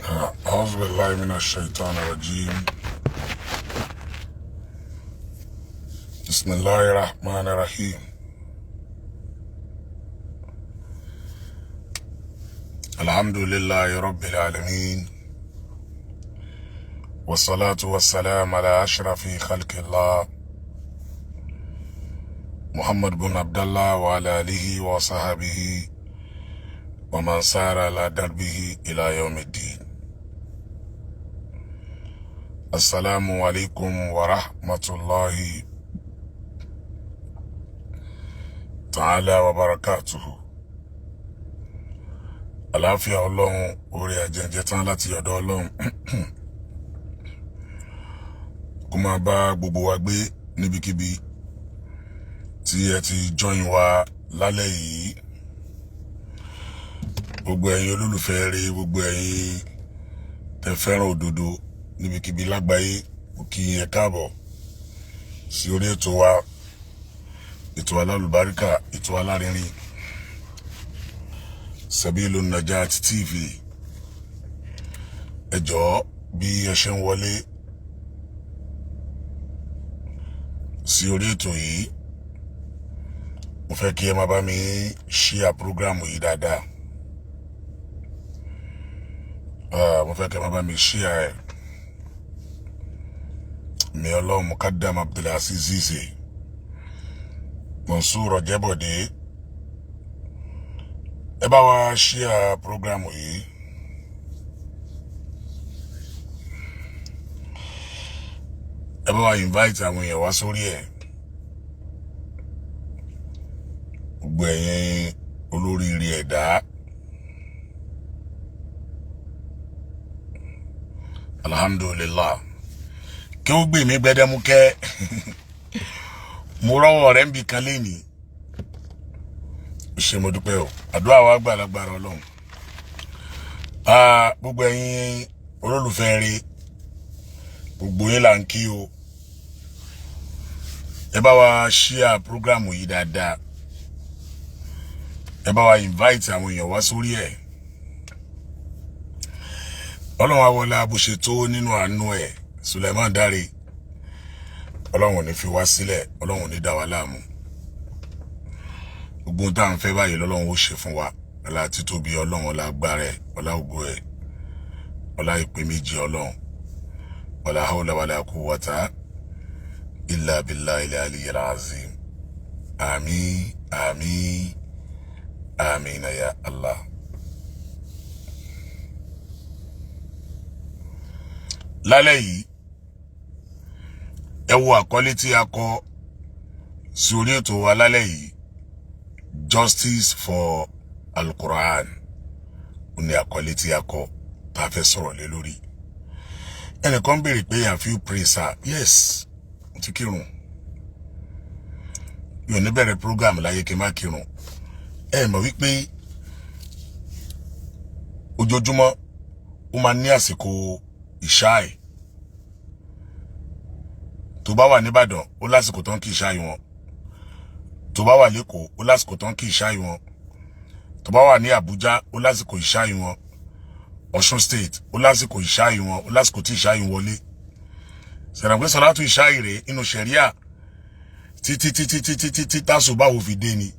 أعوذ بالله من الشيطان الرجيم. بسم الله الرحمن الرحيم. الحمد لله رب العالمين، والصلاة والسلام على أشرف خلق الله محمد بن عبد الله وعلى آله وصحبه ومن سار على دربه إلى يوم الدين. السلام عليكم ورحمة الله تعالى وبركاته. Àlàáfíà Ọlọ́run, orí àjẹjẹ tán láti ọ̀dọ̀ Ọlọ́run kó máa bá gbogbo wa gbé níbikíbi tí ẹ ti join wa lálẹ́ yìí. Gbogbo ẹ̀yin olólùfẹ́ rere, gbogbo ẹ̀yin tẹ́ fẹ́ràn òdodo níbikíbi lágbàáyé, mo kí yín, ẹ káàbọ̀ sí orí ètò wa, ètò alálùbáríkà, ètò alárinrin, Sabilun Najat TV. Ẹ jọ̀ọ́, bí ẹ ṣe ń wọlé sí orí ètò yìí, mo fẹ́ kí ẹ máa bá mi share program yìí dáadáa. Mo fẹ́ kí ẹ máa bá mi share ẹ̀. Mi Ọlọ́run Mukadam Abdulaziz Zize Mansour Ọ̀jẹ́bọ̀dé, ẹ bá wa share program yìí. Ẹ bá wa invite àwọn èèyàn wá sórí ẹ̀. Gbogbo ẹ̀yin olóríire ẹ̀dá, alhamdulillah, kí ó gbè mí gbẹdẹmukẹ́. Mo rọ́wọ́ rẹ̀ ń bi kan lénìí. Ṣe mo dúpẹ́ o, àdúrà wa gbà lágbára Ọlọ́run. Gbogbo ẹ̀yin olólùfẹ́ rere, gbogbo yín là ń kí o. Ẹ bá wa share program yìí dáadáa, ẹ bá wa invite àwọn èèyàn wá sórí ẹ̀. Ọlọ́run awọlá bó ṣe tó nínú àánú ẹ̀. Suleiman Dare, Ọlọ́run ò ní fi wá sílẹ̀, Ọlọ́run ò ní dà wá láàmú. Gbogbo ohun tá à ń fẹ́ báyìí lọ́lọ́run ó ṣe fún wa. Ọlá títóbi Ọlọ́run, ọlá agbára ẹ̀, ọlá ògo ẹ̀, ọlá ìpè méjì Ọlọ́run, wala hawla wala quwwata illa billahi al-aliyyil azim. Àmín, àmín, àmín ya Allah. Lálẹ́ yìí, ẹ wo àkọlé tí a kọ sí orí ètò wa lálẹ́ yìí: Justice for Al-Quran. Ó ní àkọlé tí a kọ tá a fẹ́ sọ̀rọ̀ lé lórí. Ẹnìkan béèrè pé, "Have you pray, sir?" Yes, mo ti kírun. Mi ò ní bẹ̀rẹ̀ program láyé kí n má kírun. Ẹ mọ̀ wípé ojoojúmọ́ ó máa ní àsìkò ìṣáì. Tó bá wà nìbàdàn, ó lásìkò tó ń kí ìṣáì wọn. Tó bá wà lẹ́kọ̀ọ́, ó lásìkò tó ń kí ìṣáì wọn. Tó bá wà ní Àbújá, ó lásìkò ìṣáì wọn. Ọ̀ṣun State, ó lásìkò ìṣáì wọn, ó lásìkò tí ìṣáì wọlé. Sẹ̀rẹ̀ pé sọ̀látù ìṣáì rèé inú ṣẹ̀ríà títí títí títí títí tásù báwo fi dé ni.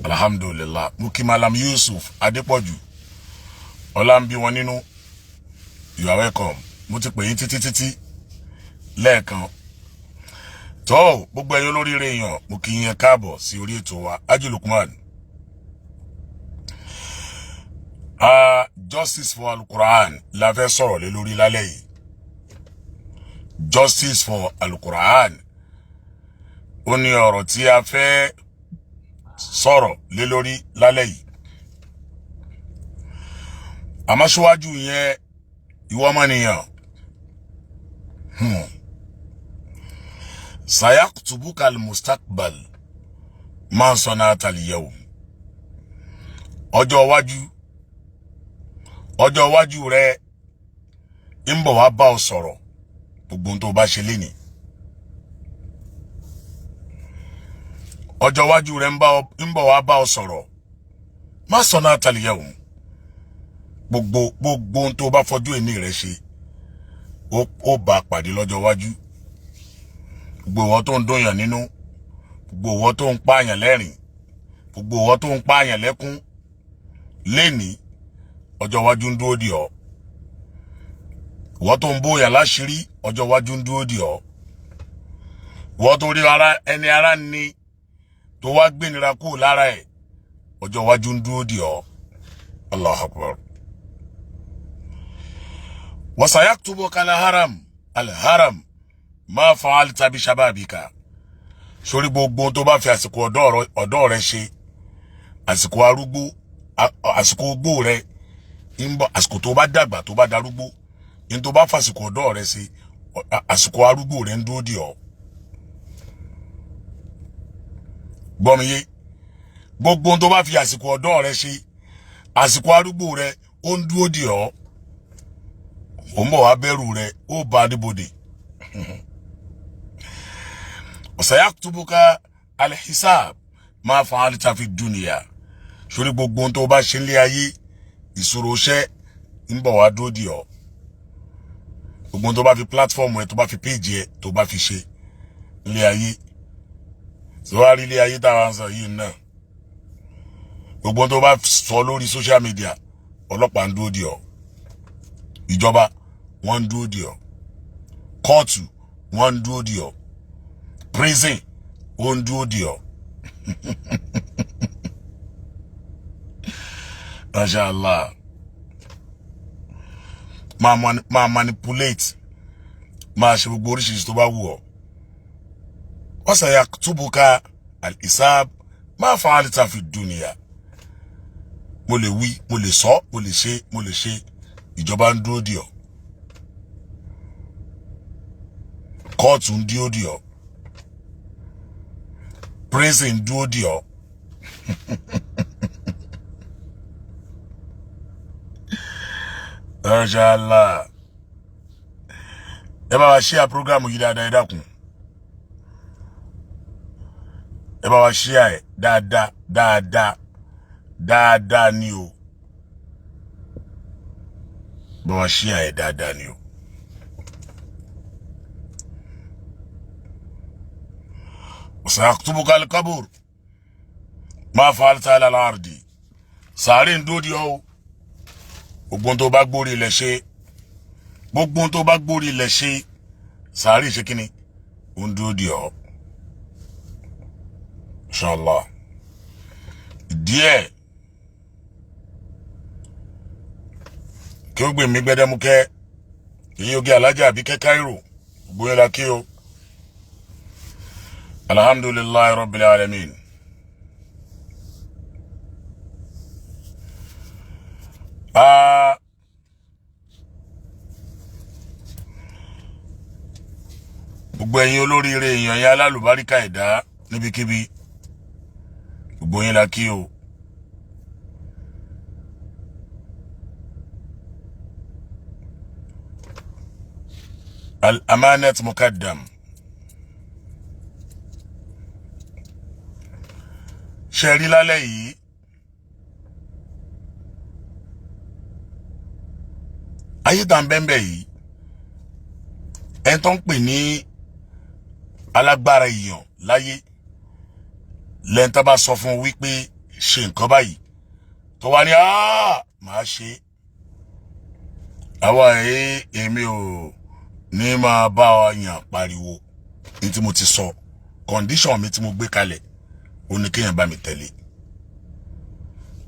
Alhamdulillah, mo kí Malam Yusuf Adépọ̀jù, ọlá ń bí wọn nínú. You are welcome. Mo ti pè yín títí títí lẹ́ẹ̀kan tó. Gbogbo ẹ̀yin olóríire èèyàn, mo kí yín káàbọ̀ sí orí ètò wa. Haji Lukman, Justice for Al-Quran la fẹ́ sọ̀rọ̀ lé lórí lálẹ́ yìí. Justice for Al-Quran, ó ní ọ̀rọ̀ tí a fẹ́ sọ̀rọ̀ lé lórí lálẹ́ yìí. Àmọ́ síwájú yẹn, ìwọ ọmọnìyàn, sayaktubuka al-mustaqbal ma sanata al-yawm. Ọjọ́ iwájú, ọjọ́ iwájú rẹ ń bọ̀ wá bá ọ sọ̀rọ̀ gbogbo ohun tó bá ṣe lénìí. Ọjọ́ iwájú rẹ ń bọ̀ wá bá ọ sọ̀rọ̀ ma sanata al-yawm. Gbogbo ohun tó bá fọjú ẹni rẹ ṣe, ó bá pàdé lọ́jọ́ iwájú. Gbogbo ìwọ tó ń dùnyàn nínú, gbogbo ìwọ tó ń pààyàn lẹ́rìn, gbogbo ìwọ tó ń pààyàn lẹ́kún lénìí, ọjọ́ iwájú ń dúró dì ọ́. Ìwọ tó ń bóyá láṣìírí, ọjọ́ iwájú ń dúró dì ọ́. Ìwọ tó rí ara ẹni ara ni tó wá gbénira kúrò lára ẹ̀, ọjọ́ iwájú ń dúró dì ọ́. Allahu Akbar. Wasayaktubuka alharam alharam ma fa'alta bi shababika. Sórí gbogbo tó bá fi àsìkò ọ̀dọ́ rẹ ṣe, àsìkò arúgbó, àsìkò ogbó rẹ ń bọ̀, àsìkò tó bá dàgbà, tó bá darúgbó, ní tó bá fàsìkò ọ̀dọ́ rẹ ṣe, àsìkò arúgbó rẹ ń dúró dì ọ́. Gbọ́ mi yé? Gbogbo tó bá fi àsìkò ọ̀dọ́ rẹ ṣe, àsìkò arúgbó rẹ ó ń dúró dì ọ́. Ò ń bọ̀ wá bẹ̀rù rẹ, ó bá a níbodè. Ọ̀sàyàtúbùkà alhisab máa fa alita fi dunya. Sórí gbogbo tó bá ṣe nílé ayé, ìṣòro iṣẹ́ ń bọ̀ wá dúró dì ọ́. Gbogbo tó bá fi platform ẹ, tó bá fi page ẹ, tó bá fi ṣe nílé ayé, sọ́wárí ilé ayé táwa ń sọ yìí náà, gbogbo tó bá sọ lórí social media, ọlọ́pàá ń dúró dì ọ́, ìjọba wọ́n ń dúró dì ọ́, kóòtù wọ́n ń dúró dì ọ́, prison ó ń dúró dì ọ́. Masha Allah. Máa manipulate, máa ṣe gbogbo oríṣiríṣi tó bá wù ọ́. Wasayaktubuka al-hisab ma fa'alta fi dunya. Mo lè wí, mo lè sọ, mo lè ṣe, mo lè ṣe, ìjọba ń dúró dì ọ́, kóòtù ń dúró dì ọ́, prison ń dúró dì ọ́. Mashallah. Ẹ bá wa share program yìí dáadáa, ẹ dákun. Ẹ bá wa share ẹ dáadáa dáadáa dáadáa ni o. Bá wa share ẹ dáadáa ni o. Sayaktubuka al-qabr ma fa'alta ala al-ardi. Sàárè ń dúró dì ọ́ o. Gbogbo tó bá gbórí ilẹ̀ ṣe, gbogbo tó bá gbórí ilẹ̀ ṣe, sàárè ṣe kíni, ó ń dúró dì ọ́. Inshallah. Díẹ̀ kí ó gbè mí gbẹdẹmukẹ́, èyí oge alájà àbíkẹ́ Cairo, gbogbo yẹn la kí o. Alhamdulillahi rabbil alamin. Gbogbo ẹ̀yin olóríire èèyàn yẹn, alálùbáríkà ẹ̀dá níbikíbi, gbogbo yín la kí o. Al-Amanat Mukaddam. Ṣe rí lálẹ́ yìí, ayé tá ń bẹ́ńbẹ́ yìí, ẹni tó ń pè ní alágbára èèyàn láyé lẹ́yìn tó bá sọ fún un wípé ṣe nǹkan báyìí, tó wá ní màá ṣe. Àwa èmi ò ní máa bá ọ yàn pariwo. Ní tí mo ti sọ, condition mi tí mo gbé kalẹ̀, ó ní kéèyàn bá mi tẹ̀lé.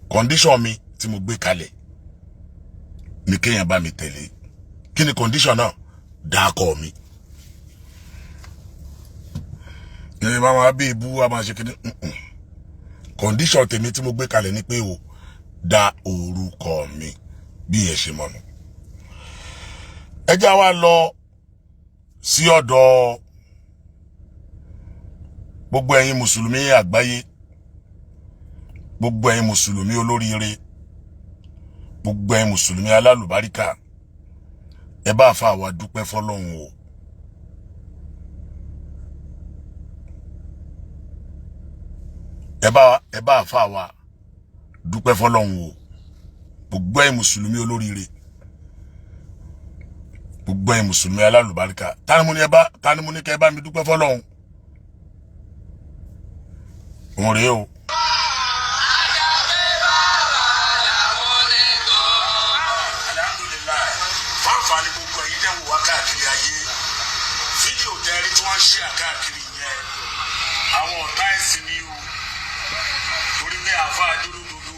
Condition mi tí mo gbé kalẹ̀ ní kéèyàn bá mi tẹ̀lé. Kí ni condition náà? Dákọ̀ mi. Ní bá máa bí ibú a máa ṣe kí ni. Condition tèmi tí mo gbé kalẹ̀ ni pé o dá orúkọ mi bí yẹn ṣe mọ̀nà. Ẹ já wa lọ sí ọ̀dọ̀ gbogbo ẹ̀yin mùsùlùmí àgbáyé, gbogbo ẹ̀yin mùsùlùmí olóríire, gbogbo ẹ̀yin mùsùlùmí alálùbáríkà, ẹ bá fa àwa dúpẹ́ fọ́lọ́run o. Ẹ bá fa àwa dúpẹ́ fọ́lọ́run o. Gbogbo ẹ̀yin mùsùlùmí olóríire, gbogbo ẹ̀yin mùsùlùmí alálùbáríkà, tani mo ní ẹ bá, tani mo ní kẹ́ ẹ bá mi dúpẹ́ fọ́lọ́hun? Òun rèé o. Alhamdulillahi, fáǹfààní gbogbo ẹ̀yin tẹ́ ń wò wá káàkiri ayé, fídíò tẹ́rí tí wọ́n ń ṣe àkáàkiri yẹn, àwọn ọ̀tá ẹ̀sìn ni o, torí pé àáfàá dúdú dúdú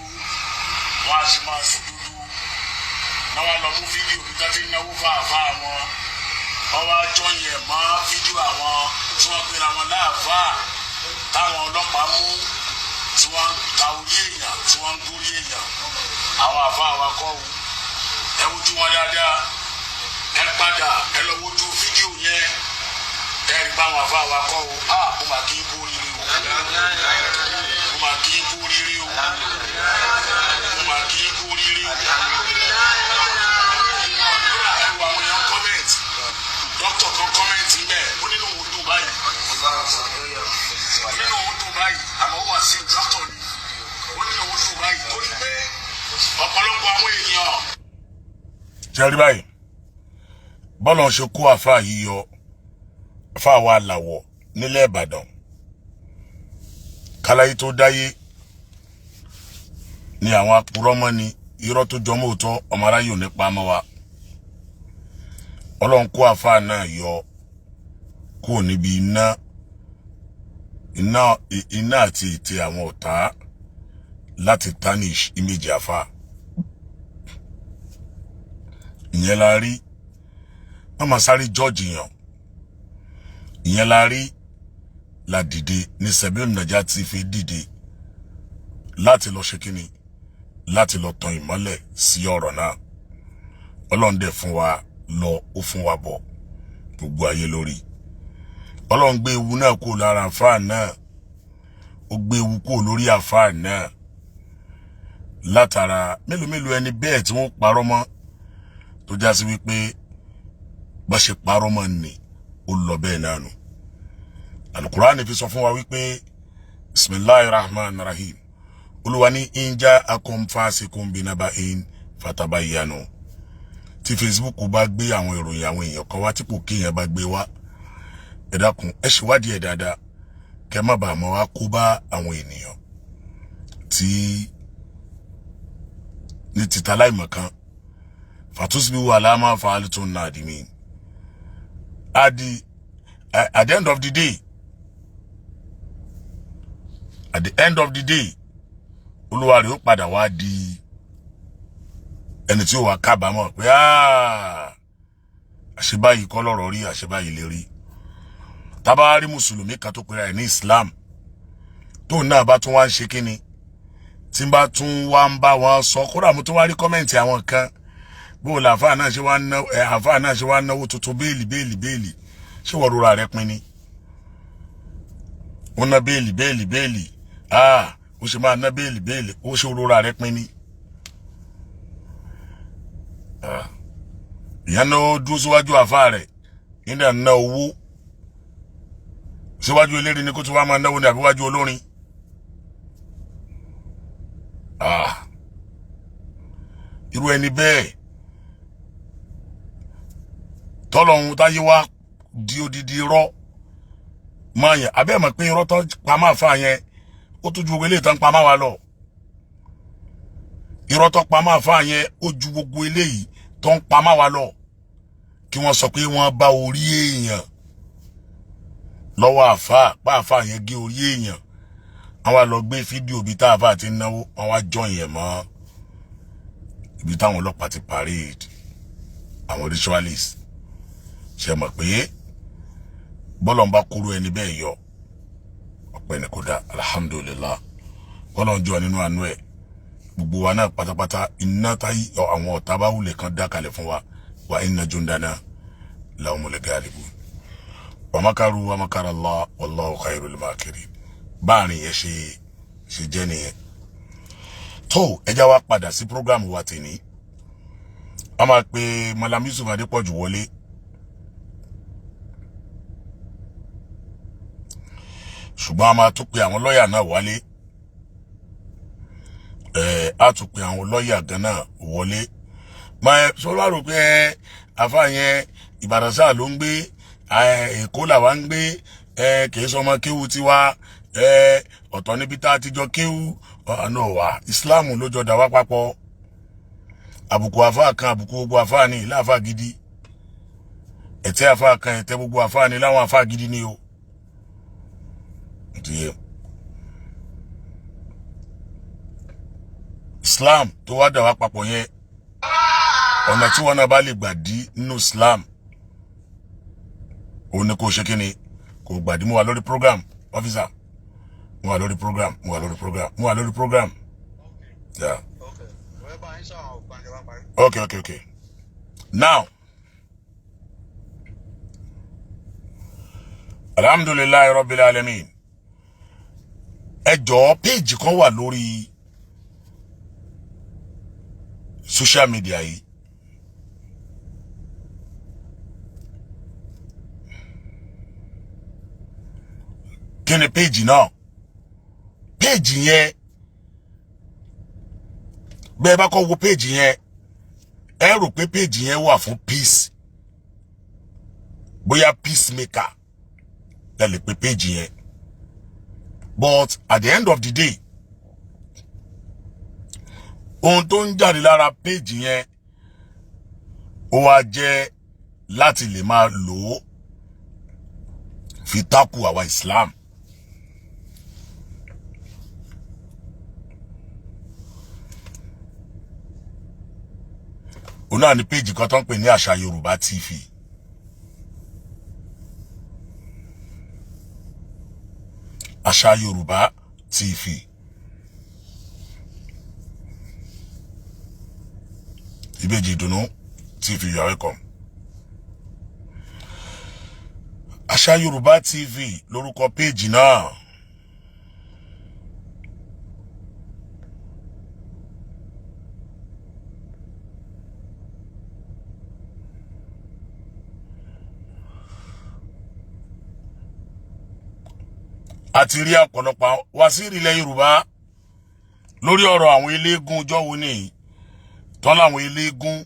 wọn a sì máa sọ dúdú náà. Wọ́n lọ mú fídíò bí tó ti ń náwó fún àáfàá wọn, wọ́n wá jọyìn ẹ̀ mọ́ fídíò àwọn tí wọ́n pera wọn láàfáà táwọn ọlọ́pàá mú, tí wọ́n ń ta orí èèyàn, tí wọ́n ń gúrí èèyàn. Àwọn àáfàá wa kọ́ o. Ẹ wojú wọn dáadáa, ẹ padà ẹ lọ wojú fídíò yẹn, ẹ rí báwọn àáfàá wa kọ́ o. A mo mà kí n kú oríire o, mo mà kí n kú oríire o, mo mà kí n kú oríire o. Kódà ẹ wo àwọn èèyàn comment, dókítà kan comment ń bẹ̀, ó nínú òun dùn báyìí, ó nínú òun dùn báyìí, àmọ́ ó wà sí dókítà ni, ó nínú òun dùn báyìí torí pé ọ̀pọ̀lọpọ̀ àwọn èèyàn. Ṣe rí báyìí bọ́lá ń ṣe kó àáfàá yìí yọ, àáfàá wa làwọ̀ nílẹ̀ Ìbàdàn, káláyé tó dáyé ni àwọn apurọ́mọ́ ni irọ́ tó jọmọ́ òótọ́, ọmọ aráyé ò ní pa mọ́ wa. Ọlọ́run kó àáfàá náà yọ kúrò níbi iná iná iná àti ètè àwọn ọ̀tá láti tarnish image àáfàá. Ìyẹn la rí wọ́n máa sáré jọ́ọ̀jì yàn. Ìyẹn la rí la dìde ní Sebil Naija TV dìde láti lọ ṣe kíni, láti lọ tan ìmọ́lẹ̀ sí ọ̀rọ̀ náà. Ọlọ́run dẹ̀ fún wa lọ, ó fún wa bọ̀, gbogbo ayé lórí. Ọlọ́run gbé ewu náà kúrò lára àfáà náà, ó gbé ewu kúrò lórí àfáà náà látara mélòó mélòó ẹni bẹ́ẹ̀ tí wọ́n parọ́ mọ́, tó já sí wípé bá ṣe parọ́ mọ́ ni ó lọ bẹ́ẹ̀ náà nù. Alukurani fi sọ fún wa wípé bisimilahi rahman rahim, Olúwa ní inja akum fasikum binaba'in fatabayyanu. Tí Facebook bá gbé àwọn ìròyìn àwọn èèyàn kan wá, tí kò kéèyàn bá gbé wá, ẹ dákun, ẹ ṣèwádìí ẹ dáadáa, kẹ má bàa mọ wá kó bá àwọn ènìyàn tí ní títa láìmọ̀kan. Fatusbihu ala ma fa'altum nadimin. At the end of the day, at the end of the day, olúwa rẹ̀ ó padà wá di ẹni tí ó wà kábàámọ̀ pé àṣebáyìí kọ́ lọ́rọ̀ rí, àṣebáyìí lè rí. Tábà rí mùsùlùmí kan tó pera ẹ̀ ní Islam, tóun náà bá tún wá ń ṣe kíni, tí n bá tún wá ń bá wọn sọ, kódà mo tún wá rí comment àwọn kan, bó o làáfàá náà ṣe wá ná ẹ, àfáà náà ṣe wá náwó tuntun, béèlì béèlì béèlì, ṣé wọ́n rọra rẹ pin ni? Ó ná béèlì béèlì béèlì, ó ṣe máa ná béèlì béèlì, ó ṣe rọra rẹ pin ni? Ìyá náà ó dúró síwájú àfáà rẹ̀ nígbà ná owó síwájú eléré ni kó tún wá máa náwó ní àbíwájú olórin. Irú ẹni bẹ́ẹ̀ tọ́lọ́hun táyé wá di odidi irọ́ máa yẹn, abẹ́ mọ̀ pé irọ́ tán pa máa fà yẹn, ó tún ju gbogbo eléyìí tán pa máa wá lọ. Irọ́ tán pa máa fà yẹn, ó ju gbogbo eléyìí tó ń pa máa wá lọ. Kí wọ́n sọ pé wọ́n bá orí èèyàn lọ́wọ́ àfáà, pa àfáà yẹn gé orí èèyàn, wọ́n wá lọ gbé fídíò bíi tá àfáà ti ń náwó, wọ́n wá jọ yẹn mọ́ ibi táwọn ọlọ́pàá ti parade àwọn ritualists. Ṣe mọ̀ pé bọ́lọ̀ ń bá kúrú ẹni bẹ́ẹ̀ yọ, ọ̀pẹ ni kò dá. Alhamdulillah, bọ́lọ̀ ń jọ nínú àánú ẹ̀, gbogbo wa náà pátápátá, iná táyì àwọn ọ̀tá bá wulẹ̀ kan dá kalẹ̀ fún wa, wa inna jundana lahumul galibun, wa makaru wa makara Allah, wallahu khairul makirin. Báàrin yẹn ṣe jẹ́ nìyẹn. Tó ẹja wa padà sí program wa tèní, wọ́n máa pe Malam Yusuf Adépọ̀jù wọlé. Ṣùgbọ́n a máa tún pe àwọn lọ́ọ̀yà náà wálé. Ẹ á tún pe àwọn lọ́ọ̀yà gan náà wọlé. Máa sọ wá rò pé ẹ àfa yẹn, Ìbàdàn sáà ló ń gbé ẹ, Èkó làwa ń gbé ẹ, kì í sọmọ kéwu tiwa ẹ, ọ̀tọ̀ níbi tá a ti jọ kéwu ọ̀nà wa. Islam ló jọ dà wá papọ̀. Àbùkù àfa kan, àbùkù gbogbo àfa ni ilé àfa gidi. Ẹ̀tẹ́ àfa kan, ẹ̀tẹ́ gbogbo àfa ni láwọn àfa gidi ni o. Ti Islam tó wá dà wá papọ̀ yẹn, ọ̀nà tí wọn náà bá lè gbà dí nínú Islam, òun ni kò ṣe kí ni kò gbàdí. Mo wà lórí program, officer, mo wà lórí program, mo wà lórí program, mo wà lórí program. Yeah. Okay. Wẹ́ẹ́ bá yín sọ̀rọ̀ ọ̀gbọ́n ìjọba parí. Okay. Now, alhamdulillahi rabbil alamin. Ẹ jọ̀ọ́, page kan wà lórí social media yìí. Kí ni page náà? Page yẹn, bẹ́ẹ̀ bá kọ́ wo page yẹn, ẹ rò pé page yẹn wà fún peace, bóyá peacemaker ẹ lè pe page yẹn. But at the end of the day, ohun tó ń jáde lára page yẹn, ó wá jẹ́ láti lè máa lò ó fi tákù àwa Islam. Òun náà ni page kan tó ń pè ní Àṣà Yorùbá TV. Àṣà Yorùbá TV. Ìbejì Ìdùnnú TV, you are welcome. Àṣà Yorùbá TV lórúkọ page náà. A ti rí ọ̀pọ̀lọpọ̀ waziri ilẹ̀ Yorùbá lórí ọ̀rọ̀ àwọn eléégún. Ọjọ́ wo ni tán láwọn eléégún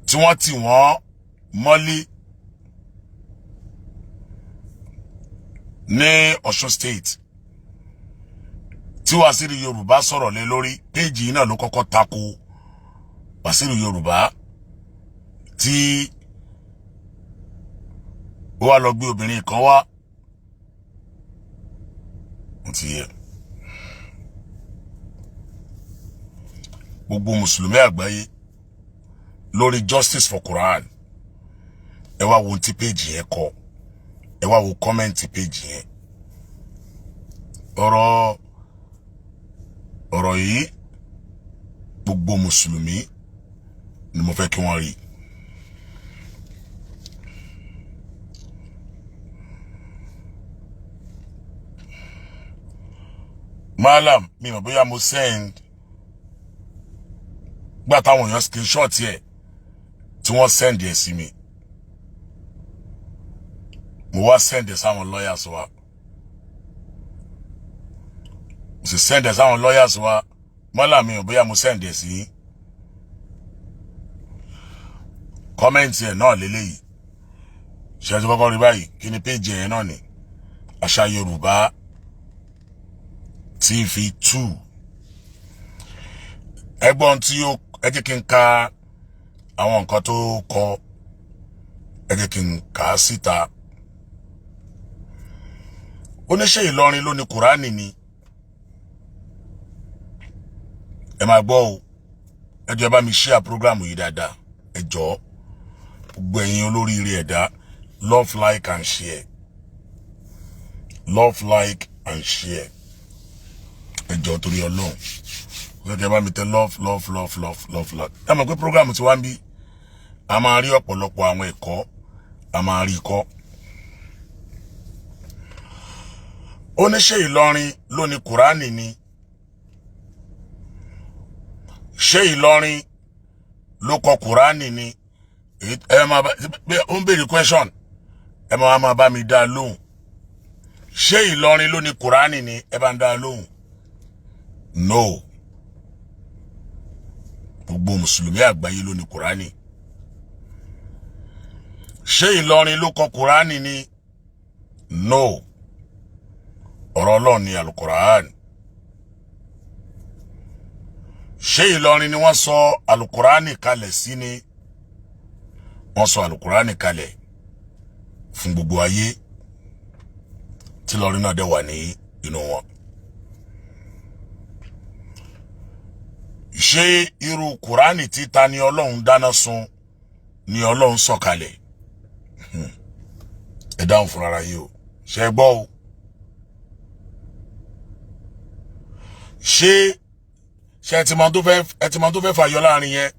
tí wọ́n tì wọ́n mọ́lé ní Ọ̀ṣun State, tí waziri Yorùbá sọ̀rọ̀ lé lórí? Page yìí náà ló kọ́kọ́ tako waziri Yorùbá, tí ó wá lọ gbé obìnrin kan wá. Ti yẹ gbogbo mùsùlùmí àgbáyé lórí justice for Quran. Ẹ wá wo ohun tí page yẹn kọ, ẹ wá wo comment page yẹn. Ọ̀rọ̀ yìí, gbogbo mùsùlùmí ni mo fẹ́ kí wọ́n rí. Malam, mi mọ̀ bóyá mo send gbà táwọn èèyàn screenshot ẹ̀ tí wọ́n send ẹ̀ sí mi. Mo wá send ẹ̀ sáwọn lawyers wa, mo sì send ẹ̀ sáwọn lawyers wa. Malam, mi mọ̀ bóyá mo send ẹ̀ sí. Comment ẹ̀ náà lélẹ́yìí. Ṣe é ti kọ́kọ́ rí báyìí? Kí ni page ẹ̀ náà ni? Àṣà Yorùbá TV 2. Ẹgbọ́n tí ó, ẹ jẹ́ kí n ka àwọn nǹkan tó kọ, ẹ jẹ́ kí n kà á síta. Oníṣẹ́ Ìlọrin ló ní Kùránì ni. Ẹ máa gbọ́ o. Ẹ jọ̀ọ́, ẹ bá mi share program yìí dáadáa. Ẹ jọ̀ọ́, gbogbo ẹ̀yin olóríire ẹ̀dá, love, like and share, love, like and share. Ẹ jọ̀ọ́, torí Ọlọ́run, gẹ́gẹ́ bá mi tẹ love, love, love, love, love, love. Ẹ mọ̀ pé program tí wá ń bí, a máa rí ọ̀pọ̀lọpọ̀ àwọn ẹ̀kọ́, a máa rí kọ́. Oníṣẹ́ Ìlọrin ló ní Kùránì ni. Ṣé Ìlọrin ló kọ Kùránì ni? Ẹ máa bá ó ń béèrè question, ẹ máa bá mi dá lóhùn. Ṣé Ìlọrin ló ní Kùránì ni? Ẹ bá ń dá lóhùn. No, gbogbo mùsùlùmí àgbáyé ló ní Kùránì. Ṣé Ìlọrin ló kọ Kùránì ni? No, ọ̀rọ̀ Ọlọ́run ni Alukur'an. Ṣé Ìlọrin ni wọ́n sọ Alukur'ani kalẹ̀ sí ni? Wọ́n sọ Alukur'ani kalẹ̀ fún gbogbo ayé, tí Ìlọrin náà dẹ̀ wà ní inú wọn. Ṣé irú Kùránì títa ni Ọlọ́run dáná sun ni Ọlọ́run sọ̀kalẹ̀? Ẹ dáhùn fúnra yìí o, ṣe gbọ́ o. Ṣé ẹ ti mọ tó fẹ́, ẹ ti mọ tó fẹ́ fàyọ láàrin yẹn?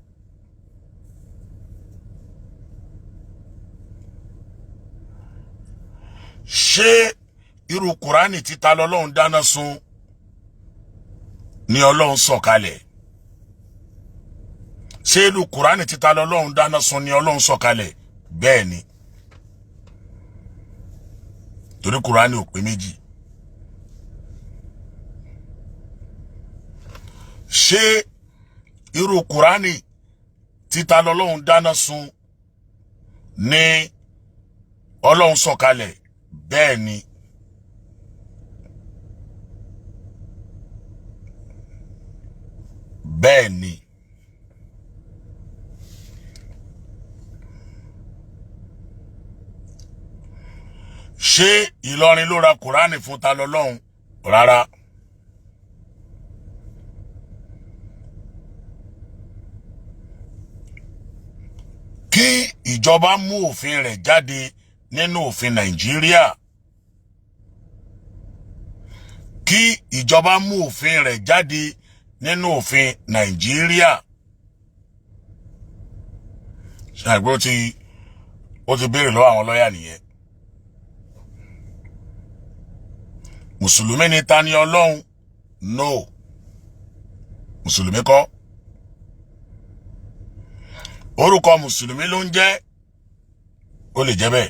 Ṣé irú Kùránì títa lọ́lọ́run dáná sun ni Ọlọ́run sọ̀kalẹ̀? Ṣé irú Kùránì títa lọ́lọ́run dáná sun ni Ọlọ́run sọ̀kalẹ̀? Bẹ́ẹ̀ ni, torí Kùránì ò pé méjì. Ṣé irú Kùránì títa lọ́lọ́run dáná sun ni Ọlọ́run sọ̀kalẹ̀? Bẹ́ẹ̀ ni. Bẹ́ẹ̀ ni. Ṣé Ìlọrin ló ra Kùránì fún ta lọ́lọ́run? Rárá. Kí ìjọba mú òfin rẹ̀ jáde nínú òfin Nàìjíríà. Kí ìjọba mú òfin rẹ̀ jáde nínú òfin Nàìjíríà. Ṣàgbé ó ti béèrè lọ́wọ́ àwọn lọ́yà nìyẹn. Mùsùlùmí ni ta ni Ọlọ́run? No, mùsùlùmí kọ́. Orúkọ mùsùlùmí ló ń jẹ́, ó lè jẹ́ bẹ́ẹ̀.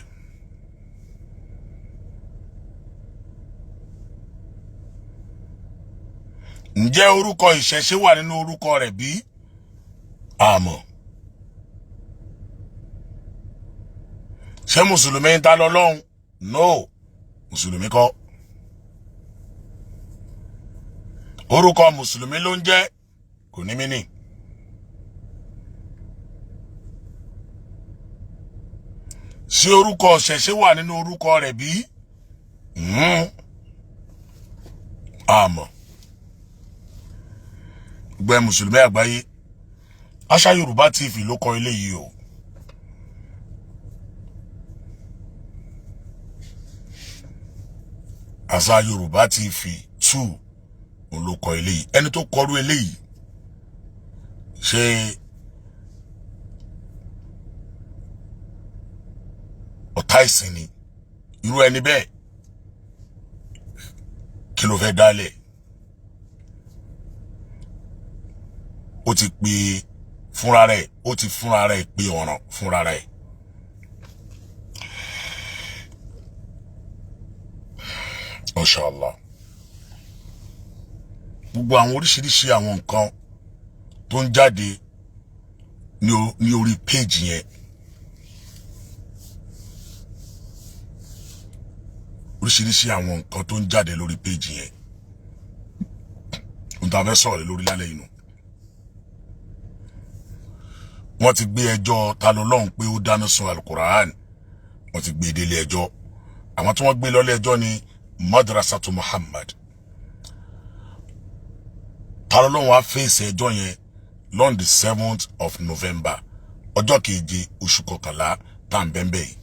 Ǹjẹ́ orúkọ ìṣẹ̀ṣe wà nínú orúkọ rẹ̀ bí? Àmọ́ ṣé mùsùlùmí ń ta lọ́lọ́run? No, mùsùlùmí kọ́. Orúkọ mùsùlùmí ló ń jẹ́, kò ní mí nì. Ṣé orúkọ ìṣẹ̀ṣe wà nínú orúkọ rẹ̀ bí? Àmọ́ gbẹ mùsùlùmí àgbáyé, Àṣà Yorùbá TV ló kọ ilé yìí o. Àṣà Yorùbá TV 2 òun ló kọ ilé yìí. Ẹni tó kọrú eléyìí, ṣé ọ̀tá ìsìn ni irú ẹni bẹ́ẹ̀? Kí ló fẹ́ dálẹ̀? Ó ti pe fúnra rẹ̀, ó ti fúnra rẹ̀ pe ọ̀ràn fúnra rẹ̀. Inshallah, gbogbo àwọn oríṣiríṣi àwọn nǹkan tó ń jáde ní orí péjì yẹn, oríṣiríṣi àwọn nǹkan tó ń jáde lórí péjì yẹn, ohun tá a fẹ́ sọ̀rọ̀ lórí lálẹ́ inú. Wọ́n ti gbé ẹjọ́ ta lọ́lọ́run pé ó dáná sun Alukur'an, wọ́n ti gbé e délé ẹjọ́. Àwọn tí wọ́n gbé lọ́lé ẹjọ́ ni Madrasatu Muhammad. Ta lọ́lọ́run wá fèsì ẹjọ́ yẹn lọ́n the 7th of November, ọjọ́ keje oṣù kọkànlá tá à ń bẹ́ẹ̀ yìí.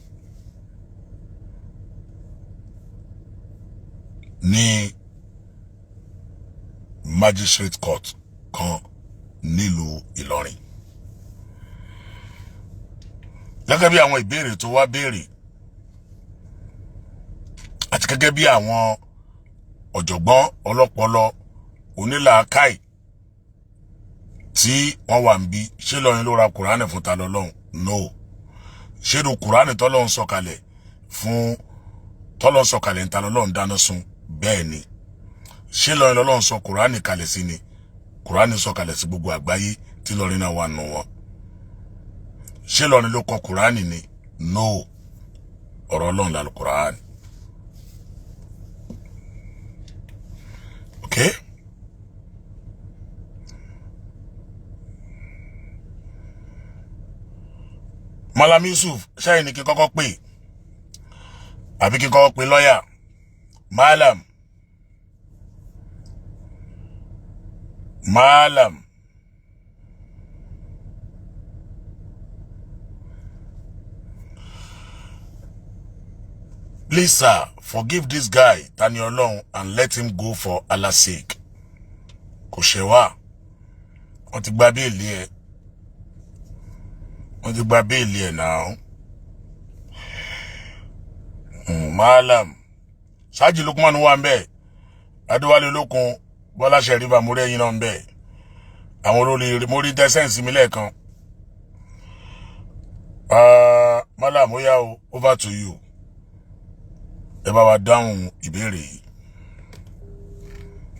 Ní magistrate court kan nílùú Ìlọrin. Gẹ́gẹ́ bí àwọn ìbéèrè tó wá béèrè àti gẹ́gẹ́ bí àwọn ọ̀jọ̀gbọ́n ọlọ́pọlọ onílàákàì tí wọ́n wà ń bí, ṣé Ìlọrin ló ra Kùránì fún ta lọ́lọ́run? No. Ṣé irú Kùránì tọ́lọ́run sọ̀kalẹ̀ fún, tọ́lọ́run sọ̀kalẹ̀ ń ta lọ́lọ́run dáná sun? Bẹ́ẹ̀ ni. Ṣé Ìlọrin lọ́lọ́run sọ Kùránì kalẹ̀ sí ni? Kùránì sọ kalẹ̀ sí gbogbo àgbáyé tí Ìlọrin náà wà nù wọn. Ṣé Ìlọrin ló kọ Kùránì ni? No, ọ̀rọ̀ Ọlọ́run lálù Kùránì. Okay. Malam Yusuf, ṣẹ́yìn ni kí n kọ́kọ́ pè àbí kí n kọ́kọ́ pè lọ́yà? Malam, Malam, please sir, forgive this guy Tani Olohun and let him go for Allah's sake. Kò ṣe wá, wọ́n ti gba béèlì ẹ̀, wọ́n ti gba béèlì ẹ̀ náà. Malam Ṣáàjì Lukman wà ń bẹ̀, Adéwálé Olókun, Bọ́lá Ṣẹ̀rífà, mórí ẹ̀yìn náà ń bẹ̀, àwọn olórí mórí tẹ́sẹ̀nsì mi lẹ́ẹ̀kan. Malam, ó yá o, over to you. Ẹ bá wa dáhùn ìbéèrè yìí.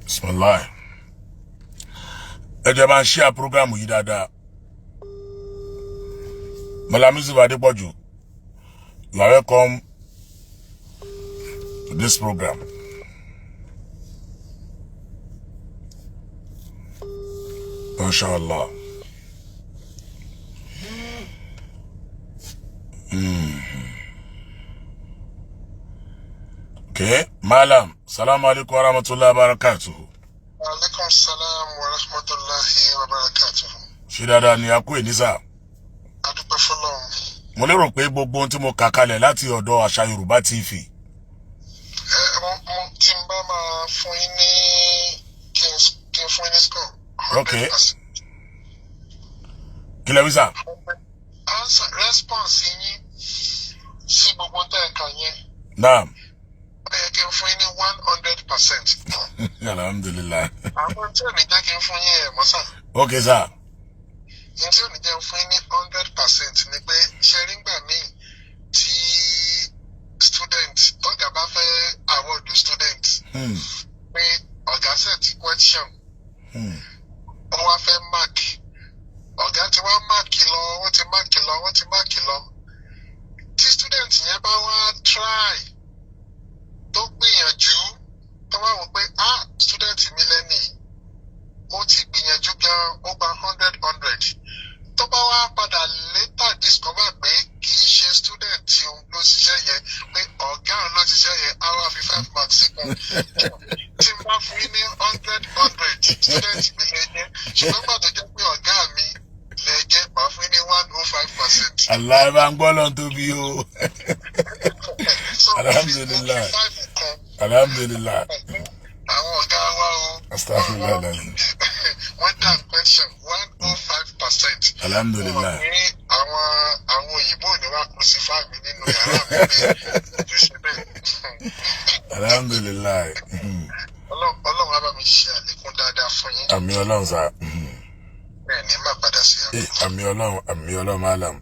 Bismillah. Ẹ jẹ́ bá ń share program yìí dáadáa. Malam Yusuf Adepoju, you are welcome to this program. Mashallah. Okay, Malam, salamu alaikum wa rahmatullahi wa barakatuhu. Aleykum salaam wa rahmatulahi wa barakatuhu. Ṣé dáadáa ni a kú èní sà? A dúpẹ́ fọlọ́run. Mo lérò pé gbogbo ohun tí mo kà kalẹ̀ láti ọ̀dọ̀ Àṣà Yorùbá TV. Ẹ mo tí n bá máa fún yín ní kí n fún yín ní score. Okay. Kí lẹ wí sà? Answer response yín sí gbogbo tẹ́ ẹ kà yẹn. Naam. Ó yẹ kí n fún yín ní 100%. Alhamdulillah. Àwọn tí ò ní jẹ́ kí n fún yín ẹ̀ mọ́ sà. Okay sà. Ní tí ò ní jẹ́ fún yín ní 100% ni pé ṣe rí ngbà míì tí student tọ́gà bá fẹ́ award student pé ọ̀gá set question, ó wá fẹ́ mark, ọ̀gá ti wá mark lọ, wọ́n ti mark lọ, wọ́n ti mark lọ, tí student yẹn bá wá try, tó gbìyànjú, tó wá wò pé ah, student mi lẹ́nìí ó ti gbìyànjú gan, ó gba 100 100, tó bá wá padà later discover pé kì í ṣe student tí òun ló ṣiṣẹ́ yẹn, pé ọ̀gá òun ló ṣiṣẹ́ yẹn, á wá fi 5 marks síkún. Tí n bá fún yín ní 100 100, student mi lè jẹ́, ṣùgbọ́n gbàdọ̀ jẹ́ pé ọ̀gá mi lè jẹ́, màá fún yín ní 105%. Allah, ẹ bá ń gbọ́ lọ́n tóbi o. So Alhamdulillah. 5 kan. Alhamdulillah. Àwọn ọ̀gá wa o. Astaghfirullah alazim. Wọ́n dá question 105%. Alhamdulillah. Wọ́n ní àwọn òyìnbó ní wàá crucify mi nínú yàrá mi pé kò ṣe bẹ́ẹ̀. Alhamdulillah. Ọlọ́run á bá mi ṣe àlékún dáadáa fún yín. Àmì Ọlọ́run sà. Bẹ́ẹ̀ ni má padà sí aburú. Àmì Ọlọ́run, àmì Ọlọ́run Malam.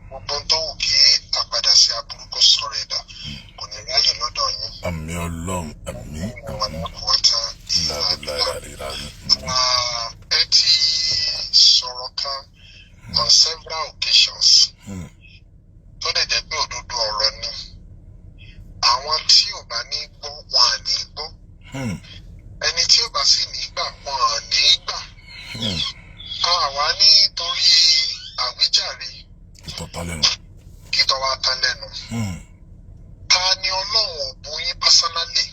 Gbogbo tó wù kí àpadà sí aburú kó sọ̀rọ̀ ẹ̀dá kò ní ráyè lọ́dọ̀ yín. Àmì Ọlọ́run, àmì, Wọn àmì. ní kò tán. La ilaha illallah. Ẹ ti sọ̀rọ̀ kan on several occasions tó dẹ̀ jẹ́ pé òdodo ọ̀rọ̀ ni. Àwọn tí ò bá ní gbọ́, wọn à ní gbọ́. Ẹni tí ò bá sì ní gbà, wọn à ní gbà. Àwa nítorí àwíjàre Ìtọ̀tọ̀ lẹ́nu. kí tọ́ wá tán lẹ́nu. Ta ni Ọlọ́run ò bú yín personally?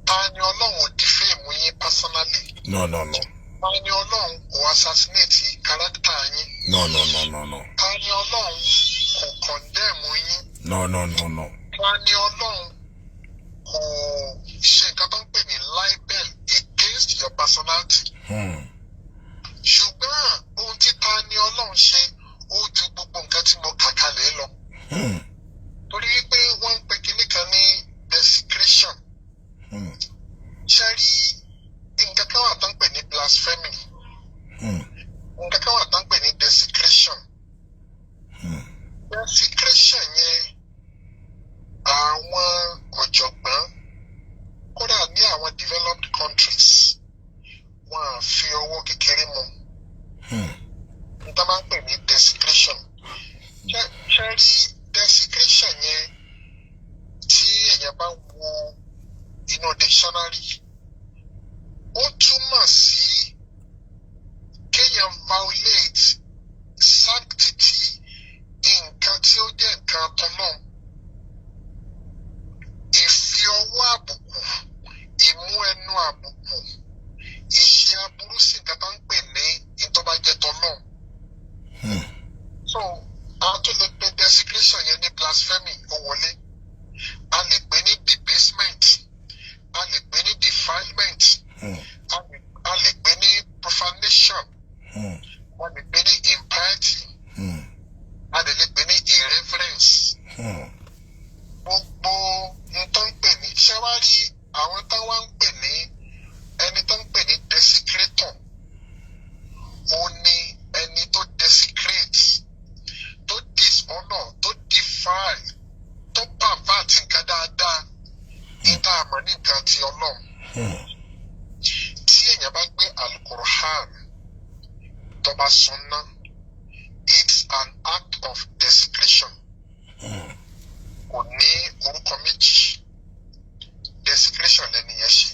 Ta ni Ọlọ́run ò defame yín personally? No, no, no. Ta ni Ọlọ́run kò assassinate character yín? No, no, no, no, no. Ta ni Ọlọ́run kò condemn yín? No, no, no, no. Ta ni Ọlọ́run kò ṣe nǹkan tó ń pè ní libel against your personality? Ṣùgbọ́n ohun tí Ta ni Ọlọ́run ṣe, ó ju gbogbo nǹkan tí mo kà kalẹ̀ lọ. Torí wípé wọ́n ń pe kinní kan ní desecration. Ṣe rí nǹkan kan wà tó ń pè ní blasphemy, nǹkan kan wà tó ń pè ní desecration. Desecration yẹn, àwọn ọ̀jọ̀gbọ́n kódà kékeré mu. N tá máa ń pè ní desecration, ṣe rí desecration yẹn, tí èèyàn bá wo inú dictionary, ó túmọ̀ sí kéèyàn violate sanctity nǹkan tí ó jẹ́ nǹkan tọ́lọ́run, ìfi ọwọ́ àbùkù, ìmú ẹnu àbùkù, ìṣe aburú sí nǹkan tó ń pè ní ìtọ́bàjẹ́ tọ́lọ́run. So a tún lè pe desecration yẹn ní blasphemy, ó wọlé. A lè pè ní debasement, a lè pè ní defilement, a lè pè ní profanation, a lè pè ní impiety, a lè pè ní irreverence. Gbogbo n tó ń pè ní, ṣé wá rí àwọn tó wá ń pè ní, ẹni tó ń pè ní desecrator, ó ní ẹni tó desecrate, tó dishonor, tó defile, tó pervert nǹkan dáadáa ní tá a mọ̀ ní nǹkan ti Ọlọ́run. Tí èèyàn bá gbé Alukur'an tó bá sunná, it's an act of desecration. Kò ní orúkọ méjì, desecration lẹ́ni yẹn ṣe.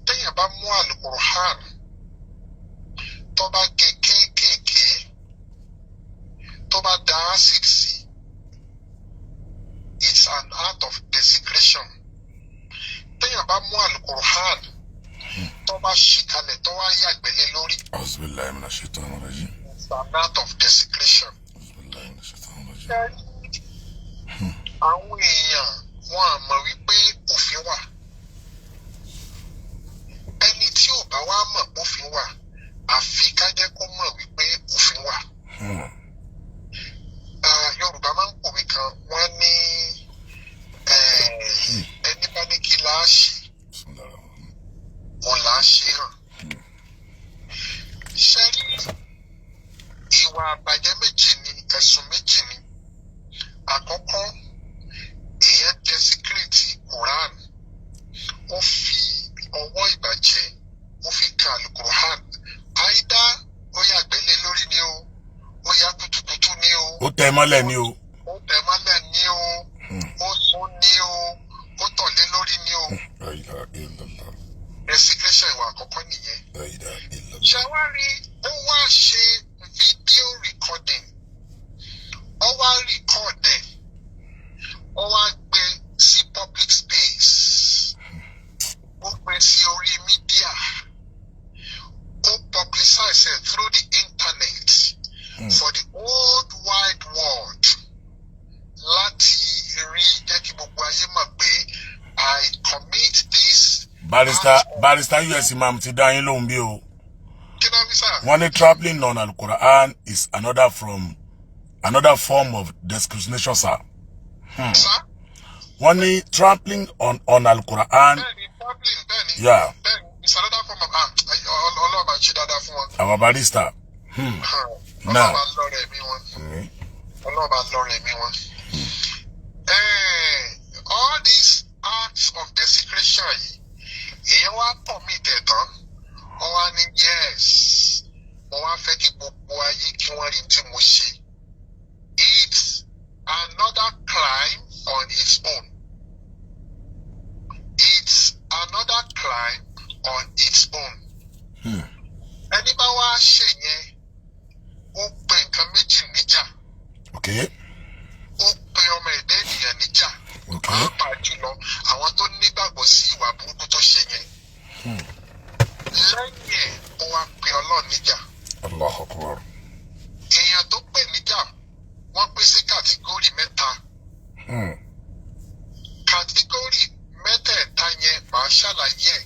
Téèyàn bá mú Alukur'an tó bá gé kéékèèké, tó bá da acid sí, it's an act of desecration. Téèyàn bá mú Alukur'an tó bá ṣí kalẹ̀, tó wá yàgbẹ́ lé lórí, Auzubillahi minash shaitani rajim. it's an act of desecration. Auzubillahi minash shaitani rajim. Àwọn èèyàn wọn à mọ̀ wípé òfin wà. Ẹni tí ò bá wá mọ̀ pófin wà, àfi ká jẹ́ kó mọ̀ wípé òfin wà. Ah, Yorùbá máa ń pòwe kan, wọ́n ní ẹni bá ní kí là á ṣe, Bismillahirrahmanirrahim. òun là á ṣe hàn. Ṣé rí, ìwà àbàjẹ́ méjì ni, ẹ̀sùn méjì ni. Àkọ́kọ́, èèyàn desecrate Quran, ó fi ọwọ́ ìbàjẹ́, ó fi kan Alukur'an, àìdá ó yàgbẹ́ lé lórí ni o, ó yá kutukutu ni o, Ó tẹ mọ́lẹ̀ ni o. ó tẹ̀ mọ́lẹ̀ ni o, ó sún ni o, ó tọ̀lé lórí ni o. La ilaha illallah. Desecration, ìwà àkọ́kọ́ nìyẹn. La ilaha illallah. Ṣé wá rí, ó wá ṣe video recording, ó wá record ẹ̀, ó wá gbé sí public space, ó gbé sí orí media, ó publicize it through the internet for the whole wide world láti rí, jẹ́ kí gbogbo ayé mọ̀ pé I commit this. Barrister US Imam ti dá yín lóhùn bí o. Kí ló ń sà? Wọ́n ní trampling on Al-Quran is another form of discrimination, sir. Sá? Wọ́n ní trampling on Al-Quran. Bẹ́ẹ̀ni, trampling, bẹ́ẹ̀ni. Bẹ́ẹ̀ni, it's another form of, ah, Ọlọ́run máa ṣe dáadáa fún wọn. Our barrister. Ọlọ́run máa lọ́rẹ̀ ẹ̀mí wọn. Ọlọ́run máa lọ́rẹ̀ ẹ̀mí wọn. All these acts of desecration yìí, èèyàn wá commit ẹ̀ tán, wọ́n wá ní yes, mo wá fẹ́ kí gbogbo ayé kí wọ́n rí tí mo ṣe. It's another crime on its own. It's another crime on its own. Ẹni bá wá ṣe yẹn, ó pe nǹkan méjì níjà. Ó pe ọmọ ẹ̀dá ènìyàn níjà, pàápàá jùlọ àwọn tó nígbàgbọ́ sí ìwà burúkú tó ṣe yẹn. Lẹ́yìn ẹ̀, ó wá pe Ọlọ́run níjà. Allahu Akbar. Èèyàn tó pè níjà, wọ́n pín sí category mẹ́ta. Category mẹ́tẹ̀ẹ̀ta yẹn, màá ṣàlàyé ẹ̀.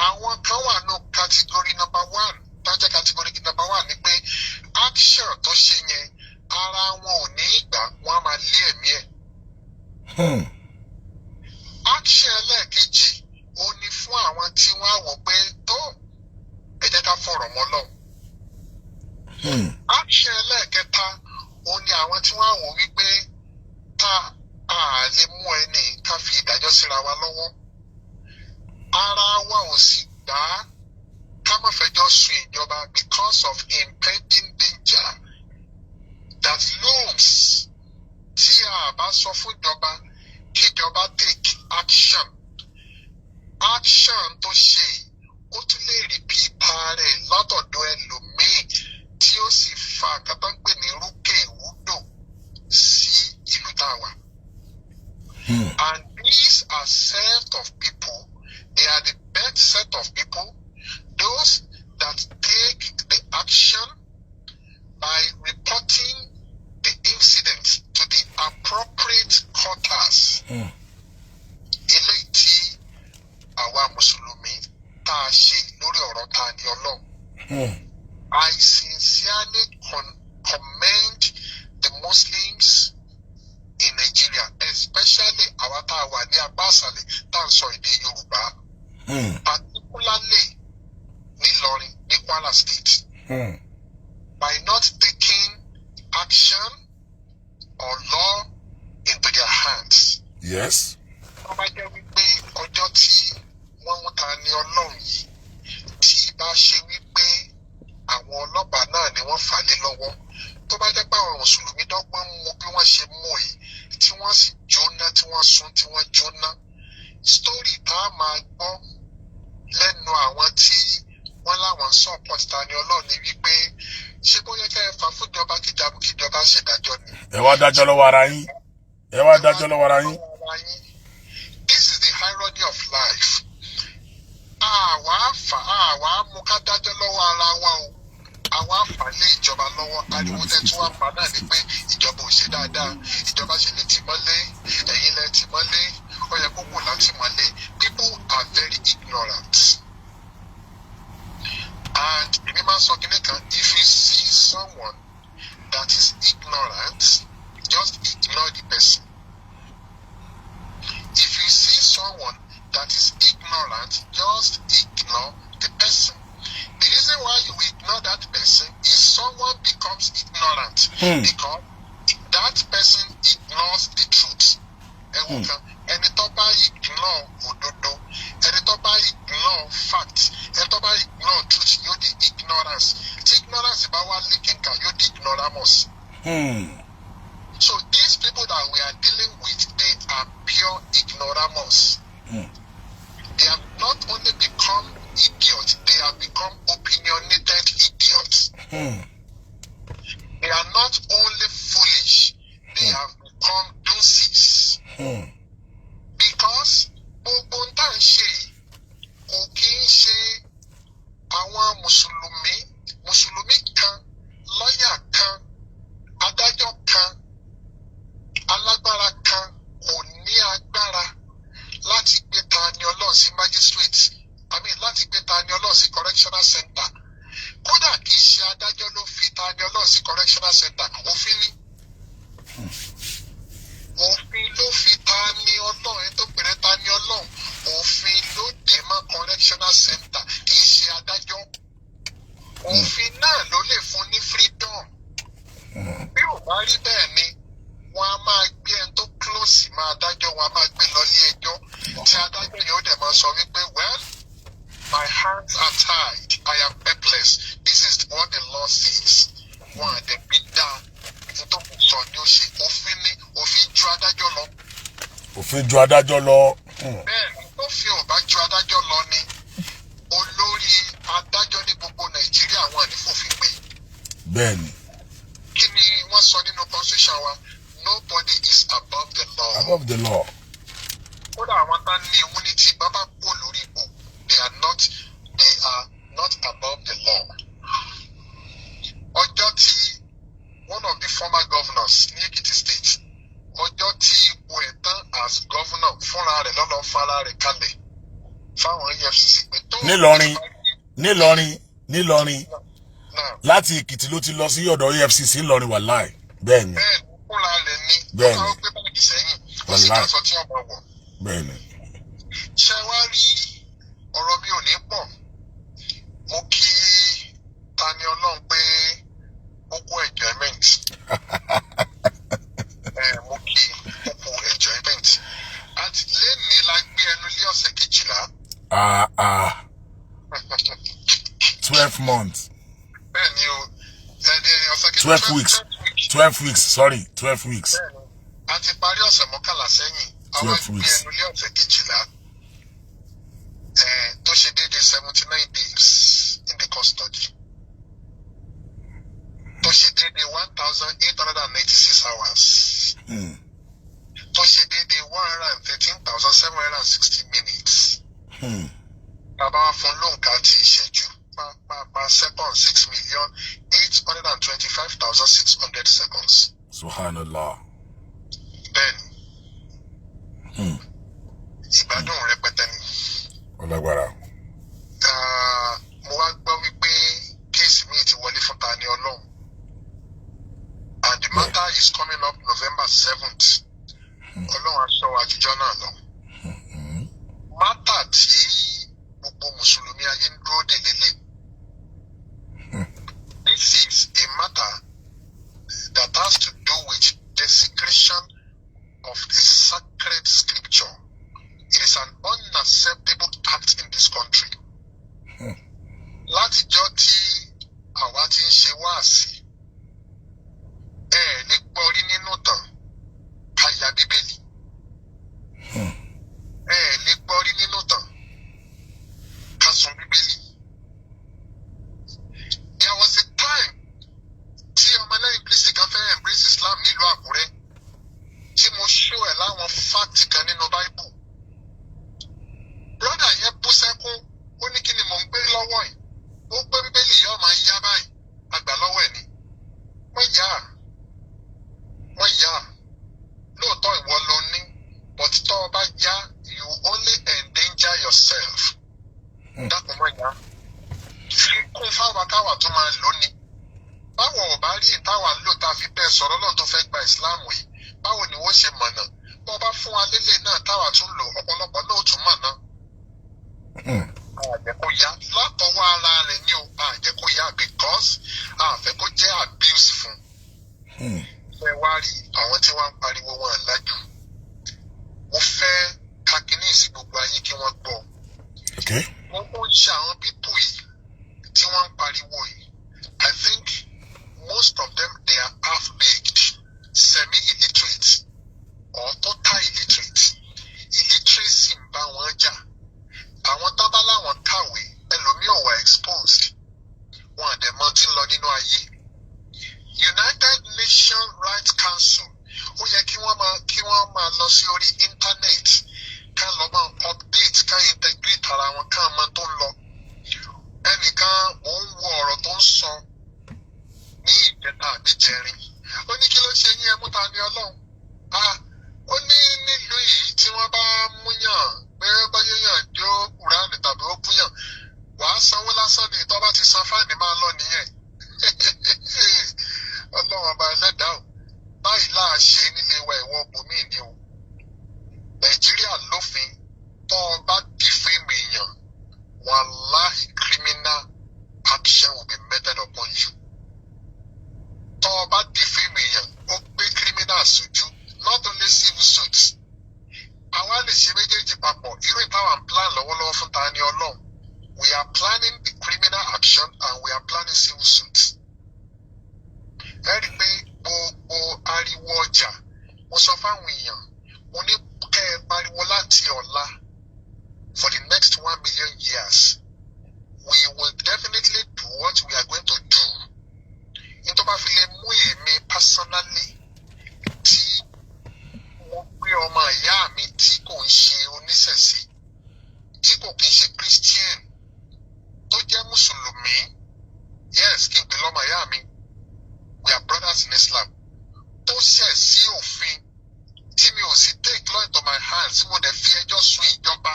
Àwọn kan wà ní category number one. Tó jẹ́ category number one ni pé action tó ṣe yẹn, ara wọn ò ní ìgbà, wọn á máa lé ẹ̀mí ẹ̀. Action ẹlẹ́ẹ̀kejì, ó ní fún àwọn tí wọ́n á wò pé tó, ẹ jẹ́ ká fọ̀rọ̀ mọ́ lọ́hùn. Action ẹlẹ́ẹ̀kẹta, ó ní àwọn tí wọ́n á wò wípé tá a lè mú ẹni ká fi ìdájọ́ síra wa lọ́wọ́, ara wa ò sì gbà á. Ká má fẹjọ́ sùn ìjọba because of impending danger that looms. Tí a bá sọ fún ìjọba kí ìjọba take action, action tó ṣe yìí, ó tún lè repeat rẹ̀ látọ̀dọ̀ ẹlòmíì, tí ó sì fa nǹkan tó ń pè ní rúkèrúdò sí ìlú tá a wà. And these are set of people, they are the best set of people, those that take the action by reporting the incident to the appropriate quarters. Eléyìí tí àwa Mùsùlùmí tá a ṣe lórí ọ̀rọ̀ Tani Olohun. I sincerely commend the Muslims in Nigeria, especially àwa tá a wà ní apá àṣàlẹ̀ tá à ń sọ èdè Yorùbá, particularly nílọrin, ní Kwara State, by not taking action or law into their hands. Wọ́n bá jẹ́ wípé ọjọ́ tí wọ́n mú Tani Olohun yìí, tí ìbá ṣe wípé àwọn ọlọ́pàá náà ni wọ́n fà lé lọ́wọ́, tó bá jẹ́ pé àwọn mùsùlùmí dọ́gbọ́n mú bí wọ́n ṣe mú yìí, tí wọ́n sì jóná, tí wọ́n sun, tí wọ́n jóná, story tá a máa gbọ́ lẹ́nu àwọn tí wọ́n láwọn support Tani Olohun ni wípé, ṣé bóyá kẹ́ ẹ fà fúnjọba kíjọba ṣèdájọ́ ni. Ẹ wá dájọ́ lọ́wọ́ ara yín, ẹ wá dájọ́ lọ́wọ́ ara yín. This is the irony of life. Àwa fà, àwa mú ká dájọ́ lọ́wọ́ ara wa o, àwa fà lé ìjọba lọ́wọ́. Ariwo tẹ́ tí wọ́n pa náà ni pé ìjọba ò ṣe dáadáa, ìjọba ṣe lè tì mọ́lé, ẹ̀yin lẹ tì mọ́lé, ó yẹ kó kù láti mọ́lé. People are very ignorant. And èmi máa ń sọ kinní kan: if you see someone that is ignorant, just ignore the person. If you see someone that is ignorant, just ignore the person. The reason why you ignore that person is someone becomes ignorant because that person ignores the truth. Ẹ wo kan, ẹni tó bá ignore òdodo, ẹni tó bá ignore fact, ẹni tó bá ignore truth, yóò di ignorance. Tí ignorance bá wá lékenkà, yóò di ignoramus. So these people that we are dealing with, they are pure ignoramus. They have not only become idiots, they have become opinionated idiots. They are not only foolish, they have become dunces. Because gbogbo ń tà ń ṣe yìí, kò kí ń ṣe àwọn mùsùlùmí, mùsùlùmí kan, lọ́yà kan, adájọ́ kan, alágbára kan kò ní agbára láti gbé Tani Olohun sí magistrate, I mean, láti gbé Tani Olohun sí correctional center. Kódà kì í ṣe adájọ́ ló fi Tani Olohun sí correctional center, òfin ni. Òfin ló fi Tani Olohun, ẹni tó pèrè Tani Olohun, òfin ló dé mọ́ correctional center, kì í ṣe adájọ́. Òfin náà ló lè fún ní freedom. Bí ò bá rí bẹ́ẹ̀ ni, wọ́n á máa gbé ẹni tó close máa dájọ́, wọ́n á máa gbé lọ ilé ẹjọ́, tí adájọ́ yẹn ó dẹ̀ máa sọ wípé, "Well, my hands are tied, I am helpless, this is what the law says." Wọ́n á dẹ̀ gbé dá nítorí sọ ni ó ṣe. Òfin ní, òfin ju adájọ́ lọ. Òfin ju adájọ́ lọ. Bẹ́ẹ̀ ni, òfin ò bá ju adájọ́ lọ ni, olórí adájọ́ ní gbogbo Nàìjíríà, wọn ní fòfin gbé. Bẹ́ẹ̀ ni. Kí ni wọ́n sọ nínú constitution wa? Nobody is above the law. Above the law. Kódà àwọn tá ní immunity, bábá kó lórí ipò, they are not above the law. Ọjọ́ tí one of the former governors ní Ekiti State, ọjọ́ tí ipò ẹ̀ tán as governor, fúnra rẹ̀ lọ́lọ́ fara rẹ̀ kalẹ̀ fáwọn EFCC pé tó. Nílọrin, Nílọrin, Nílọrin. Náà. Láti Èkìtì ló ti lọ sí ọ̀dọ̀ EFCC ńlọrin, wàláì, bẹ́ẹ̀ ni. Bẹ́ẹ̀ ni, fúnra rẹ̀ ní. Bẹ́ẹ̀ ni. Ó gbé báàgì sẹ́yìn, ó sì Wàláì. ká sọ tí ọmọ wọ̀. Bẹ́ẹ̀ ni. Ṣé wá rí, ọ̀rọ̀ mi ò ní pọ̀. Mo kí Tani Olohun pé ó kú enjoyment. Ẹ mo kí ó kú enjoyment. Àti lẹ́nìí la gbé ẹnu lé ọ̀sẹ̀ 12. Ah ah. 12 months. Bẹ́ẹ̀ ni o, ẹni ọ̀sẹ̀ kejì. 12 weeks. 12 weeks, sorry, 12 weeks. Bẹ́ẹ̀ni, a ti parí ọ̀sẹ̀ 11 sẹ́yìn, àwa 12 gbé weeks. ẹnu lé ọ̀sẹ̀ 12, tó ṣe déédéé 79 days in the custody, tó ṣe déédéé 1,896 hours, tó ṣe déédéé 113,760 minutes. Bàbá wa fún lóǹkà ti ìṣẹ́jú pápápá, second, 6,825,600 seconds. Subhanallah. Bẹ́ẹ̀ni. Ìgbádùn rẹpẹtẹ ni. Ọlágbára. Ah, mo wá gbọ́ wípé case míì ti wọlé fún Tani Olohun, and the matter is coming up November 7th. Ọlọ́run aṣọ àjùjọ náà lọ. Matter tí gbogbo mùsùlùmí ayé ń dúró dè lélẹ̀. This is a matter that has to do with desecration of a sacred scripture. It is an unacceptable act in this country. Látijọ́ tí àwa ti ń ṣe wáàsí, ẹ ẹ̀ lè gbọ́ rí nínú tàn ká ya Bíbélì. Ẹ ẹ̀ lè gbọ́ rí nínú tàn ká sun Bíbélì. There was a time tí ọmọlẹ́yìn Kristi kan fẹ́ embrace Islam nílùú Àkúrẹ́, tí mo show ẹ̀ láwọn fact kan nínú Bible. Brother yẹn bú sẹ́kún, ó ní kí ni mò ń gbé lọ́wọ́ yìí? Ó gbé Bíbélì yóò máa yá báyìí, àgbà lọ́wọ́ ẹ̀ ni. Wọ́n yá, wọ́n yá lóòótọ́, ìwọ ló ní, but tọ́ ọ bá yá, you only endanger yourself. Dákun, mọ́ yá, fi kún fáwa káwa tó máa lò ní. Báwo ò bá rí ìtawà ń lò tá a fi bẹ́ẹ̀ sọ̀rọ̀ lọ́n tó fẹ́ gba ìsìláàmù yìí, báwo ni wọ́n ṣe mọ̀nà? Bọ́ bá fún wa lélẹ̀ náà táwa tún lò, ọ̀pọ̀lọpọ̀ náà ó tún mọ̀nà. Àjẹ́ kó yá látọwọ́ ara rẹ̀ ní o, àjẹ́ kó yá because àfẹ́ kó jẹ́ abuse fún. Ẹ wá rí àwọn tí wọ́n ń pariwo wọn lájú. Mo fẹ́ kakíní sí gbogbo ayé kí wọ́n gbọ́. Wọ́n ń ṣe àwọn people yìí tí wọ́n ń pariwo yìí, I think most of them, they are half-baked, semi-illiterate or total illiterate. Illiteracy ń bá wọn jà. Àwọn tó bá láwọn kàwé, ẹlòmíì ò wà exposed, wọn àdẹ̀ mọ̀ tí ń lọ nínú ayé. United Nations Rights Council, ó yẹ kí wọ́n máa lọ sí orí internet, ká lọ máa update, ká integrate ara wọn, ká mọ tó ń lọ. Ẹnìkan, mò ń wo ọ̀rọ̀ tó ń sọ ní ìjẹta àbí jẹrin, ó ní kí ló ṣe yín, ẹmú ta ni Ọlọ́run? Ah, ó ní nílùú yìí, tí wọ́n bá múyàn pé báyọ̀yàn jó Kùránì tàbí ó búyàn, wàá sanwó lásán ni. Tó bá ti san fine, máa lọ nìyẹn. Ọlọ́run ọba ẹlẹ́dàá o, báyìí láà ṣe nílé wa, ìwọ bòmíì ni o. Nàìjíríà lófin, tó o bá defame èèyàn, wàláhì, criminal action will be meted upon you. Tó o bá defame èèyàn, ó gbé criminal sójú, not only civil suits. Àwa lè ṣe méjèèjì papọ̀. Irú ìtawà ń plan lọ́wọ́lọ́wọ́ fún Tani Olohun, we are planning the criminal action and we are planning civil suits. Ẹ rí i pé gbogbo ariwo ọjà, mo sọ fáwọn èèyàn, mo ní kẹ́ ẹ pariwo láti ọ̀la for the next 1 million years, we will definitely do what we are going to do. Ní tó bá fi lè mú èmi personally, tí mo gbé ọmọ ìyá mi tí kò ń ṣe oníṣẹ̀ṣe, tí kò kí ń ṣe Christian, tó jẹ́ mùsùlùmí, yes, kí n pè lọ́mọ ìyá mi, we are brothers in Islam, tó ṣẹ̀ sí òfin, tí mi ò sì take law into my hands, tí mo dẹ̀ fi ẹjọ́ sun ìjọba,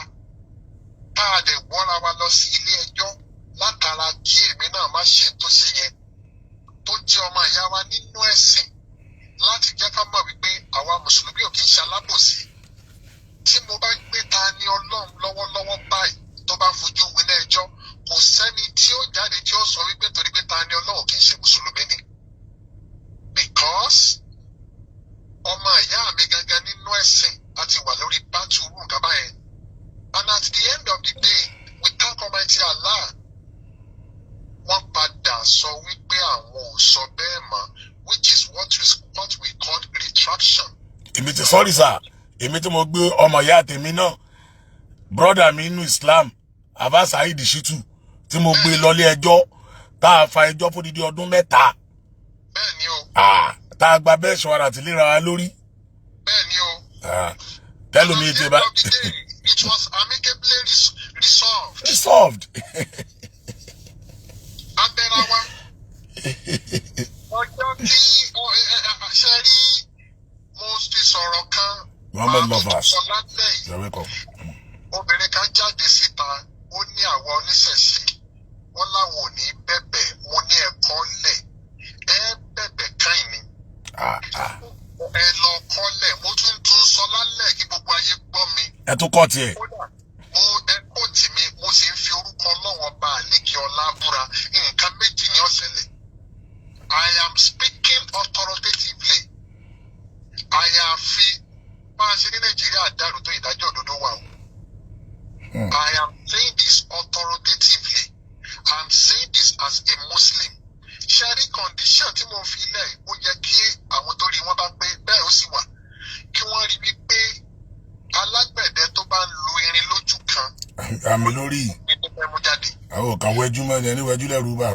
tá a dẹ̀ wọ́ra wa lọ sí ilé ẹjọ́ látara kí èmi náà má ṣe tó ṣe yẹn, tó jẹ́ ọmọ ìyá wa nínú ẹ̀sìn, láti jẹ́ ká mọ̀ wípé àwa mùsùlùmí ò kì í ṣe alábòsí, tí mo bá gbé ta ni Ọlọ́run lọ́wọ́lọ́wọ́ báyìí, tó bá fojú winá ẹjọ́, kò sẹ́ni tí ó jáde tí ó sọ wípé torí pé ta ni Ọlọ́run kì í ṣe mùsùlùmí ni, because ọmọ ìyá mi gangan nínú ẹ̀sìn a ti wà lórí battle rú nǹkan báyẹn. And at the end of the day, we thank Almighty Allah. ò sọ bẹ́ẹ̀ mọ́, which is what we call retraction. Èmi ti, sorry sir, èmi tí mo gbé ọmọ ìyá tèmi náà, brother mi inú Islam, Abba Saheed Shittu, tí mo gbé lọlé ẹjọ́, tá a fa ẹjọ́ fún dídí ọdún 3. Bẹ́ẹ̀ ni o. Ah, tá a gba bẹ́ẹ̀ ṣọ́ra àti léra wa lórí. Bẹ́ẹ̀ ni o. Ah, tẹ́lómi ti bá At the end of the day, it was amicably resolved. Resolved. Abẹ́ra wa. Ọjọ́ tí ṣe rí, mo ti sọ̀rọ̀ kan. Muhammad Màá tún lovers. sọ lálẹ́ yìí. You're welcome. Obìnrin kan jáde síta, ó ní àwọn oníṣẹ̀ṣe wọ́n láwọn ò ní bẹ̀bẹ̀. Mo ní ẹ̀kọ́ lẹ̀, ẹ bẹ̀bẹ̀ káyìn ni. Ah, ah. Ẹ lọ kọ́lẹ̀. Mo tún tún sọ lálẹ́ kí gbogbo ayé gbọ́ mi. Ẹ tún kọ́ tiẹ̀. Kódà mo ẹ kó tì mí, mo sì ń fi orúkọ Ọlọ́wọ́ bá àlékè ọlá búra, nǹkan méjì ní ó ṣẹlẹ̀. I am speaking authoritatively. Àyàfi bá a ṣe ní Nàìjíríà dàrú tó, ìdájọ́ òdodo wà o. I am saying this authoritatively. I am saying this as a Muslim. Ṣẹ́rí condition tí mo fi lẹ̀, ó yẹ kí àwọn tó rí wọn bá pé bẹ́ẹ̀ ó sì wà, kí wọ́n rí wípé alágbẹ̀dẹ tó bá ń lu irin lójú kan àmì lórí ní tó fẹ́ mú jáde. Àwọn kan wẹ́jú mọ́ ẹni wẹ́jú lẹ́rú bá.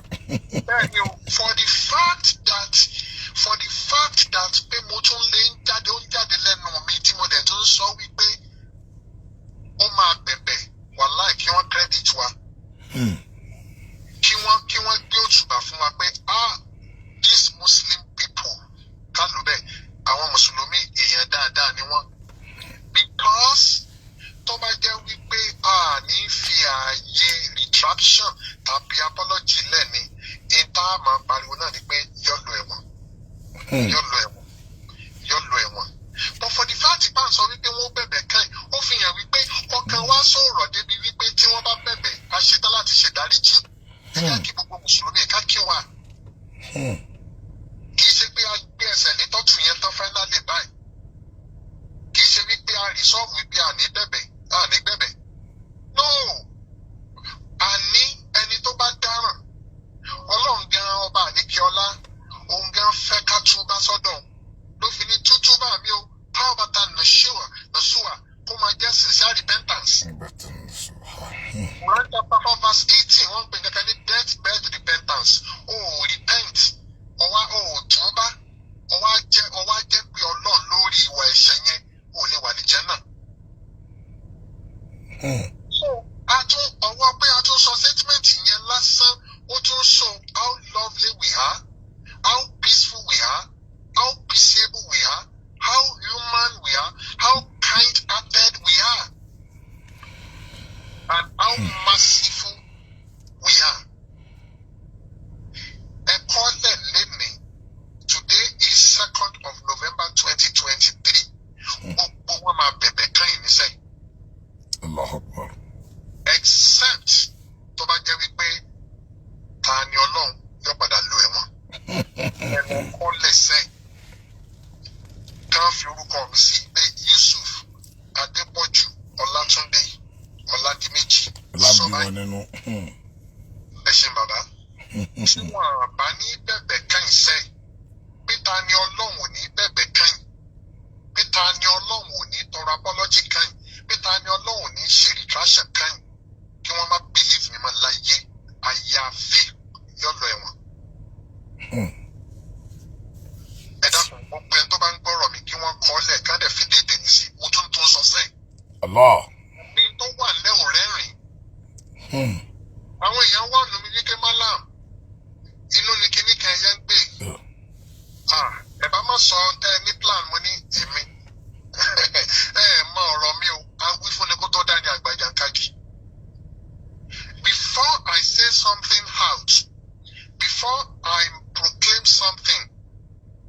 Bẹ́ẹ̀ni o, for the fact that pé mo tún lè ń jáde, ó ń jáde lẹ́nu mi, tí mo dẹ̀ tún sọ wípé ó máa bẹ̀bẹ̀, wàláì, kí wọ́n credit wa, kí wọ́n gbé òṣùbà fún wa pé, ah, these Muslim people, ká ló bẹ́ẹ̀, àwọn mùsùlùmí, èèyàn dáadáa ni wọ́n, because tó bá jẹ́ wípé a ní fi ààyè retraction tàbí apology lẹ́ni ìta máa pariwo náà ni pé yóò lọ ẹ̀wọ̀n, yóò lọ ẹ̀wọ̀n, yóò lọ ẹ̀wọ̀n. But for the fact bá ń sọ wípé wọ́n bẹ̀bẹ̀ kàn, ó fi hàn wípé ọkàn wa sọ̀rọ̀ débi wípé tí wọ́n bá bẹ̀bẹ̀, a ṣetán láti ṣèdáríjì. Ẹ jẹ́ kí gbogbo mùsùlùmí ká kí wa. Kì í ṣe pé a gbé ẹsẹ̀ lé tọ́tù yẹn tán finally báyìí. Kì í ṣe wípé a resolve wípé a ní bẹ̀bẹ̀, a ní gbẹ̀bẹ̀. No, àní ẹni tó bá dáràn, Ọlọ́run gan, ọba àníkíọlá, òun gan fẹ́ ká túbá sọ́dọ̀ òun, ló fi ní tútúbà mi o, tawbatan nasuha, kó máa jẹ́ sincere repentance. Quran chapter 4 verse 18, wọ́n ń pè kankan ní death bed repentance. O ò repent, ọwá o ò túbá, ọwá jẹ́ pé Ọlọ́run lórí ìwà ẹ̀ṣẹ̀ yẹn, ò lè wà ní Jánnà. So a tún ọwọ́ pé a tún sọ statement yẹn lásán, ó tún sọ how lovely we are, how peaceful we are, how peaceable we are, how human we are, how kind-hearted we are, and how merciful we are. Ẹ̀kọ́ lẹ̀ lénìí. Today is 2nd of November 2023. Gbogbo wọn máa bẹ̀bẹ̀ kẹ́yìn níṣẹ́. Allahu Akbar. Except tó bá jẹ́ wípé ta ni Ọlọ́run yóò padà lo ẹ̀wọ̀n. Ẹ̀wọ̀n kọ́ lẹ̀sẹ̀. Kán fi orúkọ mi sí pé Yusuf Adépọ̀jù Ọlátúndé Ọládìméjì sọ Ọlábí wọn báyìí. nínú. Ẹ ṣeun, bàbá. Tí wọn bá ní bẹ̀bẹ̀ kẹ́yìn sẹ́, pé ta ni Ọlọ́run ò ní bẹ̀bẹ̀ kẹ́yìn, pé ta ni Ọlọ́run ò ní tọrọ apology kẹ́yìn, pé ta ni Ọlọ́run ò ní ṣe retraction kẹ́yìn, kí wọ́n má believe mi mọ́ láyé, àyàfi yóò lọ ẹ̀wọ̀n. Ẹ dákun, gbogbo ẹni tó bá ń gbọ́rọ̀ mi, kí wọ́n kọ́ lẹ̀, ká dẹ̀ fi déédéé ní sí. Mo tún tún sọ sẹ́yìn. Allah. Ní tó wà lẹ́hùn rẹ́rìn, àwọn èèyàn wà nù mí wípé, "Malam, inú ni kíní kan ẹyẹ ń gbé." Ah, ẹ bá má sọ tẹ ẹ ní plan. Mo ní èmi, ẹ mọ ọ̀rọ̀ mi o, a wí fún ni kó tó dání àgbàjà kájí. Before I say something out, before I proclaim something,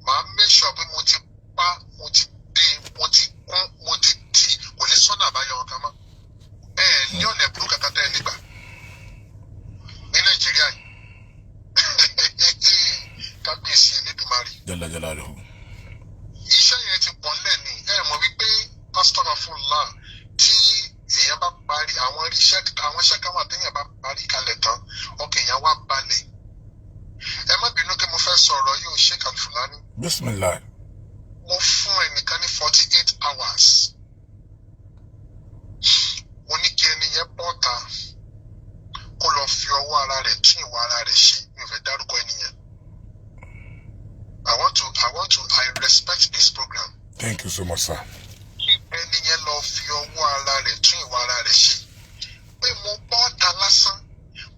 màá make sure pé mo ti pa, mo ti dé, mo ti kún, mo ti tì, kò lè sọ́nà àbáyọ kan mọ́. Ẹ ní ọ̀nà ẹ̀bùrú kankan tẹ́ ẹ nígbà ní Nàìjíríà yìí. Kábíyèsí Elédùmarè. Jalla jalaluhu. Iṣẹ́ yẹn ti pọ̀ ńlẹ̀ ni. Ẹ mọ̀ wípé pásítọ̀ Afúnlá, tí èèyàn bá parí àwọn iṣẹ́, àwọn iṣẹ́ kan wà téèyàn bá parí kalẹ̀ tán, ọkàn èèyàn wá balẹ̀. Ẹ má bínú kí mo fẹ́ Bismillah. Mo fún ẹnìkan ní 48 hours. Mo ní kí ẹni yẹn bọ́ta, kó lọ fi ọwọ́ ara rẹ̀ tún ìwà ara rẹ̀ ṣe. Mi ò fẹ́ dárúkọ ẹni yẹn. I want to I respect this program. Thank you so much, sir. Kí ẹni yẹn lọ fi ọwọ́ ara rẹ̀ tún ìwà ara rẹ̀ ṣe. Pé mo bọ́ta lásán,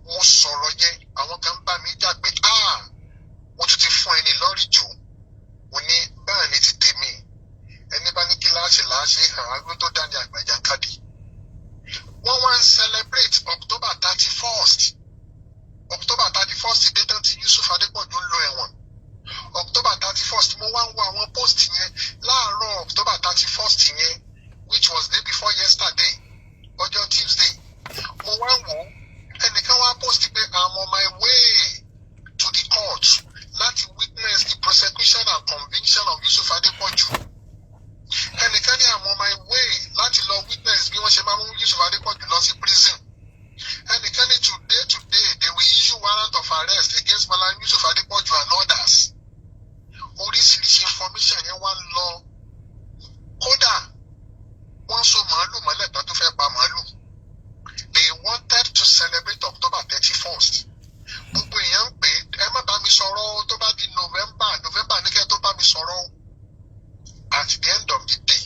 mo sọ̀rọ̀ yẹn, àwọn kan bá mi jà pé, "Ah, mo tún ti fún ẹni lọ́rì jò." Mo ní báà ní ti tèmi, ẹni bá ní kíláàsì láàṣẹ hàn ágbó tó dání àgbàjà kádì. Wọ́n wá ń celebrate October 31st. October 31st dé tán tí Yusuf Adépọ̀jù ń lọ ẹ̀wọ̀n. October 31st, mo wá ń wo àwọn post yẹn láàárọ̀ October 31st yẹn, which was day before yesterday, ọjọ́ Tuesday. Mo wá ń wò ó, ẹnìkan wá post pé, "I'm on my way to the court láti witness the prosecution and conviction of Yusuf Adépọ̀jù." Ẹnìkan ní, "I'm on my way láti lọ witness bí wọ́n ṣe máa mú Yusuf Adépọ̀jù lọ sí prison." Ẹnìkan ní, "Today today they will issue warrant of arrest against Malam Yusuf Adépọ̀jù and others." Oríṣiríṣi information yẹn wá ń lọ. Kódà wọ́n so màálù mọ́lẹ̀ tán tó fẹ́ pa màálù. They wanted to celebrate October 31st. Gbogbo èèyàn ń pè é, "Ẹ má bá mi sọ̀rọ̀ o, tó bá di November, November ní kẹ́ tó bá mi sọ̀rọ̀ o." At the end of the day,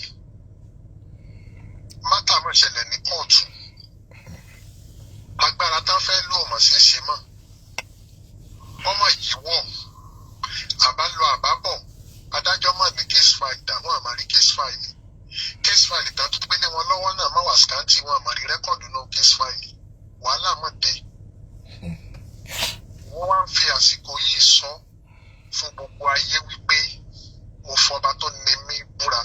matter náà ṣẹlẹ̀ ní kóòtù. Agbára tán fẹ́ lò mọ̀ sí ṣe mọ́. Ọmọ yìí wọ̀ àbá lọ àbá bọ̀, adájọ́ mọ̀ ní case file dà, wọ́n àmọ́ rí case file. Case file tán tó gbélé wọn lọ́wọ́ náà má wà scanty, wọn àmọ́ rí record náà case file. Wàhálà mọ̀ dé. Wọ́n wá ń fi àsìkò yìí sọ fún gbogbo ayé wípé mo fọba tó ní mí búra,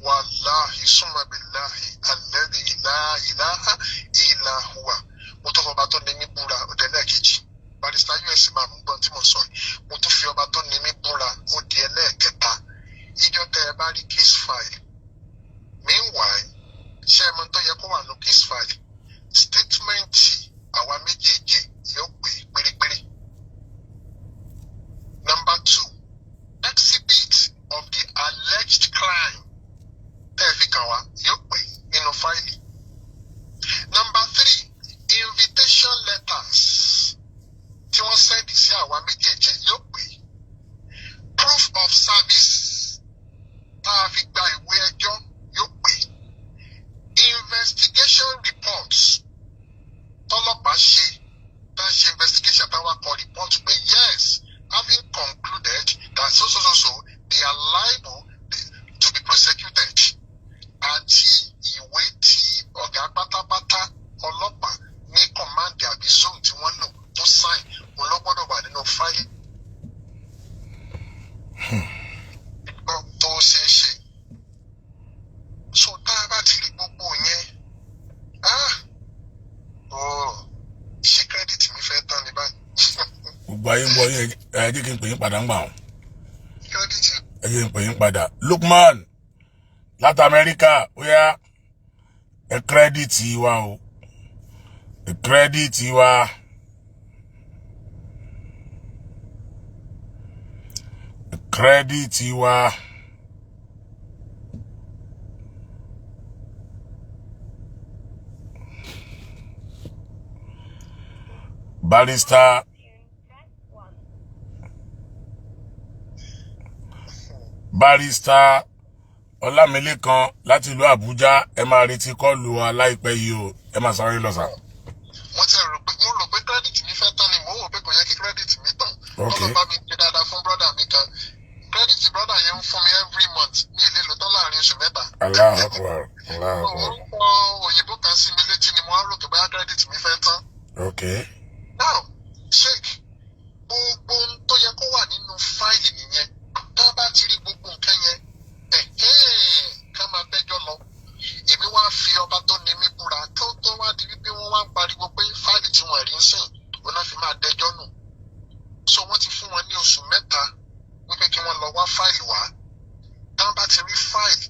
wàláhì summa billahi alladhi la ilaha illa huwa, mo tó fọba tó ní mí búra. Ó di ẹlẹ́ẹ̀kejì. Barrister us máa mú gbọ́n tí mo sọ yìí. Mo tún fi ọba tó ní mí búra, ó di ẹlẹ́ẹ̀kẹta. Ìjọ tẹ ẹ bá rí case file, meanwhile, ṣé ẹ mọ tó yẹ kó wà ní case file? Statement àwa méjèèjì yóò pé pérépéré. Number two, exhibit of the alleged crime tẹ́ ẹ fi kàn wá yóò pé nínú fáìlì. Number three, invitation letters tí wọ́n send sí àwa méjèèjì yóò pé. Proof of service tá a fi gba ìwé ẹjọ́ yóò pé. Investigation reports tọ́lọ́pàá ṣe, tá a ṣe investigation, tá a wá kọ report pé, yes, having concluded that so so so so they are liable to be prosecuted, àti ìwé tí ọ̀gá pátápátá ọlọ́pàá ní command àbí zone tí wọ́n lò tó sign, òun ló gbọ́dọ̀ wà nínú fáìlì tó ṣeé ṣe. So tá a bá ti rí gbogbo yẹn, ah, oh, ṣé credit mi fẹ́ tán ní báyìí? Gbogbo ayé ń gbọ́ yín. Ẹ jẹ́ kí n pè yín padà ń gbà wọ́n. Credit. Ẹ jẹ́ kí n pè yín padà. Lukman láti Amẹ́ríkà, ó yá, ẹ credit wa o, ẹ credit wa. Ẹ credit wa. Barrister Ọlámilékan láti ìlú Àbújá, ẹ máa retí call wa láìpẹ́ yìí o. Ẹ máa sáré lọ sà. Mo ti rò pé, mo rò pé credit mi fẹ́ tán ni. Mo rò pé kò yẹ kí credit mi tán. Ọlọ́run bá mi ṣe dáadáa fún brother mi kan. Credit brother yẹn ń fún mi every month, mi ì lè lò tán láàrin oṣù 3. Allahu Akbar, Allahu Akbar. Orúkọ òyìnbó kan sí mi létí ni mo á rò pé bóyá credit mi fẹ́ tán. Now, Sheik, gbogbo ohun tó yẹ kó wà nínú fáìlì nìyẹn. Tá a bá ti rí gbogbo nǹkan yẹn, ẹ̀hẹ́n, ká máa bẹ́jọ́ lọ. Èmi wá fi ọba tó ní mí búra, tó tó wá di wípé wọ́n wá ń pariwo pé fáìlì tí wọ́n rí ń sìn, òun náà fi máa dẹjọ́ nù. So wọ́n ti fún wọn ní oṣù 3 wípé kí wọ́n lọ wá fáìlì wá. Tá a bá ti rí fáìlì,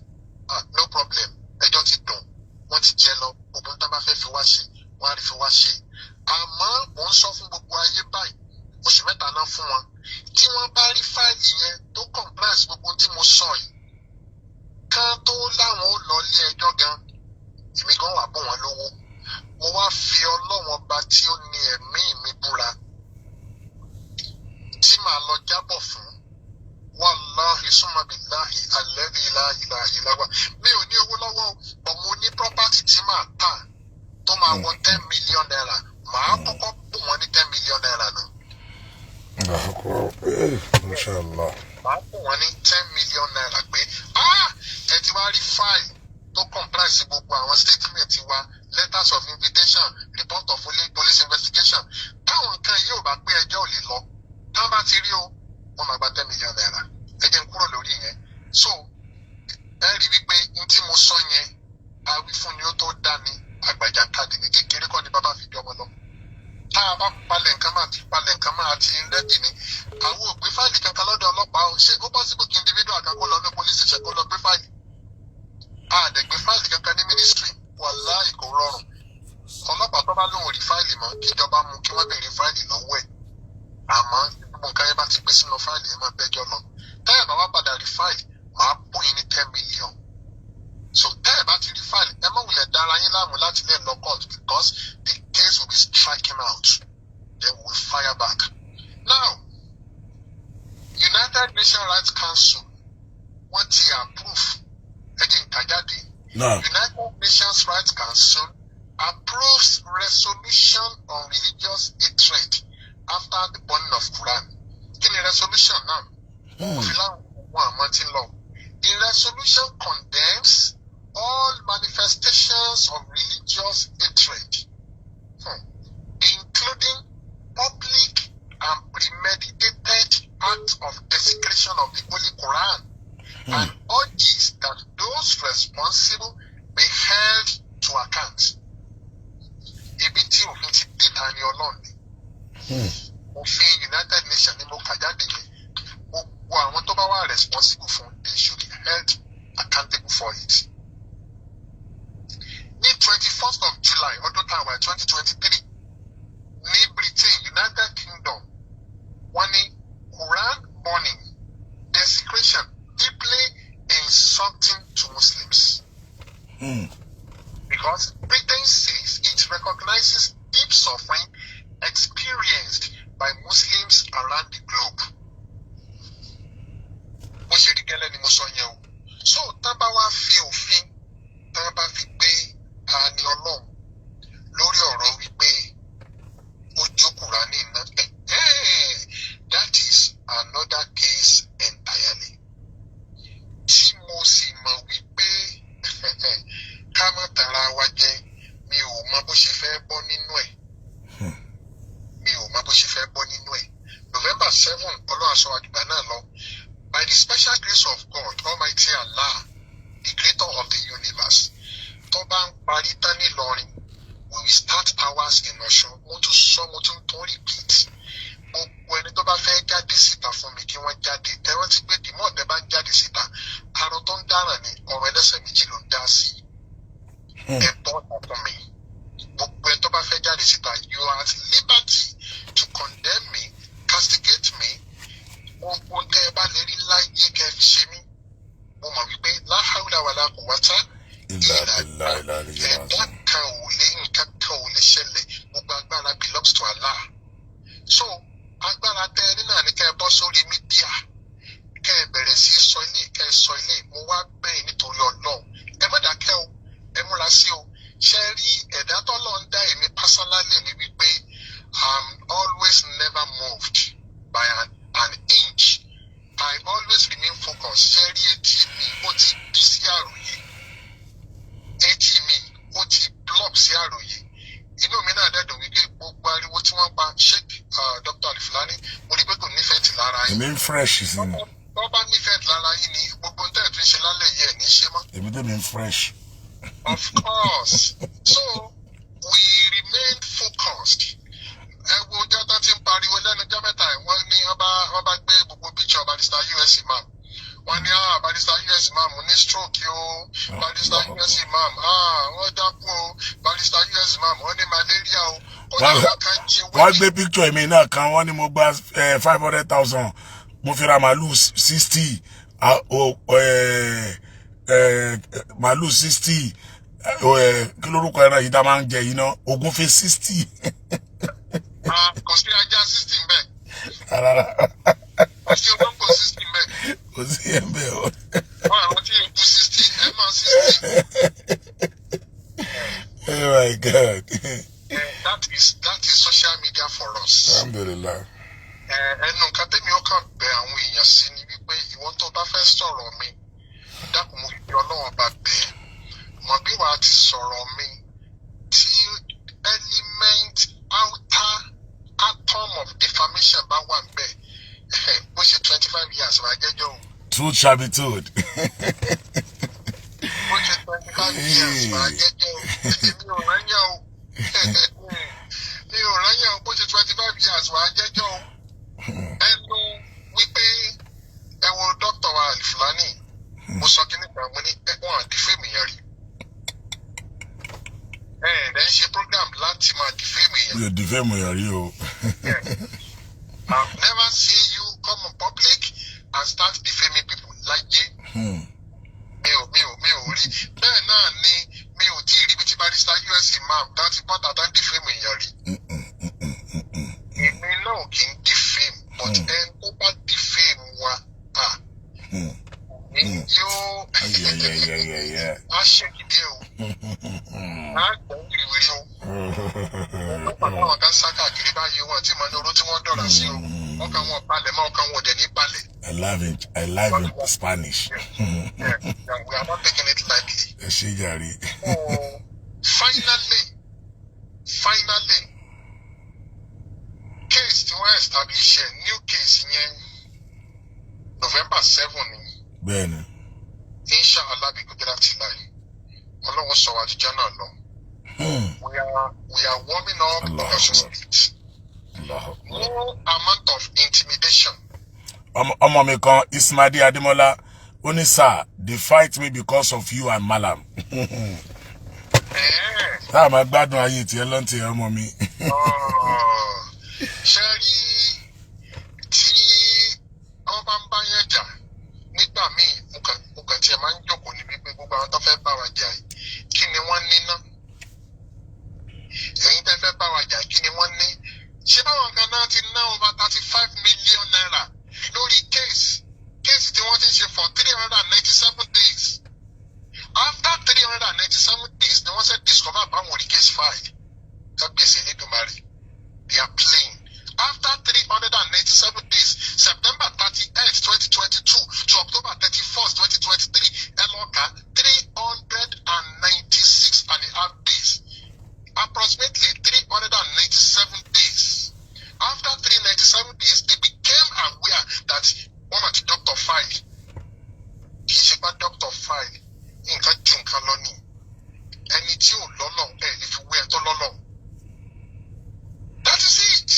ah, no problem, ẹjọ́ ti dùn, wọ́n ti jẹ lọ. Gbogbo tá a bá fẹ́ fi wá ṣe, wọ́n á rí fi wá ṣe. Àmọ́ bọ̀ fún, wàláhi summa billahi alladhi la ilaha illa huwa, mi ò ní owó lọ́wọ́ o, but mo ní property tí màá tà tó máa wọ ₦10 million. Màá kọ́kọ́ bù wọ́n ní ₦10 million náà. Mashallah. Màá bù wọ́n ní ₦10 million pé, ah, ẹ ti wá rí file tó comply sí gbogbo àwọn statement wa, letters of invitation, report of police investigation. Táwọn nǹkan yìí ò bá pé, ẹjọ́ ò lè lọ. Táwọn bá ti rí o, wọ́n máa gba ₦10 million. Ẹ jẹ́ n kúrò lórí yẹn. So ẹ rí wípé n tí mo sọ yẹn, awífúnni ó tó dání, àgbàjàkadì ní kékeré kọ́ ni bàbá fi jọmọ lọ. Tá a bá palẹ̀ nǹkan, máa ti palẹ̀ nǹkan, máa ti ready ni. Àwọn ò gbé file kankan lọ́dọ̀ ọlọ́pàá o. Ṣé ó possible kí individual kan kó lọ ní police station kó lọ gbé file? A dẹ̀ gbé file kankan ní ministry. Wàláì, kò rọrùn. Ọlọ́pàá tó bá lóun ò rí file mọ́, kíjọba mú kí wọ́n béèrè file lọ́wọ́ ẹ̀. Àmọ́ gbogbo nǹkan yẹn bá ti gbé sínú file yẹn, máa bẹ́jọ́ lọ. Tẹ́ẹ̀ bá wá padà rí file, máa bùn yín ní 10 million. So tẹ́ẹ̀ bá ti rí file, ẹ má wulẹ̀ dára yín láàmú láti lè lọ court, because the case will be striking out, then we will fire back. Now, United Nations Rights Council, wọ́n ti approve. Ẹ jẹ́ n kà jáde. Náà. United Nations Rights Council approves resolution on religious hatred after the burning of Quran. Kí ni resolution náà? Òfin láwọn àmọ́ tí ń lọ. The resolution condemns all manifestations of religious hatred, including public and premeditated acts of desecration of the Holy Quran, and urges that those responsible be held to account. Ibi tí òfin ti dé ta ni Ọlọ́run ni. Òfin United Nations ni mo kà jáde yẹn. Gbogbo àwọn tó bá wà responsible fún, they should be held accountable for it. Ní 21st of July ọdún tá a wà, 2023, ní Britain, United Kingdom, wọ́n ní Quran burning, desecration deeply insulting to Muslims. Because Britain says it recognizes deep suffering experienced by Muslims around the globe. Bó ṣe rí gẹ́lẹ́ ni mo sọ yẹn o. So tán bá wá fi òfin, tán bá fi gbé Tani Ọlọ́run lórí ọ̀rọ̀ wípé ó jó Kùránì iná, that is another case entirely. Tí mo sì mọ̀ wípé, ká má tara wa jẹ, mi ò mọ bó ṣe fẹ́ bọ́ nínú ẹ̀. Mi ò mọ bó ṣe fẹ́ bọ́ nínú ẹ̀. November 7, Ọlọ́run aṣọ àdìgbà náà lọ. By the special grace of God Almighty Allah, the creator of the universe, tó bá ń parí tán nílọrin, we will start ours in Ọ̀ṣun. Mo tún sọ, mo tún tún repeat, gbogbo ẹni tó bá fẹ́ jáde síta fún mi, kí wọ́n jáde. Ẹ rántí pé dìmọ̀ tẹ́ bá ń jáde síta, arọ tó ń dáràn ni ọ̀rọ̀ ẹlẹ́sẹ̀ méjì ló ń dá sí. Ẹ bọ́ ọkàn mi. Gbogbo ẹni tó bá fẹ́ jáde síta, you are at liberty to condemn me, castigate me, gbogbo tẹ́ ẹ bá lè rí láyé kẹ́ ẹ fi ṣe mí. Mo mọ̀ wípé la hawla wala quwwata illa billahi al-aliyyil ẹ̀dá azim. Kan ò lè, nǹkan kan ò lè ṣẹlẹ̀. Gbogbo agbára belongs to Allah. So agbára tẹ ẹ nínú àní kẹ́ ẹ bọ́ sórí media, kẹ́ ẹ bẹ̀rẹ̀ sí í sọ ilé, kẹ́ ẹ sọ ilé. Mo wá bẹ̀yìn nítorí Ọlọ́run, ẹ má dákẹ́ o, ẹ múra sí o. Ṣe rí ẹ̀dá tọ́lọ́ ń dá èmi personally ní wípé I'm always never moved by an inch. I always remain focused. Ṣe rí etí mi, ó ti di sí àròyé. Etí mi, ó ti block sí àròyé. Inú mi náà dẹ́dùn wípé gbogbo ariwo tí wọ́n pa Sheikh Dr. Alifulani, mo rí pé kò nífẹ̀ẹ́ tì lára yín. Èmi ń fresh sí ni. Tó bá nífẹ̀ẹ́ lára yín ni, gbogbo tẹ́ ẹ̀ tún ṣe lálẹ́ yìí, ẹ̀ ní ṣe mọ́. Èmi tèmi ń fresh. Of course. So we remain focused. Ẹ wo ọjọ́ tó ti ń pariwo lẹ́nu ọjọ́ mẹ́ta ẹ̀, wọ́n ní wọ́n bá gbé gbogbo picture Barrister US Imam. Wọ́n ní, "Ah, Barrister US Imam ní stroke o. Barrister US Imam, ah, wọ́n dákú o. Barrister US Imam, wọ́n ní malaria o." Kódà wọ́n kàn jí Wọ́n gbé picture mi náà kan, wọ́n ní mo gba 500,000, mo fi ra màálù 60, màálù 60, kí lórúkọ ẹran yìí tá a máa ń jẹ yìí náà, ògúnfe 60. Ah, kò sí ajá 60 bẹ́ẹ̀. Rárá. Kò sí. yallah. Ẹnu nǹkan tẹ́mi ó kàn bẹ àwọn èèyàn sí ni wípé ìwọ tó bá fẹ́ sọ̀rọ̀ mi, dákun, mo fi Ọlọ́run bá bẹ̀ ẹ́, mọ̀ bí wàá ti sọ̀rọ̀ mi tí element outer atom of defamation bá wà níbẹ̀, bó ṣe 25 years wàá jẹ́jọ́ o. Truth shall be told. Bó ṣe 25 years wàá jẹ́jọ́ o. Èmi ò rẹ́yàn o, mi ò rẹ́yàn o. Bó ṣe 25 years wàá jẹ́jọ́ o. Ẹnu wípé ẹ wo dókítà wa Alifulani, mo sọ kí nípa mo ní wọn à defame yẹn rí. Ẹ ń ṣe program láti máa defame yẹn. Mi ò defame yàn rí o. I've never seen you come on public and start defaming people láyé. Mi ò rí bẹ́ẹ̀ náà ni mi ò tí ì rí bí tí barrister us imam tá ti bọ́ta tá ń defame èèyàn rí. Èmi náà kì í defame, but ẹni tó bá defame wa, ah, yóò Ayayayayaya. á ṣèkìdí o, á gbọ́ wíriwíri o. Ó pàtó àwọn kan sá káàkiri báyìí, wọn tí mo ní oró tí wọ́n dọ̀rọ̀ sí o. Ọkàn wọn balẹ̀ mọ́, ọkàn wọn ò dẹ̀ ní balẹ̀. I love it. I love in Spanish. Yeah, we are not taking it lightly. Ẹ ṣe jàre. So, finally, case tí wọ́n establish ẹ̀, new case yẹn, November 7 ni. Bẹ́ẹ̀ni. Inshallah, bí kúndínlá ti láì, Ọlọ́run sọ wá jíjá náà lọ. We are warming up Allah Osun Akbar. State. Allah Akbar. No amount of intimidation. Ọmọ mi kan, Ismaili Ademola, ó ní, "Sir, they fight me because of you and Malam." Táà máa gbádùn ayé tiẹ̀ lọ́ntì ọmọ mi. Ṣe rí, tí wọ́n bá ń bá yẹn jà nígbà míì, mo kàn tiẹ̀ máa ń jókòó níbi pé gbogbo àwọn tó fẹ́ bá wa jà yìí, kí ni wọ́n ní ná? Ẹ̀yin tẹ́ fẹ́ bá wa jà, kí ni wọ́n ní? Ṣé báwọn kan náà ti ná over ₦35 million lórí case tí wọ́n ti ń ṣe for 397 days? After 397 days ni wọ́n ṣe discover báwọn orí case file. Kábíyèsí Elédùmarè, they are playing. After 397 days, September 38, 2022 to October 31st, 2023, ẹ lọ kà, 396.5 days, approximately 397 days. After 397 days, they became aware that wọ́n àti doctor file. Kì í ṣe pé doctor file nǹkan ju nǹkan lọ ní ẹni tí ò lọ́lọ́ ẹ̀ lè fi wé ẹ tó lọ́lọ́. That is it.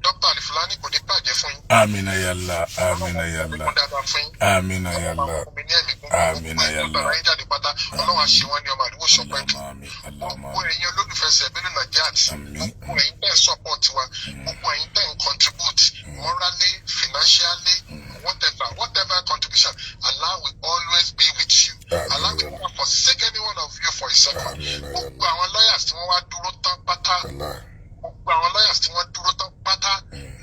Dr. Alifulani, kò ní bàjẹ́ fún yín. Amina yàlla, amina yàlla. Ọlọ́run dáadáa fún yín. Amina yàlla. Fún mi ní ẹ̀mí gúngún. Amina Gbogbo ẹ̀yin yàlla. tó bára yín jáde pátá, Ọlọ́run á ṣe wọ́n ní ọmọ àdúgbò sọpẹ́. Allahumma amin. Allahumma Gbogbo amin. ẹ̀yin olólùfẹ́ Sẹ̀bílù Nàjàt, Àmín. gbogbo ẹ̀yin tẹ́ ń support wa, gbogbo ẹ̀yin tẹ́ ń contribute morally, financially, whatever, whatever contribution, Allah will always be with you. Àmín. Allah will never forsake any one of you for a second. Àmín. Gbogbo àwọn lawyers tí wọ́n wá dúró tán pátá, Allah. gbogbo àwọn lawyers tí wọ́n dúró tán pátá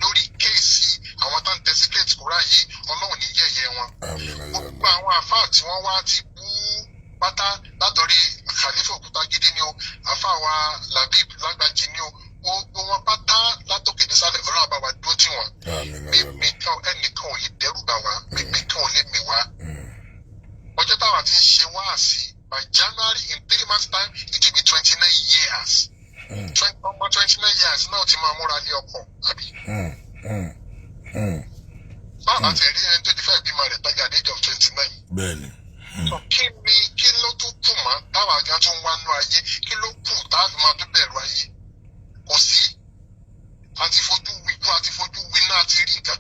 lórí case àwọn tó ń desecrate Quran yìí, Ọlọ́run ní yẹ̀yẹ́ wọn. Amina Gbogbo yàlla. àwọn àfáà tí wọ́n wá ti bú pátá, látọ̀rí Khalifa Òkútagídí ni o, àfáà wa Labib Lágbàjì ni o, gbogbo wọn pátá látòkè nísàlẹ̀, Ọlọ́run bá wa dúró tì wọ́n. Amina yàlla. Mímí kan ẹnìkan ò lè dẹ́rù bà wá, mímí kan ò lè mì wá. Ọjọ́ táwa ti ń ṣe wáàsí, by January, in 3 months time, it will be 29 years. Ọmọ 29 years náà ti máa múra lé ọkọ, àbí? Báwa ti rí ẹni tó ti fẹ́ bímọ rẹ̀ tọ́jà at the age of 29. Bẹ́ẹ̀ni. So kí ni, kí ló tún kù mọ́ táwa gan tún wá nú ayé? Kí ló kù táwa fi máa tún bẹ̀rù ayé? Kò sí. Àti fojú wíkú, àti fojú winá, àti rí nǹkan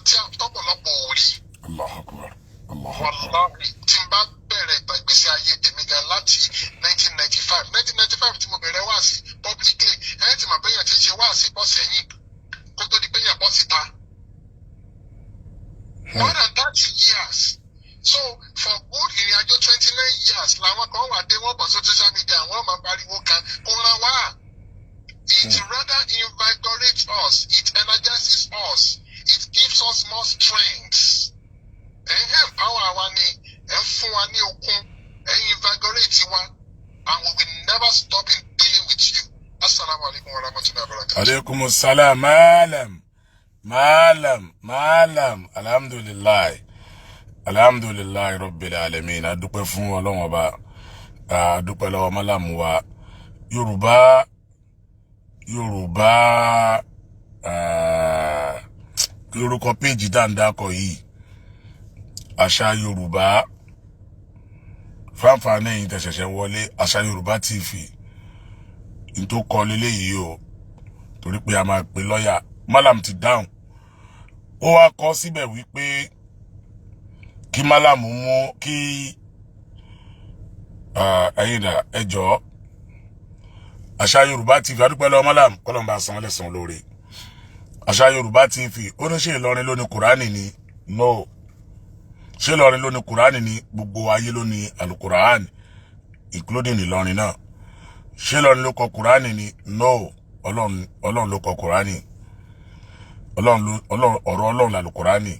tí tọ́pọ̀lọpọ̀ ò rí. Allahu akbar. Allahu akbar. Wàláhì, tí n bá bẹ̀rẹ̀ ìtàn ìgbésí ayé tèmi gan láti 1995, 1995 tí mo bẹ̀rẹ̀ wáàsí publicly, ẹ̀ tí mà bẹ́yàn ti ń ṣe wáàsí bọ́ sẹ́yìn kó tó di péyàn bọ́ síta. More than 30 years. So for good ìrìn àjò 29 years làwọn kan wà dé, wọ́n bọ̀ sí social media, wọ́n máa pariwo kan kó rán wá. It rather invigorates us, it energizes us, it gives us more strength. Ẹ̀ ń empower wa ni, ẹ̀ ń fún wa ní okun, ẹ̀ ń invigorate wa, and we will never stop in dealing with you. Assalamu alaikum wa rahmatullahi wa barakatuh. Aleykum salam, malam, malam, malam. Alhamdulillahi, alhamdulillahi rabbil alamin. A dúpẹ́ fún Ọlọ́run Ọba, a dúpẹ́ lọ́wọ́ malam wa. Yorùbá, Yorùbá, kí lórúkọ péjì dáńdákọ yìí? Àṣà Yorùbá. Fáǹfààní ẹ̀yin tẹ́ ṣẹ̀ṣẹ̀ wọlé, Àṣà Yorùbá TV n tó kọ leléyìí o, torí pé a máa pe lọ́ọ̀yà. Malam ti dáhùn, ó wá kọ síbẹ̀ wípé kí malam mú kí ẹ̀yin dà, ẹ jọ̀ọ́. Àṣà Yorùbá TV, adúpẹ́ lọ́wọ́ malam, kọ́lọ́n bá san lẹ́sàn lóore. Àṣà Yorùbá TV, ó ní ṣe Ìlọrin ló ní Kùránì ni? No. Ṣé Ìlọrin ló ní Kùránì ni? Gbogbo ayé ló ní Alukùránì, including Ìlọrin náà. Ṣé Ìlọrin ló kọ Kùránì ni? No. Ọlọ́run, Ọlọ́run ló kọ Kùránì. Ọlọ́run ló, Ọlọ́run, ọ̀rọ̀ Ọlọ́run làlùkùránì.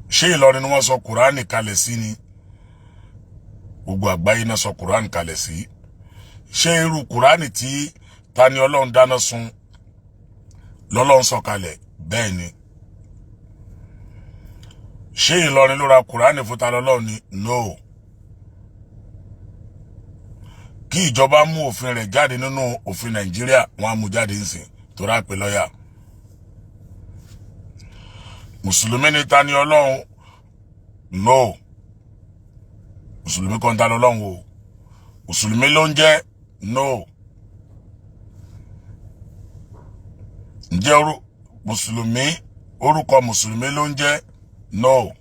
Ṣé Ìlọrin ni wọ́n sọ Kùránì kalẹ̀ sí ni? Gbogbo àgbáyé náà sọ Kùránì kalẹ̀ sí. Ṣé irú Kùránì tí ta ni Ọlọ́run dáná sun lọ́lọ́run sọ kalẹ̀? Bẹ́ẹ̀ ni. Ṣé Ìlọrin ló ra Kùránì fún ta lọ́lọ́run ni? No. Kí ìjọba mú òfin rẹ̀ jáde nínú òfin Nàìjíríà, wọn á mú jáde ńsìn, torí àpè lọ́yà. Mùsùlùmí ni ta ni Ọlọ́run? No, mùsùlùmí kan ta lọ́lọ́run o. Mùsùlùmí ló ń jẹ́? No. Ǹjẹ́ orú mùsùlùmí, orúkọ mùsùlùmí ló ń jẹ́? No.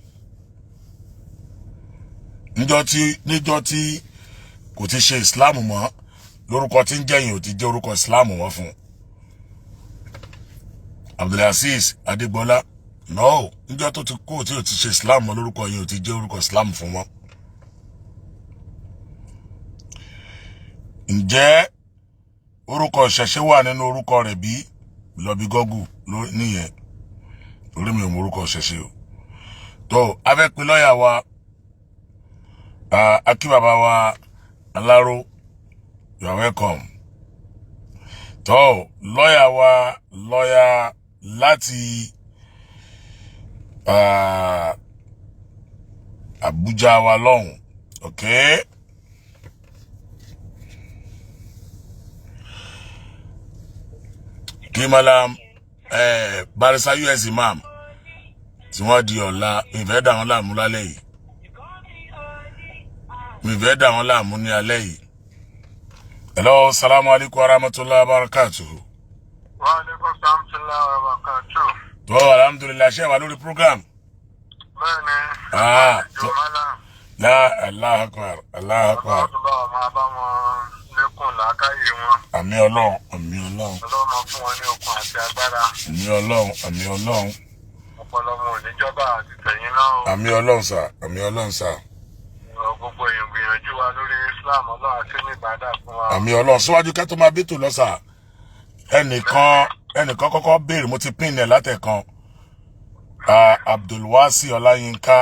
Níjọ́ tí kò ti ṣe Islam mọ́, lórúkọ tí ń jẹ́yìn ò ti jẹ́ orúkọ Islam mọ́ fún un. Abdulaziz Adégbọlá, no. Níjọ́ tó ti kú tí ò ti ṣe Islam mọ́, lórúkọ yìí ò ti jẹ́ orúkọ Islam fún wọn. Ǹjẹ́ orúkọ ìṣẹ̀ṣe wà nínú orúkọ rẹ̀ bí? Lọ bí Google nìyẹn, torí mi ò mọ orúkọ ìṣẹ̀ṣe o. Tó a fẹ́ pe lọ́ọ̀yà wa, akí bàbá wa Aláró, you are welcome. Tó lọ́ọ̀yà wa, lọ́ọ̀yà láti Abuja wa lọ́hùn, okay. Kí malam barisa us imam tí wọ́n di ọ̀la, ìfẹ́ dà wọ́n láàmú lálẹ́ yìí, ìfẹ́ dà wọ́n láàmú ní alẹ́ yìí. Hello, salamu alaykum wa rahmatulahi wa barakatuhu. Wa alaikum salam wa barakatuh. Tó, alhamdulilayi, ṣe wà lórí program. Bẹ́ẹ̀ni. Ah, Ìjọ mọ́lá. La Allahu akbar, Allahu akbar. Ọlọ́run bá wọn máa bá wọn lékún làákàyè wọn. Àmín Ọlọ́run, àmín Ọlọ́run. Ọlọ́run máa fún wọn ní okun àti agbára. Àmín Ọlọ́run, àmín Ọlọ́run. Ọpọlọ wọn ò ní jọba àti tẹ̀yìn náà o. Àmín Ọlọ́run sà, àmín Ọlọ́run sà. Gbogbo èèyàn gbìyànjú wa lórí Islam, Ọlọ́run àti ní ìbádà fún wa. Àmín Ọlọ́run. Síwájú ká tó máa bí tò lọ sà, ẹnìkan kọ́kọ́ béèrè, mo ti pín in ẹ̀ látẹ̀kan. Abdulwasi Ọláyínká,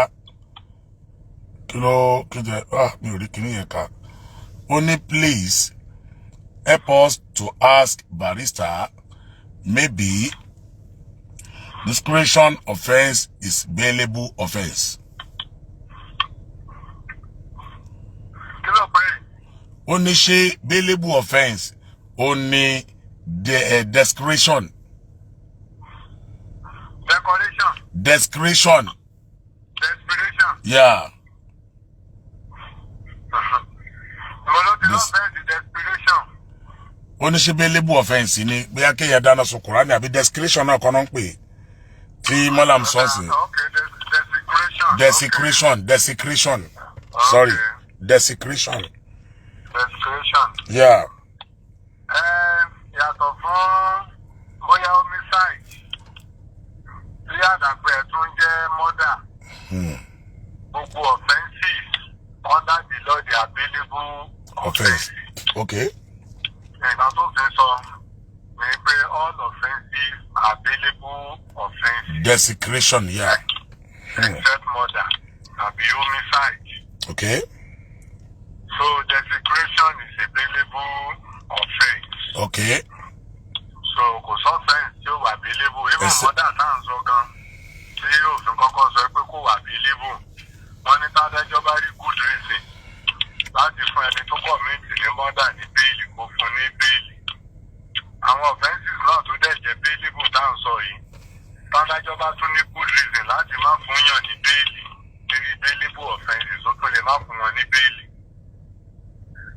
kí ló kí jẹ? Ah, mi ò rí kíní yẹn kà. Ó ní, "Please help us to ask barrister, maybe desecration offence is bailable offence." Kí ló pé? Ó ní ṣé bailable offence ó ní desecration. Decoration. Desecration. Desperation. Yeah. Mo ló ti lọ́fẹ̀ẹ́ desperation. Ó ní ṣé bailable offence ni bóyá kéèyàn dáná sun Kùránì àbí desecration náà kọ́ náà ń pè tí Mọ́làm sọ́ọ̀sì. Okay, desecration. Desecration, desecration, sorry, desecration. Desecration. Yeah. Ẹ yàtọ̀ fún bóyá homicide tí àdàpẹ̀ ẹ̀ tún jẹ́ murder, gbogbo offences under the law, they are bailable. Offence, okay. Nǹkan tó fi sọ ni pé all offences are bailable offences. Desecration, yeah. Except murder tàbí homicide. Okay. So desecration is a bailable offence. So kò sí offence tí ó wà bailable. Even murder tá à ń sọ gan, tí òfin kọ́kọ́ sọ pé kò wà bailable, wọ́n ní tádájọ́ bá rí good reason láti fún ẹni tó commit ní murder ní bail, kó fún ní bail. Àwọn offences náà tó dẹ̀ jẹ́ bailable tá à ń sọ yìí, tádájọ́ bá tún ní good reason láti má fún yàn ní bail lérí bailable offences, ó tún lè má fún wọn ní bail.